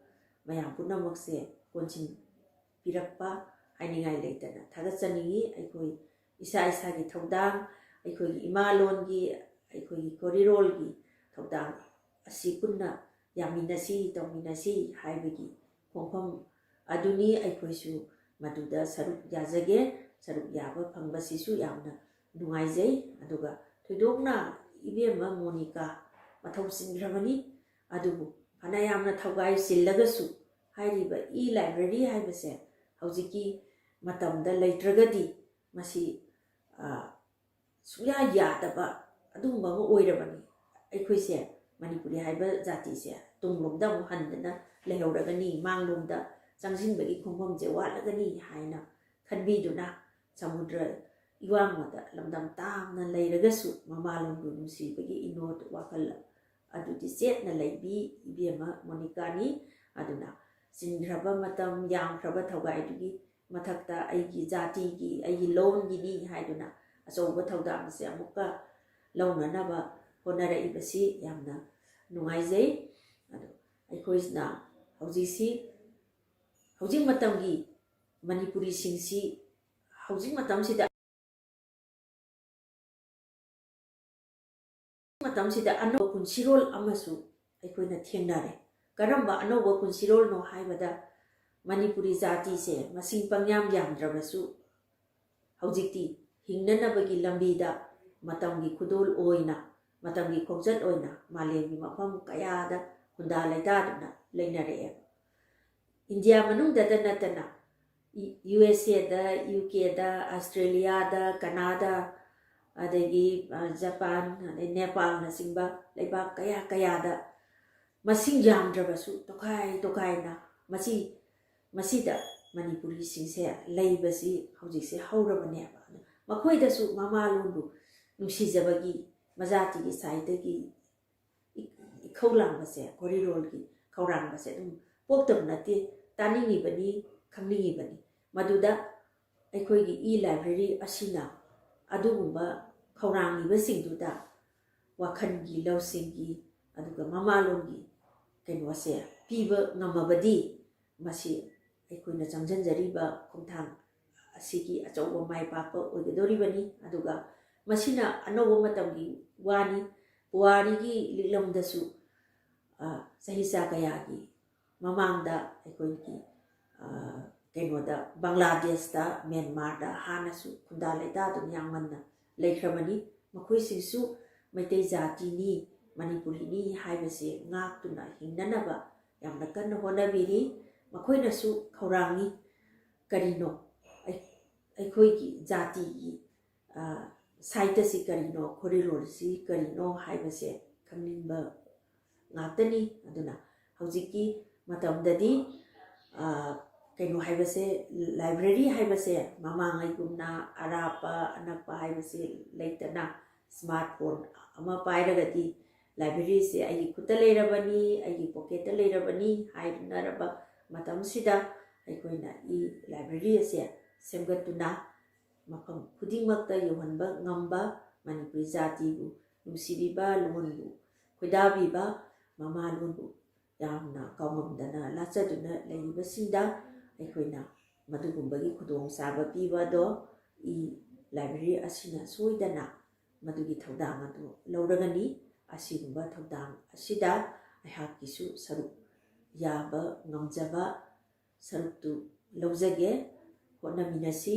ꯃꯌꯥꯝ ꯄꯨꯝꯅꯃꯛꯁꯦ ꯀꯣꯟꯁꯤꯟꯕꯤꯔꯛꯄ ꯍꯥꯏꯅꯤꯡꯉꯥꯏ ꯂꯩꯇꯅ ꯊꯥꯒꯠꯆꯅꯤꯡꯏ꯫ ꯑꯩꯈꯣꯏ ꯏꯁꯥ ꯏꯁꯥꯒꯤ ꯊꯧꯗꯥꯡ, ꯑꯩꯈꯣꯏꯒꯤ ꯏꯃꯥ ꯂꯣꯟꯒꯤ, ꯑꯩꯈꯣꯏꯒꯤ ꯈꯣꯔꯤꯔꯣꯜꯒꯤ ꯊꯧꯗꯥꯡ ꯑꯁꯤ ꯄꯨꯟꯅ ꯌꯥꯃꯤꯟꯅꯁꯤ, ꯇꯧꯃꯤꯟꯅꯁꯤ ꯍꯥꯏꯕꯒꯤ ꯈꯣꯡꯐꯝ ꯑꯗꯨꯅꯤ꯫ ꯑꯩꯈꯣꯏꯁꯨ ꯃꯗꯨꯗ ꯁꯔꯨꯛ ꯌꯥꯖꯒꯦ꯫ ꯁꯔꯨꯛ ꯌꯥꯕ ꯐꯪꯕꯁꯤꯁꯨ ꯌꯥꯝꯅ ꯅꯨꯡꯉꯥꯏꯖꯩ꯫ ꯑꯗꯨꯒ ꯊꯣꯏꯗꯣꯛꯅ ꯏꯕꯦꯝꯃ ꯃꯣꯅꯤꯀꯥ ꯃꯊꯧ ꯆꯤꯟꯈ꯭ꯔꯕꯅꯤ, ꯑꯗꯨꯕꯨ ꯐꯅ ꯌꯥꯝꯅ ꯊꯧꯒꯥꯏ ꯆꯤꯜꯂꯒꯁꯨ ꯍꯥꯏꯔꯤꯕ ꯏ ꯂꯥꯏꯕ꯭ꯔꯦꯔꯤ ꯍꯥꯏꯕꯁꯦ ꯍꯧꯖꯤꯛꯀꯤ ꯃꯇꯝꯗ ꯂꯩꯇ꯭ꯔꯒꯗꯤ ꯃꯁꯤ, ꯑ, ꯁꯨꯡꯌꯥ ꯌꯥꯗꯕ ꯑꯗꯨꯒꯨꯝꯕ ꯑꯃ ꯑꯣꯏꯔꯕꯅꯤ꯫ ꯑꯩꯈꯣꯏꯁꯦ, ꯃꯅꯤꯄꯨꯔꯤ ꯍꯥꯏꯕ ꯖꯥꯇꯤꯁꯦ ꯇꯨꯡꯂꯣꯝꯗ ꯑꯃꯨꯛ ꯍꯟꯗꯅ ꯂꯩꯍꯧꯔꯒꯅꯤ, ꯃꯥꯡꯂꯣꯝꯗ ꯆꯪꯁꯤꯟꯕꯒꯤ ꯈꯣꯡꯐꯝꯁꯦ ꯋꯥꯠꯂꯒꯅꯤ ꯍꯥꯏꯅ ꯈꯟꯕꯤꯗꯨꯅ ꯁꯃꯨꯗ꯭ꯔ ꯏꯋꯥꯡꯃꯗ ꯂꯝꯗꯝ ꯇꯥꯡꯅ ꯂꯩꯔꯒꯁꯨ ꯃꯃꯥꯂꯣꯟꯕꯨ ꯅꯨꯡꯁꯤꯕꯒꯤ ꯏꯅꯣꯠ ꯋꯥꯈꯜ ꯑꯗꯨꯗꯤ ꯆꯦꯠꯅ ꯂꯩꯕꯤ ꯏꯕꯦꯝꯃ ꯃꯣꯅꯤꯀꯥꯅꯤ꯫ ꯑꯗꯨꯅ ꯆꯤꯟꯈ꯭ꯔꯕ ꯃꯇꯝ, ꯌꯥꯝꯈ꯭ꯔꯕ ꯊꯧꯒꯥꯏꯗꯨꯒꯤ ꯃꯊꯛꯇ ꯑꯩꯒꯤ ꯖꯥꯇꯤꯒꯤ, ꯑꯩꯒꯤ ꯂꯣꯟꯒꯤꯅꯤ ꯍꯥꯏꯗꯨꯅ ꯑꯆꯧꯕ ꯊꯧꯗꯥꯡ ꯑꯁꯦ ꯑꯃꯨꯛꯀ ꯂꯧꯅꯅꯕ ꯍꯣꯠꯅꯔꯛꯏꯕꯁꯤ ꯌꯥꯝꯅ ꯅꯨꯡꯉꯥꯏꯖꯩ꯫ ꯑꯗꯣ ꯑꯩꯈꯣꯏꯅ ꯍꯧꯖꯤꯛꯁꯤ, ꯍꯧꯖꯤꯛ ꯃꯇꯝꯒꯤ ꯃꯅꯤꯄꯨꯔꯤꯁꯤꯡꯁꯤ ꯍꯧꯖꯤꯛ ꯃꯇꯝꯁꯤꯗ, ꯃꯇꯝꯁꯤꯗ ꯑꯅꯧꯕ ꯄꯨꯟꯁꯤꯔꯣꯜ ꯑꯃꯁꯨ ꯑꯩꯈꯣꯏꯅ ꯊꯦꯡꯅꯔꯦ꯫ ꯀꯔꯝꯕ ꯑꯅꯧꯕ ꯄꯨꯟꯁꯤꯔꯣꯜꯅꯣ ꯍꯥꯏꯕꯗ, ꯃꯅꯤꯄꯨꯔꯤ ꯖꯥꯇꯤꯁꯦ ꯃꯁꯤꯡ ꯄꯪꯌꯥꯝ ꯌꯥꯝꯗ꯭ꯔꯕꯁꯨ, ꯍꯧꯖꯤꯛꯇꯤ ꯍꯤꯡꯅꯅꯕꯒꯤ ꯂꯝꯕꯤꯗ ꯃꯇꯝꯒꯤ ꯈꯨꯗꯣꯜ ꯑꯣꯏꯅ, ꯃꯇꯝꯒꯤ ꯈꯣꯡꯆꯠ ꯑꯣꯏꯅ ꯃꯥꯂꯦꯝꯒꯤ ꯃꯐꯝ ꯀꯌꯥꯗ ꯈꯨꯟꯗꯥ ꯂꯩꯇꯥꯗꯨꯅ ꯂꯩꯅꯔꯛꯑꯦꯕ꯫ ꯏꯟꯗꯤꯌꯥ ꯃꯅꯨꯡꯗꯇ ꯅꯠꯇꯅ, ꯏ-, ꯌꯨ ꯑꯦꯁ ꯑꯦꯗ, ꯌꯨ ꯀꯦꯗ, ꯑꯁꯇ꯭ꯔꯦꯂꯤꯌꯥꯗ, ꯀꯅꯥꯗꯥ, ꯑꯗꯒꯤ, ꯑ, ꯖꯄꯥꯟ, ꯑꯗꯩ ꯅꯦꯄꯥꯜꯅꯆꯤꯡꯕ ꯂꯩꯕꯥꯛ ꯀꯌꯥ ꯀꯌꯥꯗ ꯃꯁꯤꯡ ꯌꯥꯝꯗ꯭ꯔꯕꯁꯨ ꯇꯣꯈꯥꯏ ꯇꯣꯈꯥꯏꯅ ꯃꯁꯤ, ꯃꯁꯤꯗ ꯃꯅꯤꯄꯨꯔꯤꯁꯤꯡꯁꯦ ꯂꯩꯕꯁꯤ ꯍꯧꯖꯤꯛꯁꯦ ꯍꯧꯔꯕꯅꯦꯕ꯫ ꯑꯗꯣ ꯃꯈꯣꯏꯗꯁꯨ ꯃꯃꯥ ꯂꯣꯟꯕꯨ ꯅꯨꯡꯁꯤꯖꯕꯒꯤ, ꯃꯖꯥꯇꯤꯒꯤ ꯁꯥꯏꯗꯒꯤ ꯏ-, ꯏꯈꯧ ꯂꯥꯡꯕꯁꯦ, ꯈꯣꯔꯤꯔꯣꯜꯒꯤ ꯈꯧꯔꯥꯡꯕꯁꯦ ꯑꯗꯨꯝ ꯄꯣꯛꯇꯕ ꯅꯠꯇꯦ, ꯇꯥꯅꯤꯡꯉꯤꯕꯅꯤ, ꯈꯪꯅꯤꯡꯉꯤꯕꯅꯤ꯫ ꯃꯗꯨꯗ ꯑꯩꯈꯣꯏꯒꯤ e-library ꯑꯁꯤꯅ ꯑꯗꯨꯒꯨꯝꯕ ꯈꯧꯔꯥꯡꯂꯤꯕꯁꯤꯡꯗꯨꯗ ꯋꯥꯈꯜꯒꯤ, ꯂꯧꯁꯤꯡꯒꯤ, ꯑꯗꯨꯒ ꯃꯃꯥꯂꯣꯟꯒꯤ ꯀꯩꯅꯣꯁꯦ ꯄꯤꯕ ꯉꯝꯃꯕꯗꯤ, ꯃꯁꯤ ꯑꯩꯈꯣꯏꯅ ꯆꯪꯁꯤꯟꯖꯔꯤꯕ ꯈꯣꯡꯊꯥꯡ ꯑꯁꯤꯒꯤ ꯑꯆꯧꯕ ꯃꯥꯏ ꯄꯥꯛꯄ ꯑꯣꯏꯒꯗꯧꯔꯤꯕꯅꯤ꯫ ꯑꯗꯨꯒ ꯃꯁꯤꯅ ꯑꯅꯧꯕ ꯃꯇꯝꯒꯤ ꯋꯥꯅꯤ꯫ ꯄꯨꯋꯥꯔꯤꯒꯤ ꯂꯤꯛꯂꯝꯗꯁꯨ, ꯑ, ꯆꯍꯤꯆꯥ ꯀꯌꯥꯒꯤ ꯃꯃꯥꯡꯗ ꯑꯩꯈꯣꯏꯒꯤ, ꯑ, ꯀꯩꯅꯣꯗ, ꯕꯪꯒ꯭ꯂꯥꯗꯦꯁꯇ, ꯃ꯭ꯌꯥꯟꯃꯥꯔꯗ ꯍꯥꯟꯅꯁꯨ ꯈꯨꯟꯗꯥ ꯂꯩꯇꯥꯗꯨꯅ ꯌꯥꯝ ꯉꯟꯅ ꯂꯩꯈ꯭ꯔꯕꯅꯤ꯫ ꯃꯈꯣꯏꯁꯤꯡꯁꯨ ꯃꯩꯇꯩ ꯖꯥꯇꯤꯅꯤ, ꯃꯅꯤꯄꯨꯔꯤꯅꯤ ꯍꯥꯏꯕꯁꯦ ꯉꯥꯛꯇꯨꯅ ꯍꯤꯡꯅꯅꯕ ꯌꯥꯝꯅ ꯀꯟꯅ ꯍꯣꯠꯅꯕꯤꯔꯤ꯫ ꯃꯈꯣꯏꯅꯁꯨ ꯈꯧꯔꯥꯡꯉꯤ꯫ ꯀꯔꯤꯅꯣ ꯑꯩ-, ꯑꯩꯈꯣꯏꯒꯤ ꯖꯥꯇꯤꯒꯤ, ꯑ, ꯁꯥꯍꯤꯇ꯭ꯌꯁꯤ ꯀꯔꯤꯅꯣ, ꯈꯣꯔꯤꯔꯣꯜꯁꯤ ꯀꯔꯤꯅꯣ ꯍꯥꯏꯕꯁꯦ ꯈꯪꯅꯤꯡꯕ ꯉꯥꯛꯇꯅꯤ꯫ ꯑꯗꯨꯅ ꯍꯧꯖꯤꯛꯀꯤ ꯃꯇꯝꯗꯗꯤ, ꯑ, ꯀꯩꯅꯣ ꯍꯥꯏꯕꯁꯦ, library ꯍꯥꯏꯕꯁꯦ ꯃꯃꯥꯡꯉꯩꯒꯨꯝꯅ ꯑꯔꯥꯞꯄ ꯑꯅꯛꯄ ꯍꯥꯏꯕꯁꯦ ꯂꯩꯇꯅ, smartphone ꯑꯃ ꯄꯥꯏꯔꯒꯗꯤ libraryꯁꯦ ꯑꯩꯒꯤ ꯈꯨꯠꯇ ꯂꯩꯔꯕꯅꯤ, ꯑꯩꯒꯤ pocketꯇ ꯂꯩꯔꯕꯅꯤ ꯍꯥꯏꯅꯔꯕ ꯃꯇꯝꯁꯤꯗ ꯑꯩꯈꯣꯏꯅ ꯏ ꯂꯥꯏꯕ꯭ꯔꯦꯔꯤ ꯑꯁꯦ ꯁꯦꯝꯒꯠꯇꯨꯅ ꯃꯐꯝ ꯈꯨꯗꯤꯡꯃꯛꯇ ꯌꯧꯍꯟꯕ ꯉꯝꯕ, ꯃꯅꯤꯄꯨꯔꯤ ꯖꯥꯇꯤꯕꯨ ꯅꯨꯡꯁꯤꯕꯤꯕ, ꯂꯣꯟꯕꯨ ꯈꯣꯏꯗꯥꯕꯤꯕ, ꯃꯃꯥ ꯂꯣꯟꯕꯨ ꯌꯥꯝꯅ ꯀꯥꯎꯉꯝꯗꯅ ꯂꯥꯠꯆꯗꯨꯅ ꯂꯩꯔꯤꯕꯁꯤꯡꯗ ꯑꯩꯈꯣꯏꯅ ꯃꯗꯨꯒꯨꯝꯕꯒꯤ ꯈꯨꯗꯣꯡꯆꯥꯕ ꯄꯤꯕ ꯑꯗꯣ ꯏ ꯂꯥꯏꯕ꯭ꯔꯦꯔꯤ ꯑꯁꯤꯅ ꯁꯣꯏꯗꯅ ꯃꯗꯨꯒꯤ ꯊꯧꯗꯥꯡ ꯑꯗꯨ ꯂꯧꯔꯒꯅꯤ꯫ ꯑꯁꯤꯒꯨꯝꯕ ꯊꯧꯗꯥꯡ ꯑꯁꯤꯗ ꯑꯩꯍꯥꯛꯀꯤꯁꯨ ꯁꯔꯨꯛ ꯌꯥꯕ ꯉꯝꯖꯕ ꯁꯔꯨꯛꯇꯨ ꯂꯧꯖꯒꯦ, ꯍꯣꯠꯅꯃꯤꯟꯅꯁꯤ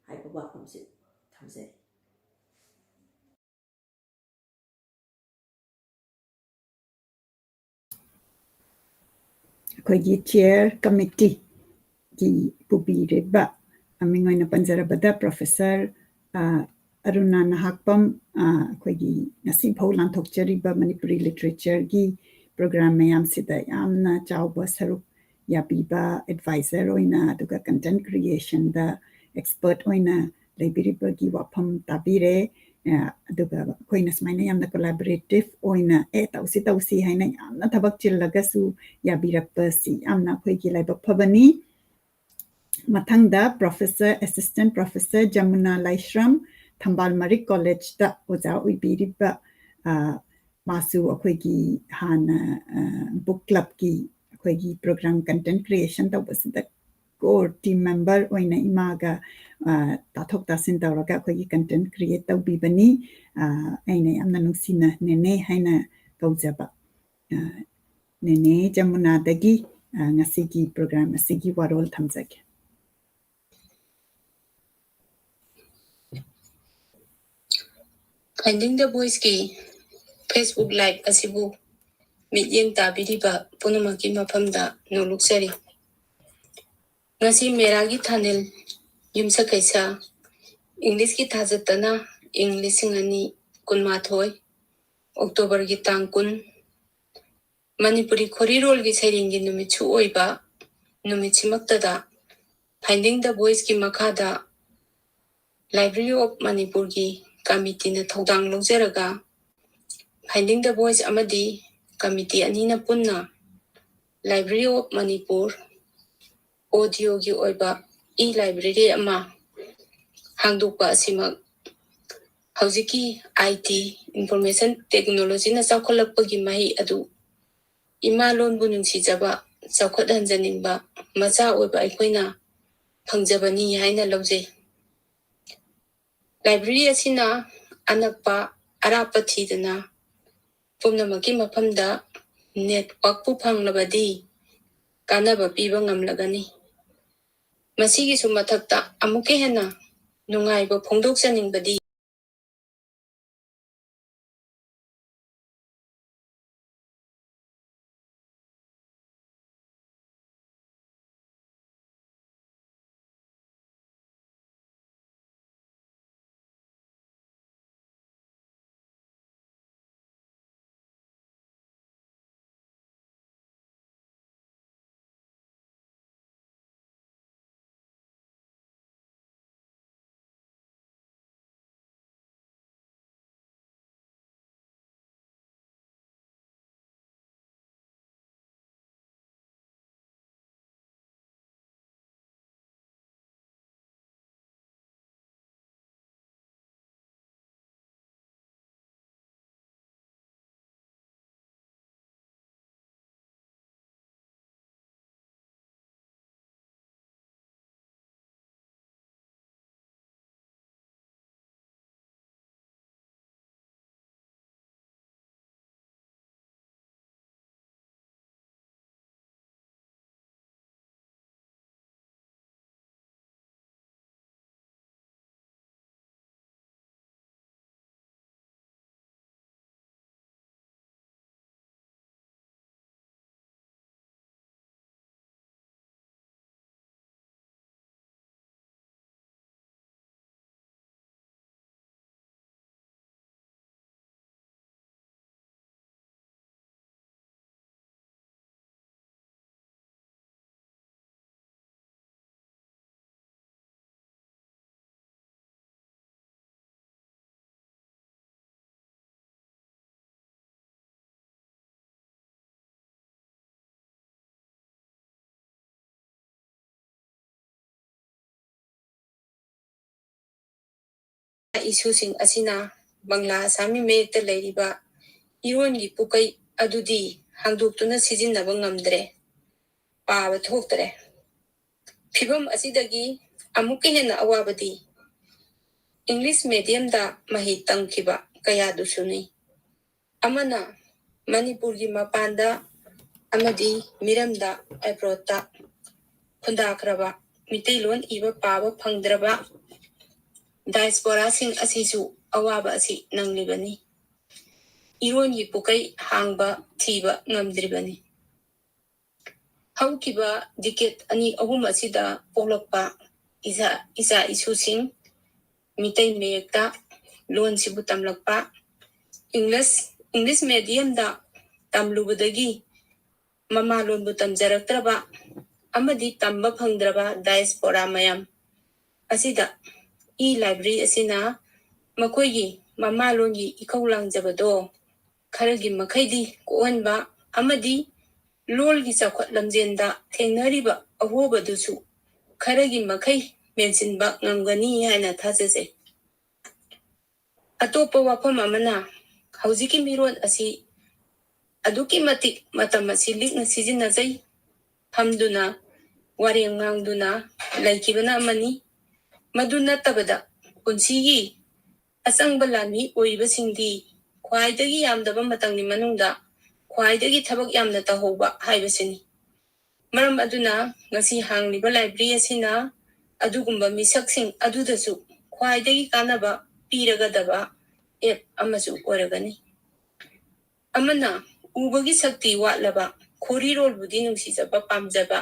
ꯍꯥꯏꯕ ꯋꯥꯐꯝꯁꯤ ꯊꯝꯖꯔꯤ꯫ ꯑꯩꯈꯣꯏꯒꯤ ꯆꯤꯌꯔ ꯀꯃꯤꯇꯤꯒꯤ ꯄꯨꯕꯤꯔꯤꯕ, ꯃꯃꯤꯡ ꯑꯣꯏꯅ ꯄꯟꯖꯔꯕꯗ ꯄ꯭ꯔꯣꯐꯦꯁꯔ, ꯑ, ꯑꯔꯨꯅꯥ ꯅꯍꯥꯛꯄꯝ, ꯑ, ꯑꯩꯈꯣꯏꯒꯤ ꯉꯁꯤꯐꯥꯎ ꯂꯥꯟꯊꯣꯛꯆꯔꯤꯕ ꯃꯅꯤꯄꯨꯔꯤ ꯂꯤꯇꯔꯦꯆꯔꯒꯤ ꯄ꯭ꯔꯣꯒ꯭ꯔꯥꯝ ꯃꯌꯥꯝꯁꯤꯗ ꯌꯥꯝꯅ ꯆꯥꯎꯕ ꯁꯔꯨꯛ ꯌꯥꯕꯤꯕ ꯑꯦꯗꯚꯥꯏꯖꯔ ꯑꯣꯏꯅ, ꯑꯗꯨꯒ ꯀꯟꯇꯦꯟ ꯀ꯭ꯔꯤꯌꯦꯁꯟꯗ ꯑꯦꯛꯁꯄꯔꯠ ꯑꯣꯏꯅ ꯂꯩꯕꯤꯔꯤꯕꯒꯤ ꯋꯥꯐꯝ ꯇꯥꯕꯤꯔꯦ꯫ ꯑ, ꯑꯗꯨꯒ ꯑꯩꯈꯣꯏꯅ ꯁꯨꯃꯥꯏꯅ ꯌꯥꯝꯅ ꯀꯣꯂꯥꯕꯣꯔꯦꯇꯤꯞ ꯑꯣꯏꯅ, "ꯑꯦ, ꯇꯧꯁꯤ, ꯇꯧꯁꯤ" ꯍꯥꯏꯅ ꯌꯥꯝꯅ ꯊꯕꯛ ꯆꯤꯜꯂꯒꯁꯨ ꯌꯥꯕꯤꯔꯛꯄꯁꯤ ꯌꯥꯝꯅ ꯑꯩꯈꯣꯏꯒꯤ ꯂꯥꯏꯕꯛ ꯐꯕꯅꯤ꯫ ꯃꯊꯪꯗ ꯄ꯭ꯔꯣꯐꯦꯁꯔ, ꯑꯦꯁꯤꯁꯇꯦꯟꯠ ꯄ꯭ꯔꯣꯐꯦꯁꯔ ꯖꯃꯨꯅꯥ ꯂꯥꯏꯁ꯭ꯔꯝ, ꯊꯝꯕꯥꯜ ꯃꯔꯤꯛ ꯀꯣꯂꯦꯖꯇ ꯑꯣꯖꯥ ꯑꯣꯏꯕꯤꯔꯤꯕ, ꯑ, ꯃꯥꯁꯨ ꯑꯩꯈꯣꯏꯒꯤ ꯍꯥꯟꯅ, ꯑ, ꯕꯨꯛ ꯀ꯭ꯂꯕꯀꯤ ꯑꯩꯈꯣꯏꯒꯤ ꯄ꯭ꯔꯣꯒ꯭ꯔꯥꯝ ꯀꯟꯇꯦꯟ ꯀ꯭ꯔꯤꯌꯦꯁꯟ ꯇꯧꯕꯁꯤꯗ ꯀꯣꯔ ꯇꯤꯝ ꯃꯦꯝꯕꯔ ꯑꯣꯏꯅ ꯏꯃꯥꯒ, ꯑ, ꯇꯥꯊꯣꯛ ꯇꯥꯁꯤꯟ ꯇꯧꯔꯒ ꯑꯩꯈꯣꯏꯒꯤ ꯀꯟꯇꯦꯟ ꯀ꯭ꯔꯤꯌꯦꯠ ꯇꯧꯕꯤꯕꯅꯤ꯫ ꯑ, ꯑꯩꯅ ꯌꯥꯝꯅ ꯅꯨꯡꯁꯤꯅ ꯅꯦꯅꯦ ꯍꯥꯏꯅ ꯀꯧꯖꯕ꯫ ꯑ, ꯅꯦꯅꯦ ꯖꯃꯨꯅꯥꯗꯒꯤ, ꯑ, ꯉꯁꯤꯒꯤ ꯄ꯭ꯔꯣꯒ꯭ꯔꯥꯝ ꯑꯁꯤꯒꯤ ꯋꯥꯔꯣꯜ ꯊꯝꯖꯒꯦ꯫ Finding the Voiceꯀꯤ Facebook Live ꯑꯁꯤꯕꯨ ꯃꯤꯠꯌꯦꯡ ꯇꯥꯕꯤꯔꯤꯕ ꯄꯨꯝꯅꯃꯛꯀꯤ ꯃꯐꯝꯗ ꯅꯣꯡꯂꯨꯛꯆꯔꯤ꯫ ꯉꯁꯤ ꯃꯦꯔꯥꯒꯤ ꯊꯥꯅꯤꯜ ꯌꯨꯝꯁꯀꯩꯁ, ꯏꯪꯂꯤꯁꯀꯤ ꯊꯥꯖꯠꯇꯅ ꯏꯪ ꯂꯤꯁꯤꯡ ꯑꯅꯤ ꯀꯨꯟꯃꯥꯊꯣꯏ, ꯑꯣꯛꯇꯣꯕꯔꯒꯤ ꯇꯥꯡ ꯀꯨꯟ, ꯃꯅꯤꯄꯨꯔꯤ ꯈꯣꯔꯤꯔꯣꯜꯒꯤ ꯁꯩꯔꯦꯡꯒꯤ ꯅꯨꯃꯤꯠꯁꯨ ꯑꯣꯏꯕ ꯅꯨꯃꯤꯠꯁꯤꯃꯛꯇꯗ Finding the Voiceꯀꯤ ꯃꯈꯥꯗ Library of Manipurꯒꯤ ꯀꯃꯤꯇꯤꯅ ꯊꯧꯗꯥꯡ ꯂꯧꯖꯔꯒ Finding the Voice ꯑꯃꯗꯤ ꯀꯃꯤꯇꯤ ꯑꯅꯤꯅ ꯄꯨꯟꯅ Library of Manipur ꯑꯣꯗꯤꯑꯣꯒꯤ ꯑꯣꯏꯕ ꯏ ꯂꯥꯏꯕ꯭ꯔꯦꯔꯤ ꯑꯃ ꯍꯥꯡꯗꯣꯛꯄ ꯑꯁꯤꯃꯛ ꯍꯧꯖꯤꯛꯀꯤ ꯑꯥꯏ ꯇꯤ, ꯏꯟꯐꯣꯔꯃꯦꯁꯟ ꯇꯦꯛꯅꯣꯂꯣꯖꯤꯅ ꯆꯥꯎꯈꯠꯂꯛꯄꯒꯤ ꯃꯍꯩ ꯑꯗꯨ ꯏꯃꯥ ꯂꯣꯟꯕꯨ ꯅꯨꯡꯁꯤꯖꯕ, ꯆꯥꯎꯈꯠꯍꯟꯖꯅꯤꯡꯕ ꯃꯆꯥ ꯑꯣꯏꯕ ꯑꯩꯈꯣꯏꯅ ꯐꯪꯖꯕꯅꯤ ꯍꯥꯏꯅ ꯂꯧꯖꯩ꯫ ꯂꯥꯏꯕ꯭ꯔꯦꯔꯤ ꯑꯁꯤꯅ ꯑꯅꯛꯄ ꯑꯔꯥꯞꯄ ꯊꯤꯗꯅ ꯄꯨꯝꯅꯃꯛꯀꯤ ꯃꯐꯝꯗ ꯅꯦꯠꯋꯥꯛꯄꯨ ꯐꯪꯂꯕꯗꯤ ꯀꯥꯟꯅꯕ ꯄꯤꯕ ꯉꯝꯂꯒꯅꯤ꯫ ꯃꯁꯤꯒꯤꯁꯨ ꯃꯊꯛꯇ ꯑꯃꯨꯛꯀ ꯍꯦꯟꯅ ꯅꯨꯡꯉꯥꯏꯕ ꯐꯣꯡꯗꯣꯛꯆꯅꯤꯡꯕꯗꯤ ꯏꯁꯨꯁꯤꯡ ꯑꯁꯤꯅ ꯕꯪꯂꯥ ꯑꯁꯥꯃꯤ ꯃꯌꯦꯛꯇ ꯂꯩꯔꯤꯕ ꯏꯔꯣꯟꯒꯤ ꯄꯨꯀꯩ ꯑꯗꯨꯗꯤ ꯍꯥꯡꯗꯣꯛꯇꯨꯅ ꯁꯤꯖꯤꯟꯅꯕ ꯉꯝꯗ꯭ꯔꯦ, ꯄꯥꯕ ꯊꯣꯛꯇ꯭ꯔꯦ꯫ ꯐꯤꯚꯝ ꯑꯁꯤꯗꯒꯤ ꯑꯃꯨꯛꯀ ꯍꯦꯟꯅ ꯑꯋꯥꯕꯗꯤ ꯏꯪꯂꯤꯁ ꯃꯦꯗꯤꯌꯝꯗ ꯃꯍꯩ ꯇꯝꯈꯤꯕ ꯀꯌꯥꯗꯨꯁꯨꯅꯤ꯫ ꯑꯃꯅ ꯃꯅꯤꯄꯨꯔꯒꯤ ꯃꯄꯥꯟꯗ ꯑꯃꯗꯤ ꯃꯤꯔꯝꯗ ꯑꯦꯕ꯭ꯔꯣꯗꯇ ꯈꯨꯟꯗꯥꯈ꯭ꯔꯕ, ꯃꯤꯇꯩꯂꯣꯟ ꯏꯕ ꯄꯥꯕ ꯐꯪꯗ꯭ꯔꯕ ꯗꯥꯏꯁꯄꯣꯔꯥꯁꯤꯡ ꯑꯁꯤꯁꯨ ꯑꯋꯥꯕ ꯑꯁꯤ ꯅꯪꯂꯤꯕꯅꯤ꯫ ꯏꯔꯣꯟꯒꯤ ꯄꯨꯀꯩ ꯍꯥꯡꯕ ꯊꯤꯕ ꯉꯝꯗ꯭ꯔꯤꯕꯅꯤ꯫ ꯍꯧꯈꯤꯕ ꯗꯤꯀꯦꯠ ꯑꯅꯤ ꯑꯍꯨꯝ ꯑꯁꯤꯗ ꯄꯣꯛꯂꯛꯄ ꯏꯆꯥ, ꯏꯆꯥ ꯏꯁꯨꯁꯤꯡ ꯃꯤꯇꯩ ꯃꯌꯦꯛꯇ ꯂꯣꯟꯁꯤꯕꯨ ꯇꯝꯂꯛꯄ, ꯏꯪꯂꯤꯁ, ꯏꯪꯂꯤꯁ ꯃꯦꯗꯤꯌꯝꯗ ꯇꯝꯂꯨꯕꯗꯒꯤ ꯃꯃꯥ ꯂꯣꯟꯕꯨ ꯇꯝꯖꯔꯛꯇ꯭ꯔꯕ ꯑꯃꯗꯤ ꯇꯝꯕ ꯐꯪꯗ꯭ꯔꯕ ꯗꯥꯏꯁꯄꯣꯔꯥ ꯃꯌꯥꯝ ꯑꯁꯤꯗ ꯏ ꯂꯥꯏꯕ꯭ꯔꯦꯔꯤ ꯑꯁꯤꯅ ꯃꯈꯣꯏꯒꯤ ꯃꯃꯥ ꯂꯣꯟꯒꯤ ꯏꯈꯧ ꯂꯥꯡꯖꯕꯗꯣ ꯈꯔꯒꯤ ꯃꯈꯩꯗꯤ ꯀꯣꯛꯍꯟꯕ ꯑꯃꯗꯤ ꯂꯣꯜꯒꯤ ꯆꯥꯎꯈꯠ ꯂꯝꯖꯦꯟꯗ ꯊꯦꯡꯅꯔꯤꯕ ꯑꯍꯣꯕꯗꯨꯁꯨ ꯈꯔꯒꯤ ꯃꯈꯩ ꯃꯦꯟꯁꯤꯟꯕ ꯉꯝꯒꯅꯤ ꯍꯥꯏꯅ ꯊꯥꯖꯖꯩ꯫ ꯑꯇꯣꯞꯄ ꯋꯥꯐꯝ ꯑꯃꯅ, ꯍꯧꯖꯤꯛꯀꯤ ꯃꯤꯔꯣꯜ ꯑꯁꯤ ꯑꯗꯨꯛꯀꯤ ꯃꯇꯤꯛ ꯃꯇꯝ ꯑꯁꯤ ꯂꯤꯛꯅ ꯁꯤꯖꯤꯟꯅꯖꯩ꯫ ꯐꯝꯗꯨꯅ, ꯋꯥꯔꯦꯡ ꯉꯥꯡꯗꯨꯅ ꯂꯩꯈꯤꯕꯅ ꯑꯃꯅꯤ꯫ ꯃꯗꯨ ꯅꯠꯇꯕꯗ ꯄꯨꯟꯁꯤꯒꯤ ꯑꯆꯪꯕ ꯂꯥꯟꯃꯤ ꯑꯣꯏꯔꯤꯕꯁꯤꯡꯗꯤ ꯈ꯭ꯋꯥꯏꯗꯒꯤ ꯌꯥꯝꯗꯕ ꯃꯇꯝꯒꯤ ꯃꯅꯨꯡꯗ ꯈ꯭ꯋꯥꯏꯗꯒꯤ ꯊꯕꯛ ꯌꯥꯝꯅ ꯇꯧꯍꯧꯕ ꯍꯥꯏꯕꯁꯤꯅꯤ꯫ ꯃꯔꯝ ꯑꯗꯨꯅ ꯉꯁꯤ ꯍꯥꯡꯂꯤꯕ ꯂꯥꯏꯕ꯭ꯔꯦꯔꯤ ꯑꯁꯤꯅ ꯑꯗꯨꯒꯨꯝꯕ ꯃꯤꯁꯛꯁꯤꯡ ꯑꯗꯨꯗꯁꯨ ꯈ꯭ꯋꯥꯏꯗꯒꯤ ꯀꯥꯟꯅꯕ ꯄꯤꯔꯒꯗꯕ ꯑꯦꯞ ꯑꯃꯁꯨ ꯑꯣꯏꯔꯒꯅꯤ꯫ ꯑꯃꯅ ꯎꯕꯒꯤ ꯁꯛꯇꯤ ꯋꯥꯠꯂꯕ, ꯈꯣꯔꯤꯔꯣꯜꯕꯨꯗꯤ ꯅꯨꯡꯁꯤꯖꯕ ꯄꯥꯝꯖꯕ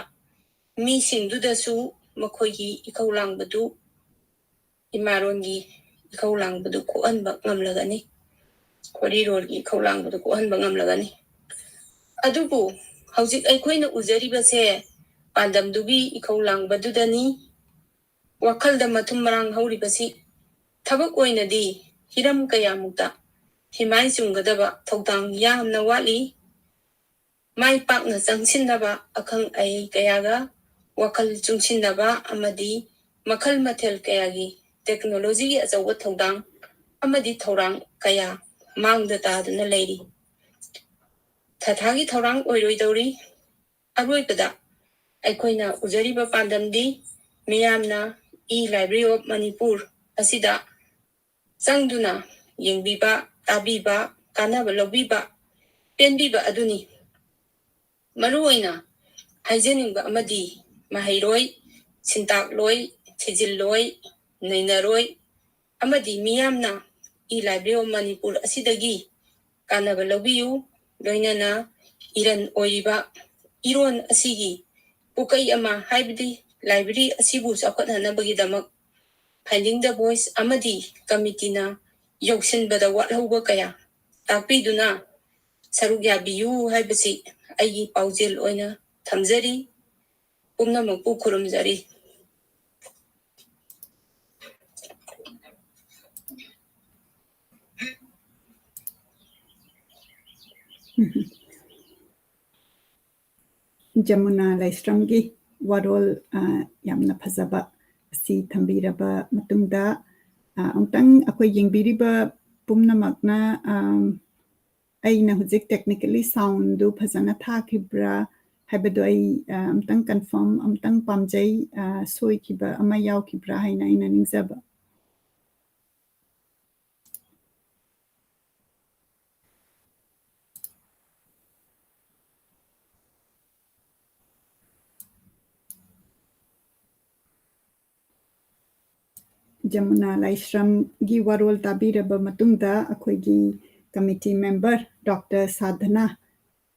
ꯃꯤꯁꯤꯡꯗꯨꯗꯁꯨ ꯃꯈꯣꯏꯒꯤ ꯏꯈꯧ ꯂꯥꯡꯕꯗꯨ, ꯏꯃꯥꯔꯣꯟꯒꯤ ꯏꯈꯧ ꯂꯥꯡꯕꯗꯨ ꯀꯣꯛꯍꯟꯕ ꯉꯝꯂꯒꯅꯤ꯫ ꯈꯣꯔꯤꯔꯣꯜꯒꯤ ꯏꯈꯧ ꯂꯥꯡꯕꯗꯨ ꯀꯣꯛꯍꯟꯕ ꯉꯝꯂꯒꯅꯤ꯫ ꯑꯗꯨꯕꯨ ꯍꯧꯖꯤꯛ ꯑꯩꯈꯣꯏꯅ ꯎꯖꯔꯤꯕꯁꯦ ꯄꯥꯟꯗꯝꯗꯨꯒꯤ ꯏꯈꯧ ꯂꯥꯡꯕꯗꯨꯗꯅꯤ꯫ ꯋꯥꯈꯜꯗ ꯃꯊꯨꯝ ꯃꯔꯥꯡ ꯍꯧꯔꯤꯕꯁꯤ ꯊꯕꯛ ꯑꯣꯏꯅꯗꯤ ꯍꯤꯔꯝ ꯀꯌꯥꯃꯨꯛꯇ ꯍꯤꯃꯥꯏ ꯆꯨꯝꯒꯗꯕ ꯊꯧꯗꯥꯡ ꯌꯥꯝꯅ ꯋꯥꯠꯂꯤ꯫ ꯃꯥꯏ ꯄꯥꯛꯅ ꯆꯪꯁꯤꯟꯅꯕ ꯑꯈꯪ ꯑꯍꯩ ꯀꯌꯥꯒ ꯋꯥꯈꯜ ꯆꯨꯡꯁꯤꯟꯅꯕ ꯑꯃꯗꯤ ꯃꯈꯜ ꯃꯊꯦꯜ ꯀꯌꯥꯒꯤ ꯇꯦꯛꯅꯣꯂꯣꯖꯤꯒꯤ ꯑꯆꯧꯕ ꯊꯧꯗꯥꯡ ꯑꯃꯗꯤ ꯊꯧꯔꯥꯡ ꯀꯌꯥ ꯃꯥꯡꯗ ꯇꯥꯗꯨꯅ ꯂꯩꯔꯤ꯫ ꯊꯥꯊꯥꯒꯤ ꯊꯧꯔꯥꯡ ꯑꯣꯏꯔꯣꯏꯗꯧꯔꯤ꯫ ꯑꯔꯣꯏꯕꯗ ꯑꯩꯈꯣꯏꯅ ꯎꯖꯔꯤꯕ ꯄꯥꯟꯗꯝꯗꯤ ꯃꯤꯌꯥꯝꯅ E Library of Manipur ꯑꯁꯤꯗ ꯆꯪꯗꯨꯅ ꯌꯦꯡꯕꯤꯕ, ꯇꯥꯕꯤꯕ, ꯀꯥꯟꯅꯕ ꯂꯧꯕꯤꯕ, ꯄꯦꯟꯕꯤꯕ ꯑꯗꯨꯅꯤ꯫ ꯃꯔꯨꯑꯣꯏꯅ ꯍꯥꯏꯖꯅꯤꯡꯕ ꯑꯃꯗꯤ ꯃꯍꯩꯔꯣꯏ, ꯁꯤꯟꯇꯥꯛꯂꯣꯏ, ꯊꯤꯖꯤꯜꯂꯣꯏ, ꯅꯩꯅꯔꯣꯏ ꯑꯃꯗꯤ ꯃꯤꯌꯥꯝꯅ E Library of Manipur ꯑꯁꯤꯗꯒꯤ ꯀꯥꯟꯅꯕ ꯂꯧꯕꯤꯌꯨ꯫ ꯂꯣꯏꯅꯅ ꯏꯔꯟ ꯑꯣꯏꯔꯤꯕ ꯏꯔꯣꯟ ꯑꯁꯤꯒꯤ ꯄꯨꯀꯩ ꯑꯃ, ꯍꯥꯏꯕꯗꯤ library ꯑꯁꯤꯕꯨ ꯆꯥꯎꯈꯠꯍꯟꯅꯕꯒꯤꯗꯃꯛ Finding the Voice ꯑꯃꯗꯤ committee ꯅ ꯌꯧꯁꯤꯟꯕꯗ ꯋꯥꯠꯍꯧꯕ ꯀꯌꯥ ꯇꯥꯛꯄꯤꯗꯨꯅ ꯁꯔꯨꯛ ꯌꯥꯕꯤꯌꯨ ꯍꯥꯏꯕꯁꯤ ꯑꯩꯒꯤ ꯄꯥꯎꯖꯦꯜ ꯑꯣꯏꯅ ꯊꯝꯖꯔꯤ꯫ ꯄꯨꯝꯅꯃꯛꯄꯨ ꯈꯨꯔꯨꯝꯖꯔꯤ꯫ ꯖꯃꯨꯅꯥ ꯂꯥꯏꯁ꯭ꯔꯝꯒꯤ ꯋꯥꯔꯣꯜ, ꯑ, ꯌꯥꯝꯅ ꯐꯖꯕ ꯑꯁꯤ ꯊꯝꯕꯤꯔꯕ ꯃꯇꯨꯡꯗ, ꯑ, ꯑꯃꯨꯛꯇꯪ ꯑꯩꯈꯣꯏ ꯌꯦꯡꯕꯤꯔꯤꯕ ꯄꯨꯝꯅꯃꯛꯅ, ꯑꯝ, ꯑꯩꯅ ꯍꯧꯖꯤꯛ technically sound ꯗꯨ ꯐꯖꯅ ꯊꯥꯈꯤꯕ꯭ꯔꯥ ꯍꯥꯏꯕꯗꯨ ꯑꯩ, ꯑ, ꯑꯃꯨꯛꯇꯪ confirm ꯑꯃꯨꯛꯇꯪ ꯄꯥꯝꯖꯩ, ꯑ, ꯁꯣꯏꯈꯤꯕ ꯑꯃ ꯌꯥꯎꯈꯤꯕ꯭ꯔꯥ ꯍꯥꯏꯅ ꯑꯩꯅ ꯅꯤꯡꯖꯕ꯫ ꯖꯃꯨꯅꯥ ꯂꯥꯏꯁ꯭ꯔꯝꯒꯤ ꯋꯥꯔꯣꯜ ꯇꯥꯕꯤꯔꯕ ꯃꯇꯨꯡꯗ ꯑꯩꯈꯣꯏꯒꯤ committee member Doctor ꯁꯥꯙꯅꯥ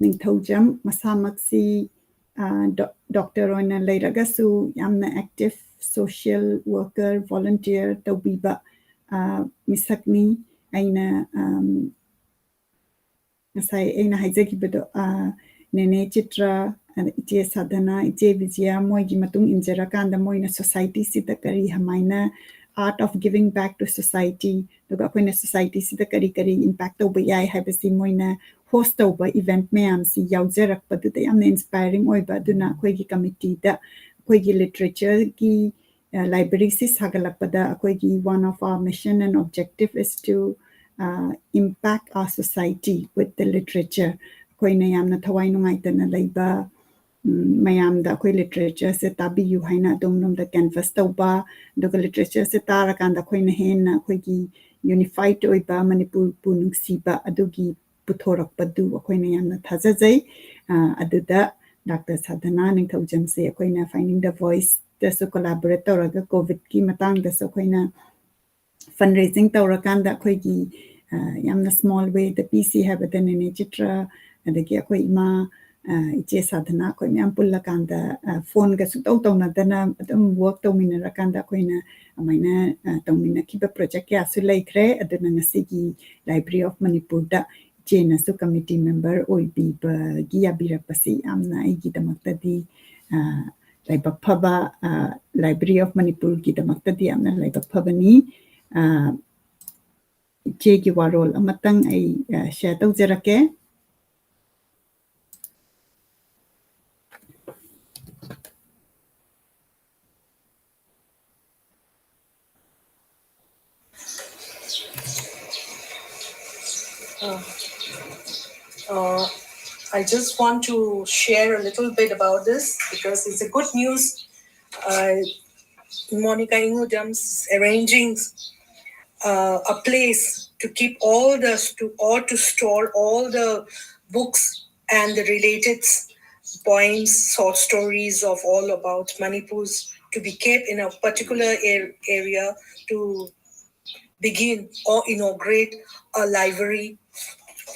ꯅꯤꯡꯊꯧꯖꯝ, ꯃꯁꯥꯃꯛꯁꯤ, ꯑ, ꯗꯣ-, doctor ꯑꯣꯏꯅ ꯂꯩꯔꯒꯁꯨ ꯌꯥꯝꯅ active social worker, volunteer ꯇꯧꯕꯤꯕ, ꯑ, ꯃꯤꯁꯛꯅꯤ꯫ ꯑꯩꯅ, ꯑꯝ, ꯉꯁꯥꯏ ꯑꯩꯅ ꯍꯥꯏꯖꯈꯤꯕꯗꯣ, ꯑ, ꯅꯦꯅꯦ ꯆꯤꯇ꯭ꯔ, ꯑ, ꯏꯆꯦ ꯁꯥꯙꯅꯥ, ꯏꯆꯦ ꯕꯤꯖꯌꯥ ꯃꯣꯏꯒꯤ ꯃꯇꯨꯡ ꯏꯟꯖꯔꯀꯥꯟꯗ ꯃꯣꯏꯅ society ꯁꯤꯗ ꯀꯔꯤ ꯀꯃꯥꯏꯅ art of giving back to society, ꯑꯗꯨꯒ ꯑꯩꯈꯣꯏꯅ society ꯁꯤꯗ ꯀꯔꯤ ꯀꯔꯤ impact ꯇꯧꯕ ꯌꯥꯏ ꯍꯥꯏꯕꯁꯤ ꯃꯣꯏꯅ host ꯇꯧꯕ event ꯃꯌꯥꯝꯁꯤ ꯌꯥꯎꯖꯔꯛꯄꯗꯨꯗ ꯌꯥꯝꯅ inspiring ꯑꯣꯏꯕ꯫ ꯑꯗꯨꯅ ꯑꯩꯈꯣꯏꯒꯤ committee ꯗ ꯑꯩꯈꯣꯏꯒꯤ literature ꯒꯤ, library ꯁꯤ ꯁꯥꯒꯠꯂꯛꯄꯗ ꯑꯩꯈꯣꯏꯒꯤ one of our mission and objective is to uh, impact our society with the literature. ꯑꯩꯈꯣꯏꯅ ꯌꯥꯝꯅ ꯊꯋꯥꯏ ꯅꯨꯡꯉꯥꯏꯇꯅ ꯂꯩꯕ ꯃꯌꯥꯝꯗ ꯑꯩꯈꯣꯏ literature ꯁꯦ ꯇꯥꯕꯤꯌꯨ ꯍꯥꯏꯅ ꯑꯗꯣꯝꯂꯣꯝꯗ canvass ꯇꯧꯕ, ꯑꯗꯨꯒ literature ꯁꯦ ꯇꯥꯔꯀꯥꯟꯗ ꯑꯩꯈꯣꯏꯅ ꯍꯦꯟꯅ ꯑꯩꯈꯣꯏꯒꯤ unified ꯑꯣꯏꯕ ꯃꯅꯤꯄꯨꯔꯕꯨ ꯅꯨꯡꯁꯤꯕ ꯑꯗꯨꯒꯤ ꯄꯨꯊꯣꯔꯛꯄꯗꯨ ꯑꯩꯈꯣꯏꯅ ꯌꯥꯝꯅ ꯊꯥꯖꯖꯩ꯫ ꯑꯗꯨꯗ ꯗꯥꯛꯇꯔ ꯁꯥꯙꯅꯥ ꯅꯤꯡꯊꯧꯖꯝꯁꯦ ꯑꯩꯈꯣꯏꯅ Finding the Voice ꯇꯁꯨ collaborate ꯇꯧꯔꯒ COVID ꯀꯤ ꯃꯇꯥꯡꯗꯁꯨ ꯑꯩꯈꯣꯏꯅ fundraising ꯇꯧꯔꯀꯥꯟꯗ ꯑꯩꯈꯣꯏꯒꯤ ꯌꯥꯝꯅ small way ꯗ ꯄꯤꯁꯤ ꯍꯥꯏꯕꯗ ꯅꯦꯅꯦ ꯆꯤꯇ꯭ꯔ, ꯑꯗꯒꯤ ꯑꯩꯈꯣꯏ ꯏꯃꯥ, ꯏꯆꯦ ꯁꯥꯙꯅꯥ, ꯑꯩꯈꯣꯏ ꯃꯌꯥꯝ ꯄꯨꯜꯂꯀꯥꯟꯗ phone ꯒ ꯁꯨꯡꯇꯧ ꯇꯧꯅꯗꯅ ꯑꯗꯨꯝ work ꯇꯧꯃꯤꯟꯅꯔꯀꯥꯟꯗ ꯑꯩꯈꯣꯏꯅ ꯑꯗꯨꯃꯥꯏꯅ ꯇꯧꯃꯤꯟꯅꯈꯤꯕ project ꯀꯌꯥꯁꯨ ꯂꯩꯈ꯭ꯔꯦ꯫ ꯑꯗꯨꯅ ꯉꯁꯤꯒꯤ Library of ꯃꯅꯤꯄꯨꯔꯗ ꯏꯆꯦꯅꯁꯨ committee member ꯑꯣꯏꯕꯤꯕꯒꯤ ꯌꯥꯕꯤꯔꯛꯄꯁꯤ ꯌꯥꯝꯅ ꯑꯩꯒꯤꯗꯃꯛꯇꯗꯤ ꯂꯥꯏꯕꯛ ꯐꯕ, Library of ꯃꯅꯤꯄꯨꯔꯒꯤꯗꯃꯛꯇꯗꯤ ꯌꯥꯝꯅ ꯂꯥꯏꯕꯛ ꯐꯕꯅꯤ꯫ ꯏꯆꯦꯒꯤ ꯋꯥꯔꯣꯜ ꯑꯃꯇꯪ ꯑꯩ share ꯇꯧꯖꯔꯛꯀꯦ꯫ Uh, uh, I just want to share a little bit about this because it's a good news. Uh, Monica Ingudam's arranging uh, a place to keep all the to or to store all the books and the related poems, short stories of all about Manipur's to be kept in a particular area to begin or inaugurate a library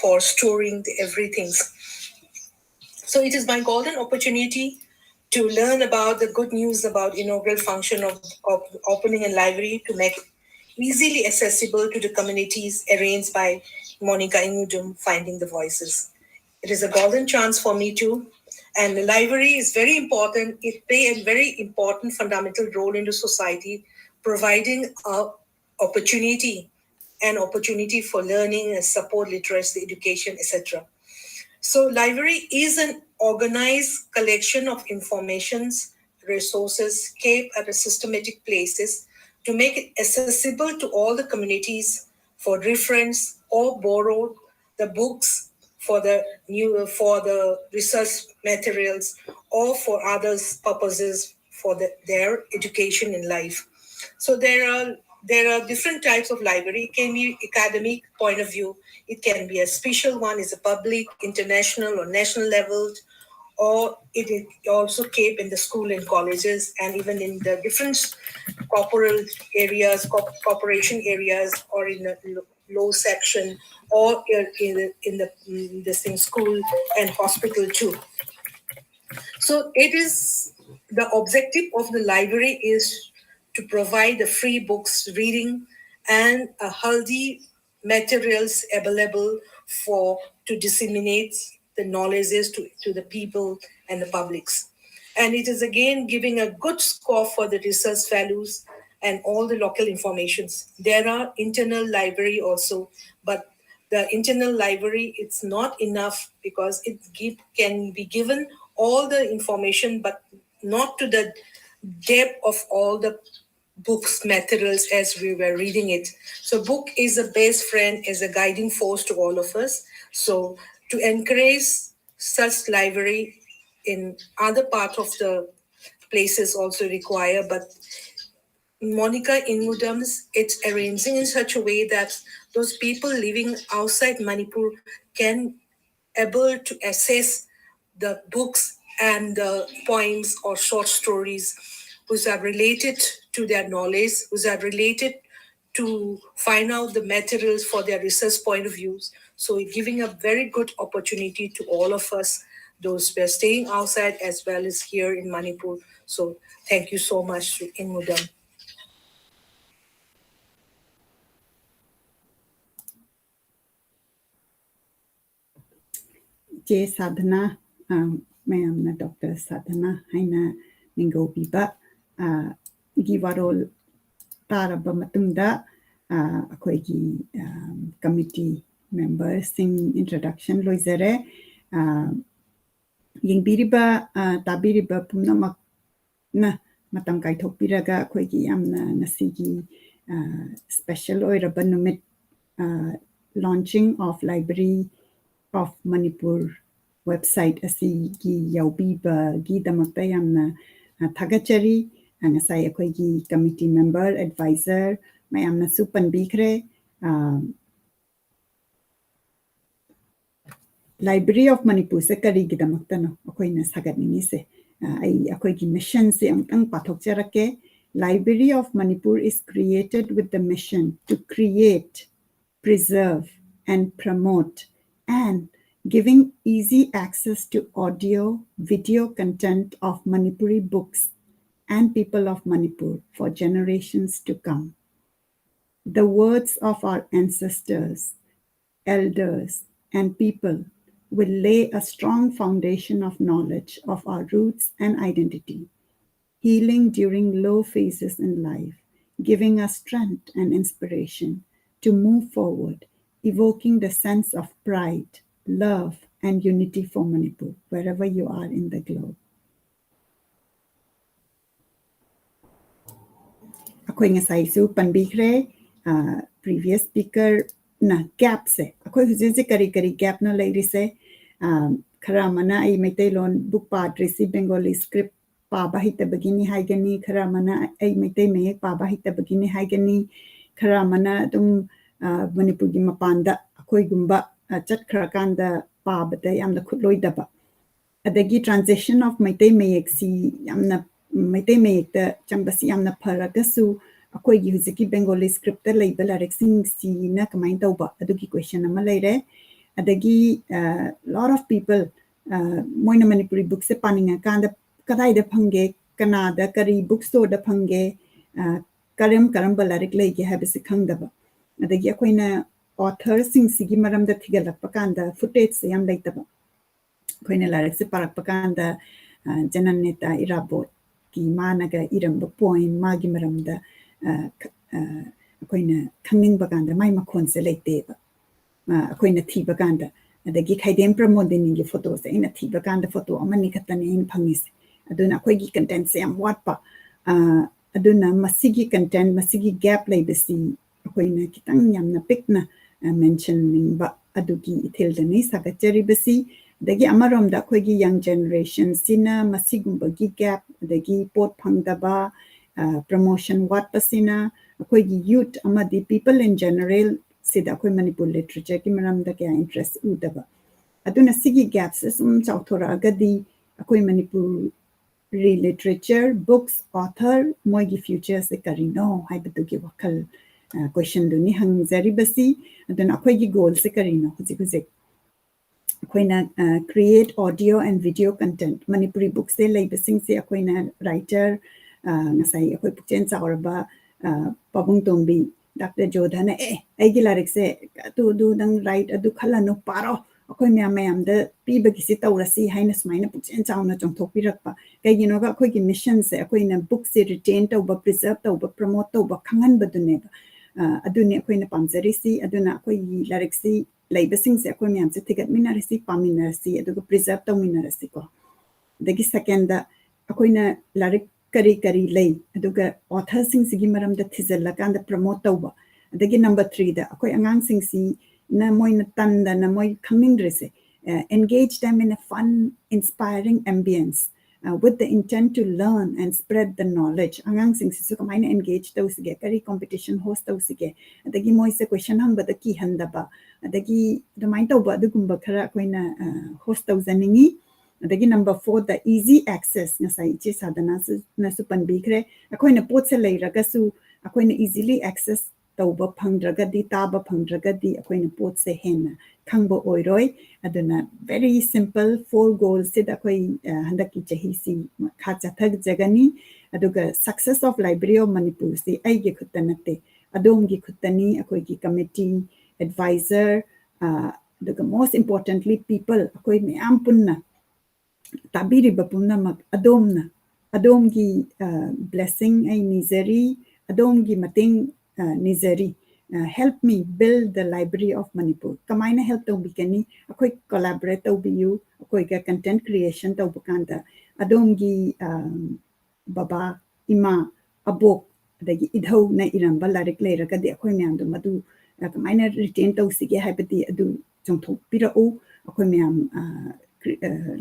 for storing the everything. So it is my golden opportunity to learn about the good news about inaugural function of, of opening a library to make easily accessible to the communities arranged by Monica Ingudum, Finding the Voices. It is a golden chance for me too. And the library is very important. It plays a very important fundamental role in the society, providing a opportunity, an opportunity for learning and support literacy, education, et cetera. So library is an organized collection of informations, resources kept at a systematic places to make it accessible to all the communities for reference or borrow the books for the new for the research materials or for others purposes for the, their education in life. So there are there are different types of library. It can be academic point of view. It can be a special one, is a public, international, or national level, or it is also kept in the school and colleges, and even in the different corporal areas, corp- corporation areas, or in the lo- low section, or in in the, in the mm, this thing, school and hospital too. So it is the objective of the library is to provide the free books reading and a healthy materials available for to disseminate the knowledges to, to the people and the publics. And it is again giving a good score for the research fellows and all the local informations. There are internal library also, but the internal library, it's not enough because it give, can be given all the information, but not to the depth of all the books materials as we were reading it. So book is a best friend, is a guiding force to all of us. So to encourage such library in other part of the places also require, but Monica Ingudam's, it's arranging in such a way that those people living outside Manipur can able to access the books and the poems or short stories which are related to their knowledge, which are related to find out the materials for their research point of views. So it's giving a very good opportunity to all of us, those who are staying outside as well as here in Manipur. So thank you so much, Ingudam. ꯏꯆꯦ ꯁꯥꯙꯅꯥ, ꯑ, ꯃꯌꯥꯝꯅ doctor ꯁꯥꯙꯅꯥ ꯍꯥꯏꯅ ꯃꯤꯡꯒꯧꯕꯤꯕ, ꯑ, ꯒꯤ ꯋꯥꯔꯣꯜ ꯇꯥꯔꯕ ꯃꯇꯨꯡꯗ, ꯑ, ꯑꯩꯈꯣꯏꯒꯤ, ꯑ, committee memberꯁꯤꯡ introduction ꯂꯣꯏꯖꯔꯦ꯫ ꯑ, ꯌꯦꯡꯕꯤꯔꯤꯕ, ꯑ, ꯇꯥꯕꯤꯔꯤꯕ ꯄꯨꯝꯅꯃꯛ ꯅ ꯃꯇꯝ ꯀꯥꯏꯊꯣꯛꯄꯤꯔꯒ ꯑꯩꯈꯣꯏꯒꯤ ꯌꯥꯝꯅ ꯉꯁꯤꯒꯤ, ꯑ, special ꯑꯣꯏꯔꯕ ꯅꯨꯃꯤꯠ, ꯑ, Launching of Library of Manipur website ꯑꯁꯤꯒꯤ ꯌꯥꯎꯕꯤꯕꯒꯤꯗꯃꯛꯇ ꯌꯥꯝꯅ, ꯑ, ꯊꯥꯒꯠꯆꯔꯤ꯫ ꯑ, ꯉꯁꯥꯏ ꯑꯩꯈꯣꯏꯒꯤ committee member, advisor ꯃꯌꯥꯝꯅꯁꯨ ꯄꯟꯕꯤꯈ꯭ꯔꯦ꯫ ꯑ, Library of ꯃꯅꯤꯄꯨꯔꯁꯦ ꯀꯔꯤꯒꯤꯗꯃꯛꯇꯅꯣ ꯑꯩꯈꯣꯏꯅ ꯁꯥꯒꯠꯅꯤꯡꯉꯤꯁꯦ? ꯑ, ꯑꯩ ꯑꯩꯈꯣꯏꯒꯤ missionꯁꯦ ꯑꯃꯨꯛꯇꯪ ꯄꯥꯊꯣꯛꯆꯔꯛꯀꯦ꯫ Library of Manipur is created with the mission to create, preserve, and promote, and giving easy access to audio, video content of Manipuri books and people of Manipur for generations to come. The words of our ancestors, elders, and people will lay a strong foundation of knowledge of our roots and identity, healing during low phases in life, giving us strength and inspiration to move forward, evoking the sense of pride, love, and unity for Manipur, wherever you are in the globe. ꯑꯩꯈꯣꯏ ꯉꯁꯥꯏꯁꯨ ꯄꯟꯕꯤꯈ꯭ꯔꯦ, ꯑ, previous speakerꯅ gapꯁꯦ, ꯑꯩꯈꯣꯏ ꯍꯧꯖꯤꯛ ꯍꯧꯖꯤꯛ ꯀꯔꯤ ꯀꯔꯤ gapꯅꯣ ꯂꯩꯔꯤꯁꯦ? ꯑ, ꯈꯔ ꯑꯃꯅ ꯑꯩ ꯃꯩꯇꯩꯂꯣꯟ book ꯄꯥꯗ꯭ꯔꯤꯁꯤ Bengali script ꯄꯥꯕ ꯍꯩꯇꯕꯒꯤꯅꯤ ꯍꯥꯏꯒꯅꯤ, ꯈꯔ ꯑꯃꯅ ꯑꯩ ꯃꯩꯇꯩ ꯃꯌꯦꯛ ꯄꯥꯕ ꯍꯩꯇꯕꯒꯤꯅꯤ ꯍꯥꯏꯒꯅꯤ, ꯈꯔ ꯑꯃꯅ ꯑꯗꯨꯝ, ꯑ, ꯃꯅꯤꯄꯨꯔꯒꯤ ꯃꯄꯥꯟꯗ ꯑꯩꯈꯣꯏꯒꯨꯝꯕ, ꯑ, ꯆꯠꯈ꯭ꯔꯀꯥꯟꯗ ꯄꯥꯕꯗ ꯌꯥꯝꯅ ꯈꯨꯠꯂꯣꯏꯗꯕ꯫ ꯑꯗꯒꯤ translation of ꯃꯩꯇꯩ ꯃꯌꯦꯛꯁꯤ ꯌꯥꯝꯅ, ꯃꯩꯇꯩ ꯃꯌꯦꯛꯇ ꯆꯪꯕꯁꯤ ꯌꯥꯝꯅ ꯐꯔꯒꯁꯨ, ꯑꯩꯈꯣꯏꯒꯤ ꯍꯧꯖꯤꯛꯀꯤ Bengali scriptꯇ ꯂꯩꯕ ꯂꯥꯏꯔꯤꯛꯁꯤꯡꯁꯤꯅ ꯀꯃꯥꯏꯅ ꯇꯧꯕ? ꯑꯗꯨꯒꯤ question ꯑꯃ ꯂꯩꯔꯦ꯫ ꯑꯗꯒꯤ, ꯑ, lot of people, ꯑ, ꯃꯣꯏꯅ ꯃꯅꯤꯄꯨꯔꯤ bookꯁꯦ ꯄꯥꯅꯤꯡꯉꯀꯥꯟꯗ ꯀꯗꯥꯏꯗ ꯐꯪꯒꯦ, ꯀꯅꯥꯗ, ꯀꯔꯤ book storeꯗ ꯐꯪꯒꯦ, ꯑ, ꯀꯔꯝ ꯀꯔꯝꯕ ꯂꯥꯏꯔꯤꯛ ꯂꯩꯒꯦ ꯍꯥꯏꯕꯁꯤ ꯈꯪꯗꯕ꯫ ꯑꯗꯒꯤ ꯑꯩꯈꯣꯏꯅ authorꯁꯤꯡꯁꯤꯒꯤ ꯃꯔꯝꯗ ꯊꯤꯒꯠꯂꯛꯄ ꯀꯥꯟꯗ footageꯁꯦ ꯌꯥꯝ ꯂꯩꯇꯕ꯫ ꯑꯩꯈꯣꯏꯅ ꯂꯥꯏꯔꯤꯛꯁꯦ ꯄꯥꯔꯛꯄ ꯀꯥꯟꯗ, ꯑ, ꯖꯅꯅꯦꯇꯥ ꯏꯔꯥꯕꯣꯠꯀꯤ ꯃꯥꯅꯒ ꯏꯔꯝꯕ poem, ꯃꯥꯒꯤ ꯃꯔꯝꯗ, ꯑ, ꯈ-, ꯑ, ꯑꯩꯈꯣꯏꯅ ꯈꯪꯅꯤꯡꯕ ꯀꯥꯟꯗ ꯃꯥꯏ ꯃꯈꯣꯟꯁꯦ ꯂꯩꯇꯦꯕ꯫ ꯑ, ꯑꯩꯈꯣꯏꯅ ꯊꯤꯕ ꯀꯥꯟꯗ, ꯑꯗꯒꯤ ꯈꯥꯏꯗꯦꯝ ꯄ꯭ꯔꯃꯣꯗꯤꯅꯤꯒꯤ photoꯁꯦ ꯑꯩꯅ ꯊꯤꯕ ꯀꯥꯟꯗ photo ꯑꯃꯅꯤ ꯈꯛꯇꯅꯦ ꯑꯩꯅ ꯐꯪꯉꯤꯁꯦ꯫ ꯑꯗꯨꯅ ꯑꯩꯈꯣꯏꯒꯤ ꯀꯟꯇꯦꯟꯁꯦ ꯌꯥꯝ ꯋꯥꯠꯄ꯫ ꯑ, ꯑꯗꯨꯅ ꯃꯁꯤꯒꯤ ꯀꯟꯇꯦꯟ, ꯃꯁꯤꯒꯤ ꯒꯦꯞ ꯂꯩꯕꯁꯤ ꯑꯩꯈꯣꯏꯅ ꯈꯤꯇꯪ ꯌꯥꯝꯅ ꯄꯤꯛꯅ, ꯑ, ꯃꯦꯟꯁꯟꯅꯤꯡꯕ ꯑꯗꯨꯒꯤ ꯏꯊꯤꯜꯗꯅꯤ ꯁꯥꯒꯠꯆꯔꯤꯕꯁꯤ꯫ ꯑꯗꯒꯤ ꯑꯃꯔꯣꯝꯗ ꯑꯩꯈꯣꯏꯒꯤ ꯌꯪ ꯖꯦꯅꯦꯔꯦꯁꯟꯁꯤꯅ ꯃꯁꯤꯒꯨꯝꯕꯒꯤ ꯒꯦꯞ, ꯑꯗꯒꯤ ꯄꯣꯠ ꯐꯪꯗꯕ, ꯑ, ꯄ꯭ꯔꯃꯣꯁꯟ ꯋꯥꯠꯄꯁꯤꯅ ꯑꯩꯈꯣꯏꯒꯤ ꯌꯨꯠ ꯑꯃꯗꯤ people in general ꯁꯤꯗ ꯑꯩꯈꯣꯏ ꯃꯅꯤꯄꯨꯔ ꯂꯤꯇꯔꯦꯆꯔꯒꯤ ꯃꯔꯝꯗ ꯀꯌꯥ ꯏꯟꯇꯔꯦꯁ ꯎꯗꯕ꯫ ꯑꯗꯨꯅ ꯁꯤꯒꯤ ꯒꯦꯞꯁꯦ ꯁꯨꯝ ꯆꯥꯎꯊꯣꯔꯛꯑꯒꯗꯤ ꯑꯩꯈꯣꯏ ꯃꯅꯤꯄꯨꯔꯤ ꯂꯤꯇꯔꯦꯆꯔ, ꯕꯨꯛꯁ, ꯑꯣꯊꯔ, ꯃꯣꯏꯒꯤ ꯐ꯭ꯌꯨꯆꯔꯁꯦ ꯀꯔꯤꯅꯣ ꯍꯥꯏꯕꯗꯨꯒꯤ ꯋꯥꯈꯜ, ꯑ, ꯀꯣꯏꯁꯟꯗꯨꯅꯤ ꯍꯪꯖꯔꯤꯕꯁꯤ꯫ ꯑꯗꯨꯅ ꯑꯩꯈꯣꯏꯒꯤ ꯒꯣꯜꯁꯦ ꯀꯔꯤꯅꯣ ꯍꯧꯖꯤꯛ ꯍꯧꯖꯤꯛ? ꯑꯩꯈꯣꯏꯅ, ꯑ, create audio and video content꯫ Manipuri ꯕꯨꯛꯁꯦ ꯂꯩꯕꯁꯤꯡꯁꯦ ꯑꯩꯈꯣꯏꯅ ꯔꯥꯏꯇꯔ, ꯑ, ꯉꯁꯥꯏ ꯑꯩꯈꯣꯏ ꯄꯨꯛꯆꯦꯜ ꯆꯥꯎꯔꯕ, ꯑ, ꯄꯥꯕꯨꯡ ꯇꯣꯝꯕꯤ, ꯗꯥꯛꯇꯔ ꯖꯣꯙꯅ, "ꯑꯦ, ꯑꯩꯒꯤ ꯂꯥꯏꯔꯤꯛꯁꯦ ꯑꯗꯨ, ꯑꯗꯨ ꯅꯪ ꯔꯥꯏꯠ ꯑꯗꯨ ꯈꯜꯂꯅꯨ, ꯄꯥꯔꯣ, ꯑꯩꯈꯣꯏ ꯃꯌꯥꯝ ꯃꯌꯥꯝꯗ ꯄꯤꯕꯒꯤꯁꯤ ꯇꯧꯔꯁꯤ" ꯍꯥꯏꯅ ꯁꯨꯃꯥꯏꯅ ꯄꯨꯛꯆꯦꯜ ꯆꯥꯎꯅ ꯆꯣꯡꯊꯣꯛꯄꯤꯔꯛꯄ꯫ ꯀꯩꯒꯤꯅꯣꯒ ꯑꯩꯈꯣꯏꯒꯤ ꯃꯤꯁꯟꯁꯦ ꯑꯩꯈꯣꯏꯅ ꯕꯨꯛꯁꯦ ꯔꯤꯇꯦꯟ ꯇꯧꯕ, ꯄ꯭ꯔꯤꯖꯔꯕ ꯇꯧꯕ, ꯄ꯭ꯔꯃꯣꯠ ꯇꯧꯕ, ꯈꯪꯍꯟꯕꯗꯨꯅꯦꯕ꯫ ꯑ, ꯑꯗꯨꯅꯤ ꯑꯩꯈꯣꯏꯅ ꯄꯥꯝꯖꯔꯤꯁꯤ꯫ ꯑꯗꯨꯅ ꯑꯩꯈꯣꯏꯒꯤ ꯂꯥꯏꯔꯤꯛꯁꯤ ꯂꯩꯕꯁꯤꯡꯁꯦ ꯑꯩꯈꯣꯏ ꯃꯌꯥꯝꯁꯦ ꯊꯤꯒꯠꯃꯤꯟꯅꯔꯁꯤ, ꯄꯥꯃꯤꯟꯅꯔꯁꯤ, ꯑꯗꯨꯒ ꯄ꯭ꯔꯤꯖꯔꯕ ꯇꯧꯃꯤꯟꯅꯔꯁꯤꯀꯣ꯫ ꯑꯗꯒꯤ ꯁꯦꯀꯦꯟꯗ, ꯑꯩꯈꯣꯏꯅ ꯂꯥꯏꯔꯤꯛ ꯀꯔꯤ ꯀꯔꯤ ꯂꯩ, ꯑꯗꯨꯒ ꯑꯣꯊꯔꯁꯤꯡꯁꯤꯒꯤ ꯃꯔꯝꯗ ꯊꯤꯖꯤꯜꯂꯀꯥꯟꯗ ꯄ꯭ꯔꯃꯣꯠ ꯇꯧꯕ꯫ ꯑꯗꯒꯤ ꯅꯝꯕꯔ ꯊ꯭ꯔꯤꯗ, ꯑꯩꯈꯣꯏ ꯑꯉꯥꯡꯁꯤꯡꯁꯤꯅ ꯃꯣꯏꯅ ꯇꯟꯗꯅ ꯃꯣꯏ ꯈꯪꯅꯤꯡꯗ꯭ꯔꯤꯁꯦ, ꯑ, engage them in a fun, inspiring ambience, uh, with the intent to learn and spread the knowledge꯫ ꯑꯉꯥꯡꯁꯤꯡꯁꯤꯁꯨ ꯀꯃꯥꯏꯅ engage ꯇꯧꯁꯤꯒꯦ, ꯀꯔꯤ competition host ꯇꯧꯁꯤꯒꯦ, ꯑꯗꯒꯤ ꯃꯣꯏꯁꯦ question ꯍꯪꯕꯗ ꯀꯤꯍꯟꯗꯕ, ꯑꯗꯒꯤ ꯑꯗꯨꯃꯥꯏꯅ ꯇꯧꯕ ꯑꯗꯨꯒꯨꯝꯕ ꯈꯔ ꯑꯩꯈꯣꯏꯅ, ꯑ, host ꯇꯧꯖꯅꯤꯡꯉꯤ꯫ ꯑꯗꯒꯤ ꯅꯝꯕꯔ ꯐꯣꯔꯗ, easy access, ꯉꯁꯥꯏ ꯏꯆꯦ ꯁꯥꯗꯅꯥꯁꯨ, ꯅꯁꯨ ꯄꯟꯕꯤꯈ꯭ꯔꯦ꯫ ꯑꯩꯈꯣꯏꯅ ꯄꯣꯠꯁꯦ ꯂꯩꯔꯒꯁꯨ ꯑꯩꯈꯣꯏꯅ easily access ꯇꯧꯕ ꯐꯪꯗ꯭ꯔꯒꯗꯤ, ꯇꯥꯕ ꯐꯪꯗ꯭ꯔꯒꯗꯤ ꯑꯩꯈꯣꯏꯅ ꯄꯣꯠꯁꯦ ꯍꯦꯟꯅ ꯈꯪꯕ ꯑꯣꯏꯔꯣꯏ꯫ ꯑꯗꯨꯅ very simple four goalꯁꯤꯗ ꯑꯩꯈꯣꯏ, ꯑ, ꯍꯟꯗꯛꯀꯤ ꯆꯍꯤꯁꯤ ꯃꯈꯥ ꯆꯠꯊꯖꯒꯅꯤ꯫ ꯑꯗꯨꯒ Success of Library of Manipurꯁꯤ ꯑꯩꯒꯤ ꯈꯨꯠꯇ ꯅꯠꯇꯦ, ꯑꯗꯣꯝꯒꯤ ꯈꯨꯠꯇꯅꯤ꯫ ꯑꯩꯈꯣꯏꯒꯤ committee, advisor, ꯑ, ꯑꯗꯨꯒ most importantly people, ꯑꯩꯈꯣꯏ ꯃꯌꯥꯝ ꯄꯨꯟꯅ ꯇꯥꯕꯤꯔꯤꯕ ꯄꯨꯝꯅꯃꯛ ꯑꯗꯣꯝꯅ, ꯑꯗꯣꯝꯒꯤ, ꯑ, blessing ꯑꯩ ꯅꯤꯖꯔꯤ, ꯑꯗꯣꯝꯒꯤ ꯃꯇꯦꯡ, ꯑ, ꯅꯤꯖꯔꯤ꯫ help me build the Library of Manipur. ꯀꯃꯥꯏꯅ help ꯇꯧꯕꯤꯒꯅꯤ? ꯑꯩꯈꯣꯏ collaborate ꯇꯧꯕꯤꯌꯨ꯫ ꯑꯩꯈꯣꯏꯒ content creation ꯇꯧꯕ ꯀꯥꯟꯗ ꯑꯗꯣꯝꯒꯤ ꯕꯕꯥ, ꯏꯃꯥ, ꯑꯕꯣꯛ, ꯑꯗꯒꯤ ꯏꯙꯧꯅ ꯏꯔꯝꯕ ꯂꯥꯏꯔꯤꯛ ꯂꯩꯔꯒꯗꯤ ꯑꯩꯈꯣꯏ ꯃꯌꯥꯝꯗꯣ ꯃꯗꯨ ꯀꯃꯥꯏꯅ retain ꯇꯧꯁꯤꯒꯦ ꯍꯥꯏꯕꯗꯤ ꯑꯗꯨ ꯆꯣꯡꯊꯣꯛꯄꯤꯔꯛꯎ꯫ ꯑꯩꯈꯣꯏ ꯃꯌꯥꯝ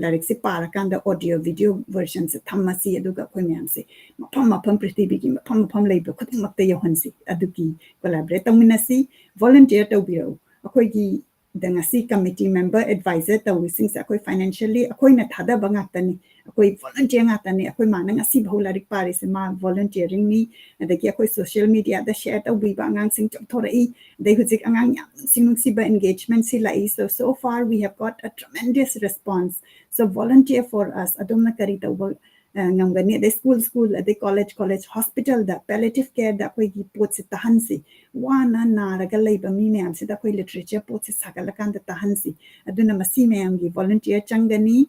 ꯂꯥꯏꯔꯤꯛꯁꯦ ꯄꯥꯔꯀꯥꯟꯗ audio video versionꯁꯦ ꯊꯝꯃꯁꯤ, ꯑꯗꯨꯒ ꯑꯩꯈꯣꯏ ꯃꯌꯥꯝꯁꯦ ꯃꯐꯝ ꯃꯐꯝ, ꯄ꯭ꯔꯤꯊꯤꯕꯤꯒꯤ ꯃꯐꯝ ꯃꯐꯝ ꯂꯩꯕ ꯈꯨꯗꯤꯡꯃꯛꯇ ꯌꯧꯍꯟꯁꯤ꯫ ꯑꯗꯨꯒꯤ collaborate ꯇꯧꯃꯤꯟꯅꯁꯤ꯫ Volunteer ꯇꯧꯕꯤꯔꯛꯎ꯫ ꯑꯩꯈꯣꯏꯒꯤ ꯗ ꯉꯁꯤ committee member, advisor ꯇꯧꯔꯤꯁꯤꯡꯁꯦ ꯑꯩꯈꯣꯏ financially ꯑꯩꯈꯣꯏꯅ ꯊꯥꯗꯕ ꯉꯥꯛꯇꯅꯤ꯫ ꯑꯩꯈꯣꯏ volunteer ꯉꯥꯛꯇꯅꯤ꯫ ꯑꯩꯈꯣꯏ ꯃꯥꯅ ꯉꯁꯤꯐꯥꯎ ꯂꯥꯏꯔꯤꯛ ꯄꯥꯔꯤꯁꯦ ꯃꯥ volunteeringꯅꯤ꯫ ꯑꯗꯒꯤ ꯑꯩꯈꯣꯏ social mediaꯗ share ꯇꯧꯕꯤꯕ ꯑꯉꯥꯡꯁꯤꯡ ꯆꯥꯎꯊꯣꯔꯛꯏ꯫ ꯑꯗꯩ ꯍꯧꯖꯤꯛ ꯑꯉꯥꯡ ꯌꯥꯝ ꯅꯨꯡꯁꯤ ꯅꯨꯡꯁꯤꯕ engagementꯁꯤ ꯂꯥꯛꯏ꯫ So, so far we have got a tremendous response. So volunteer for us. ꯑꯗꯣꯝꯅ ꯀꯔꯤ ꯇꯧꯕ ꯉꯝꯒꯅꯤ? ꯑꯗꯩ school school, ꯑꯗꯩ college college, hospitalꯗ palliative careꯗ ꯑꯩꯈꯣꯏꯒꯤ ꯄꯣꯠꯁꯦ ꯇꯥꯍꯟꯁꯤ꯫ ꯋꯥꯅ ꯅꯥꯔꯒ ꯂꯩꯕ ꯃꯤ ꯃꯌꯥꯝꯁꯤꯗ ꯑꯩꯈꯣꯏ literature ꯄꯣꯠꯁꯦ ꯁꯥꯒꯠꯂꯀꯥꯟꯗ ꯇꯥꯍꯟꯁꯤ꯫ ꯑꯗꯨꯅ ꯃꯁꯤ ꯃꯌꯥꯝꯒꯤ volunteer ꯆꯪꯒꯅꯤ꯫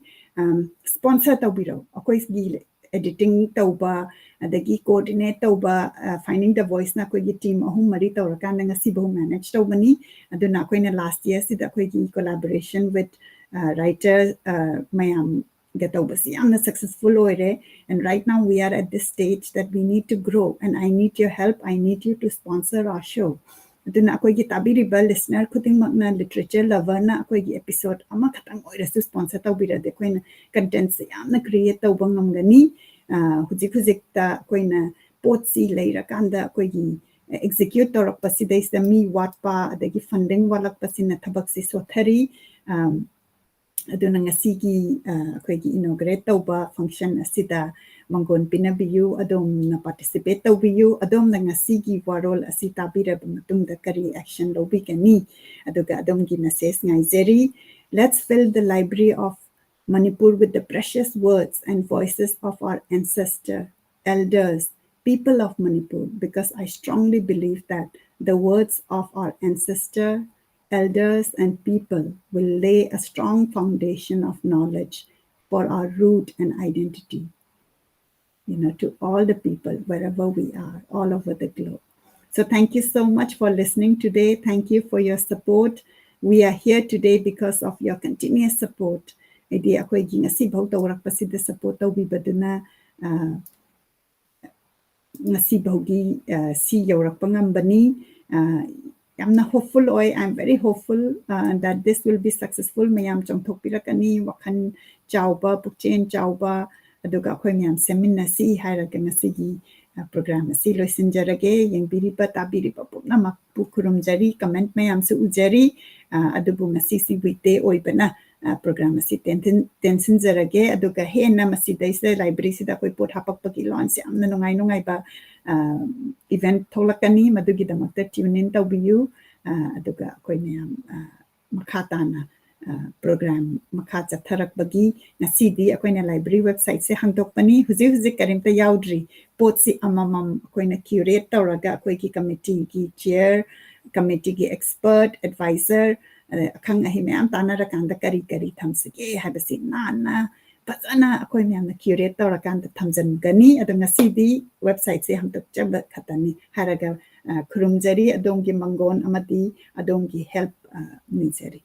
Sponsor ꯇꯧꯕꯤꯔꯛꯎ꯫ ꯑꯩꯈꯣꯏꯒꯤ editing ꯇꯧꯕ, ꯑꯗꯒꯤ coordinate ꯇꯧꯕ, Finding the Voiceꯅ ꯑꯩꯈꯣꯏꯒꯤ team ꯑꯍꯨꯝ ꯃꯔꯤ ꯇꯧꯔꯀꯥꯟꯗ ꯉꯁꯤꯐꯥꯎ manage ꯇꯧꯕꯅꯤ꯫ ꯑꯗꯨꯅ ꯑꯩꯈꯣꯏꯅ last yearꯁꯤꯗ ꯑꯩꯈꯣꯏꯒꯤ collaboration with writer ꯃꯌꯥꯝꯒ ꯇꯧꯕꯁꯤ ꯌꯥꯝꯅ successful ꯑꯣꯏꯔꯦ꯫ And right now we are at this stage that we need to grow and I need your help, I need you to sponsor our show. ꯑꯗꯨꯅ ꯑꯩꯈꯣꯏꯒꯤ ꯇꯥꯕꯤꯔꯤꯕ listener ꯈꯨꯗꯤꯡꯃꯛꯅ literature loverꯅ ꯑꯩꯈꯣꯏꯒꯤ episode ꯑꯃꯈꯛꯇꯪ ꯑꯣꯏꯔꯁꯨ sponsor ꯇꯧꯕꯤꯔꯗꯤ ꯑꯩꯈꯣꯏꯅ contentꯁꯦ ꯌꯥꯝꯅ create ꯇꯧꯕ ꯉꯝꯒꯅꯤ꯫ ꯍꯧꯖꯤꯛ ꯍꯧꯖꯤꯛꯇ ꯑꯩꯈꯣꯏꯅ ꯄꯣꯠꯁꯤ ꯂꯩꯔꯀꯥꯟꯗ ꯑꯩꯈꯣꯏꯒꯤ execute ꯇꯧꯔꯛꯄꯁꯤꯗꯩꯁꯤꯗ ꯃꯤ ꯋꯥꯠꯄ ꯑꯗꯒꯤ funding ꯋꯥꯠꯂꯛꯄꯁꯤꯅ ꯊꯕꯛꯁꯤ ꯁꯣꯊꯔꯤ꯫ ꯑꯗꯨꯅ ꯉꯁꯤꯒꯤ ꯑꯩꯈꯣꯏꯒꯤ inaugurate ꯇꯧꯕ function ꯑꯁꯤꯗ ꯃꯪꯒꯣꯟ ꯄꯤꯅꯕꯤꯌꯨ꯫ ꯑꯗꯣꯝꯅ participate ꯇꯧꯕꯤꯌꯨ꯫ ꯑꯗꯣꯝꯅ ꯉꯁꯤꯒꯤ ꯋꯥꯔꯣꯜ ꯑꯁꯤ ꯇꯥꯕꯤꯔꯕ ꯃꯇꯨꯡꯗ ꯀꯔꯤ action ꯂꯧꯕꯤꯒꯅꯤ? ꯑꯗꯨꯒ ꯑꯗꯣꯝꯒꯤ message ꯉꯥꯏꯖꯔꯤ꯫ Let's fill the library of Manipur with the precious words and voices of our ancestor, elders, people of Manipur, because I strongly believe that the words of our ancestor, elders, and people will lay a strong foundation of knowledge for our root and identity, you know, to all the people wherever we are, all over the globe. So thank you so much for listening today. Thank you for your support. We are here today because of your continuous support. ꯍꯥꯏꯗꯤ ꯑꯩꯈꯣꯏꯒꯤ ꯉꯁꯤꯐꯥꯎ ꯇꯧꯔꯛꯄꯁꯤꯗ support ꯇꯧꯕꯤꯕꯗꯨꯅ, ꯑ, ꯉꯁꯤꯐꯥꯎꯒꯤ, ꯑ, ꯁꯤ ꯌꯧꯔꯛꯄ ꯉꯝꯕꯅꯤ꯫ ꯑ, ꯌꯥꯝꯅ hopeful ꯑꯣꯏ꯫ I am very hopeful, uh, that this will be successful. ꯃꯌꯥꯝ ꯆꯣꯡꯊꯣꯛꯄꯤꯔꯛꯀꯅꯤ꯫ ꯋꯥꯈꯜ ꯆꯥꯎꯕ, ꯄꯨꯛꯆꯦꯜ ꯆꯥꯎꯕ, ꯑꯗꯨꯒ ꯑꯩꯈꯣꯏ ꯃꯌꯥꯝ ꯁꯦꯝꯃꯤꯟꯅꯁꯤ ꯍꯥꯏꯔꯒ ꯉꯁꯤꯒꯤ, ꯑ, program ꯑꯁꯤ ꯂꯣꯏꯁꯤꯟꯖꯔꯒꯦ꯫ ꯌꯦꯡꯕꯤꯔꯤꯕ, ꯇꯥꯕꯤꯔꯤꯕ ꯄꯨꯝꯅꯃꯛꯄꯨ ꯈꯨꯔꯨꯝꯖꯔꯤ꯫ Comment ꯃꯌꯥꯝꯁꯨ ꯎꯖꯔꯤ꯫ ꯑ, ꯑꯗꯨꯕꯨ ꯉꯁꯤꯁꯤ weekday ꯑꯣꯏꯕꯅ, ꯑ, program ꯑꯁꯤ ꯇꯦꯟꯊꯤꯟ-, ꯇꯦꯟꯁꯤꯟꯖꯔꯒꯦ꯫ ꯑꯗꯨꯒ ꯍꯦꯟꯅ ꯃꯁꯤꯗꯩꯁꯤꯗ libraryꯁꯤꯗ ꯑꯩꯈꯣꯏ ꯄꯣꯠ ꯍꯥꯞꯄꯛꯄꯒꯤ ꯂꯣꯟꯁꯦ ꯌꯥꯝꯅ ꯅꯨꯡꯉꯥꯏ ꯅꯨꯡꯉꯥꯏꯕ, ꯑ, event ꯊꯣꯛꯂꯛꯀꯅꯤ꯫ ꯃꯗꯨꯒꯤꯗꯃꯛꯇ tune in ꯇꯧꯕꯤꯌꯨ꯫ ꯑ, ꯑꯗꯨꯒ ꯑꯩꯈꯣꯏ ꯃꯌꯥꯝ, ꯑ, ꯃꯈꯥ ꯇꯥꯅ, ꯑ, program ꯃꯈꯥ ꯆꯠꯊꯔꯛꯄꯒꯤ ꯉꯁꯤꯗꯤ ꯑꯩꯈꯣꯏꯅ library websiteꯁꯦ ꯍꯥꯡꯗꯣꯛꯄꯅꯤ꯫ ꯍꯧꯖꯤꯛ ꯍꯧꯖꯤꯛ ꯀꯔꯤꯝꯇ ꯌꯥꯎꯗ꯭ꯔꯤ꯫ ꯄꯣꯠꯁꯤ ꯑꯃꯃꯝ ꯑꯩꯈꯣꯏꯅ curate ꯇꯧꯔꯒ ꯑꯩꯈꯣꯏꯒꯤ committeeꯒꯤ chair, committeeꯒꯤ expert, advisor, ꯑ, ꯑꯈꯪ ꯑꯍꯩ ꯃꯌꯥꯝ ꯇꯥꯟꯅꯔꯀꯥꯟꯗ ꯀꯔꯤ ꯀꯔꯤ ꯊꯝꯁꯤꯒꯦ ꯍꯥꯏꯕꯁꯤ ꯅꯥꯟꯅ ꯐꯖꯅ ꯑꯩꯈꯣꯏ ꯃꯌꯥꯝꯅ curate ꯇꯧꯔꯀꯥꯟꯗ ꯊꯝꯖꯤꯟꯒꯅꯤ꯫ ꯑꯗꯣ ꯉꯁꯤꯗꯤ websiteꯁꯦ ꯍꯥꯡꯗꯣꯛꯆꯕ ꯈꯛꯇꯅꯤ ꯍꯥꯏꯔꯒ, ꯑ, ꯈꯨꯔꯨꯝꯖꯔꯤ꯫ ꯑꯗꯣꯝꯒꯤ ꯃꯪꯒꯣꯟ ꯑꯃꯗꯤ ꯑꯗꯣꯝꯒꯤ help, ꯑ, ꯅꯤꯖꯔꯤ꯫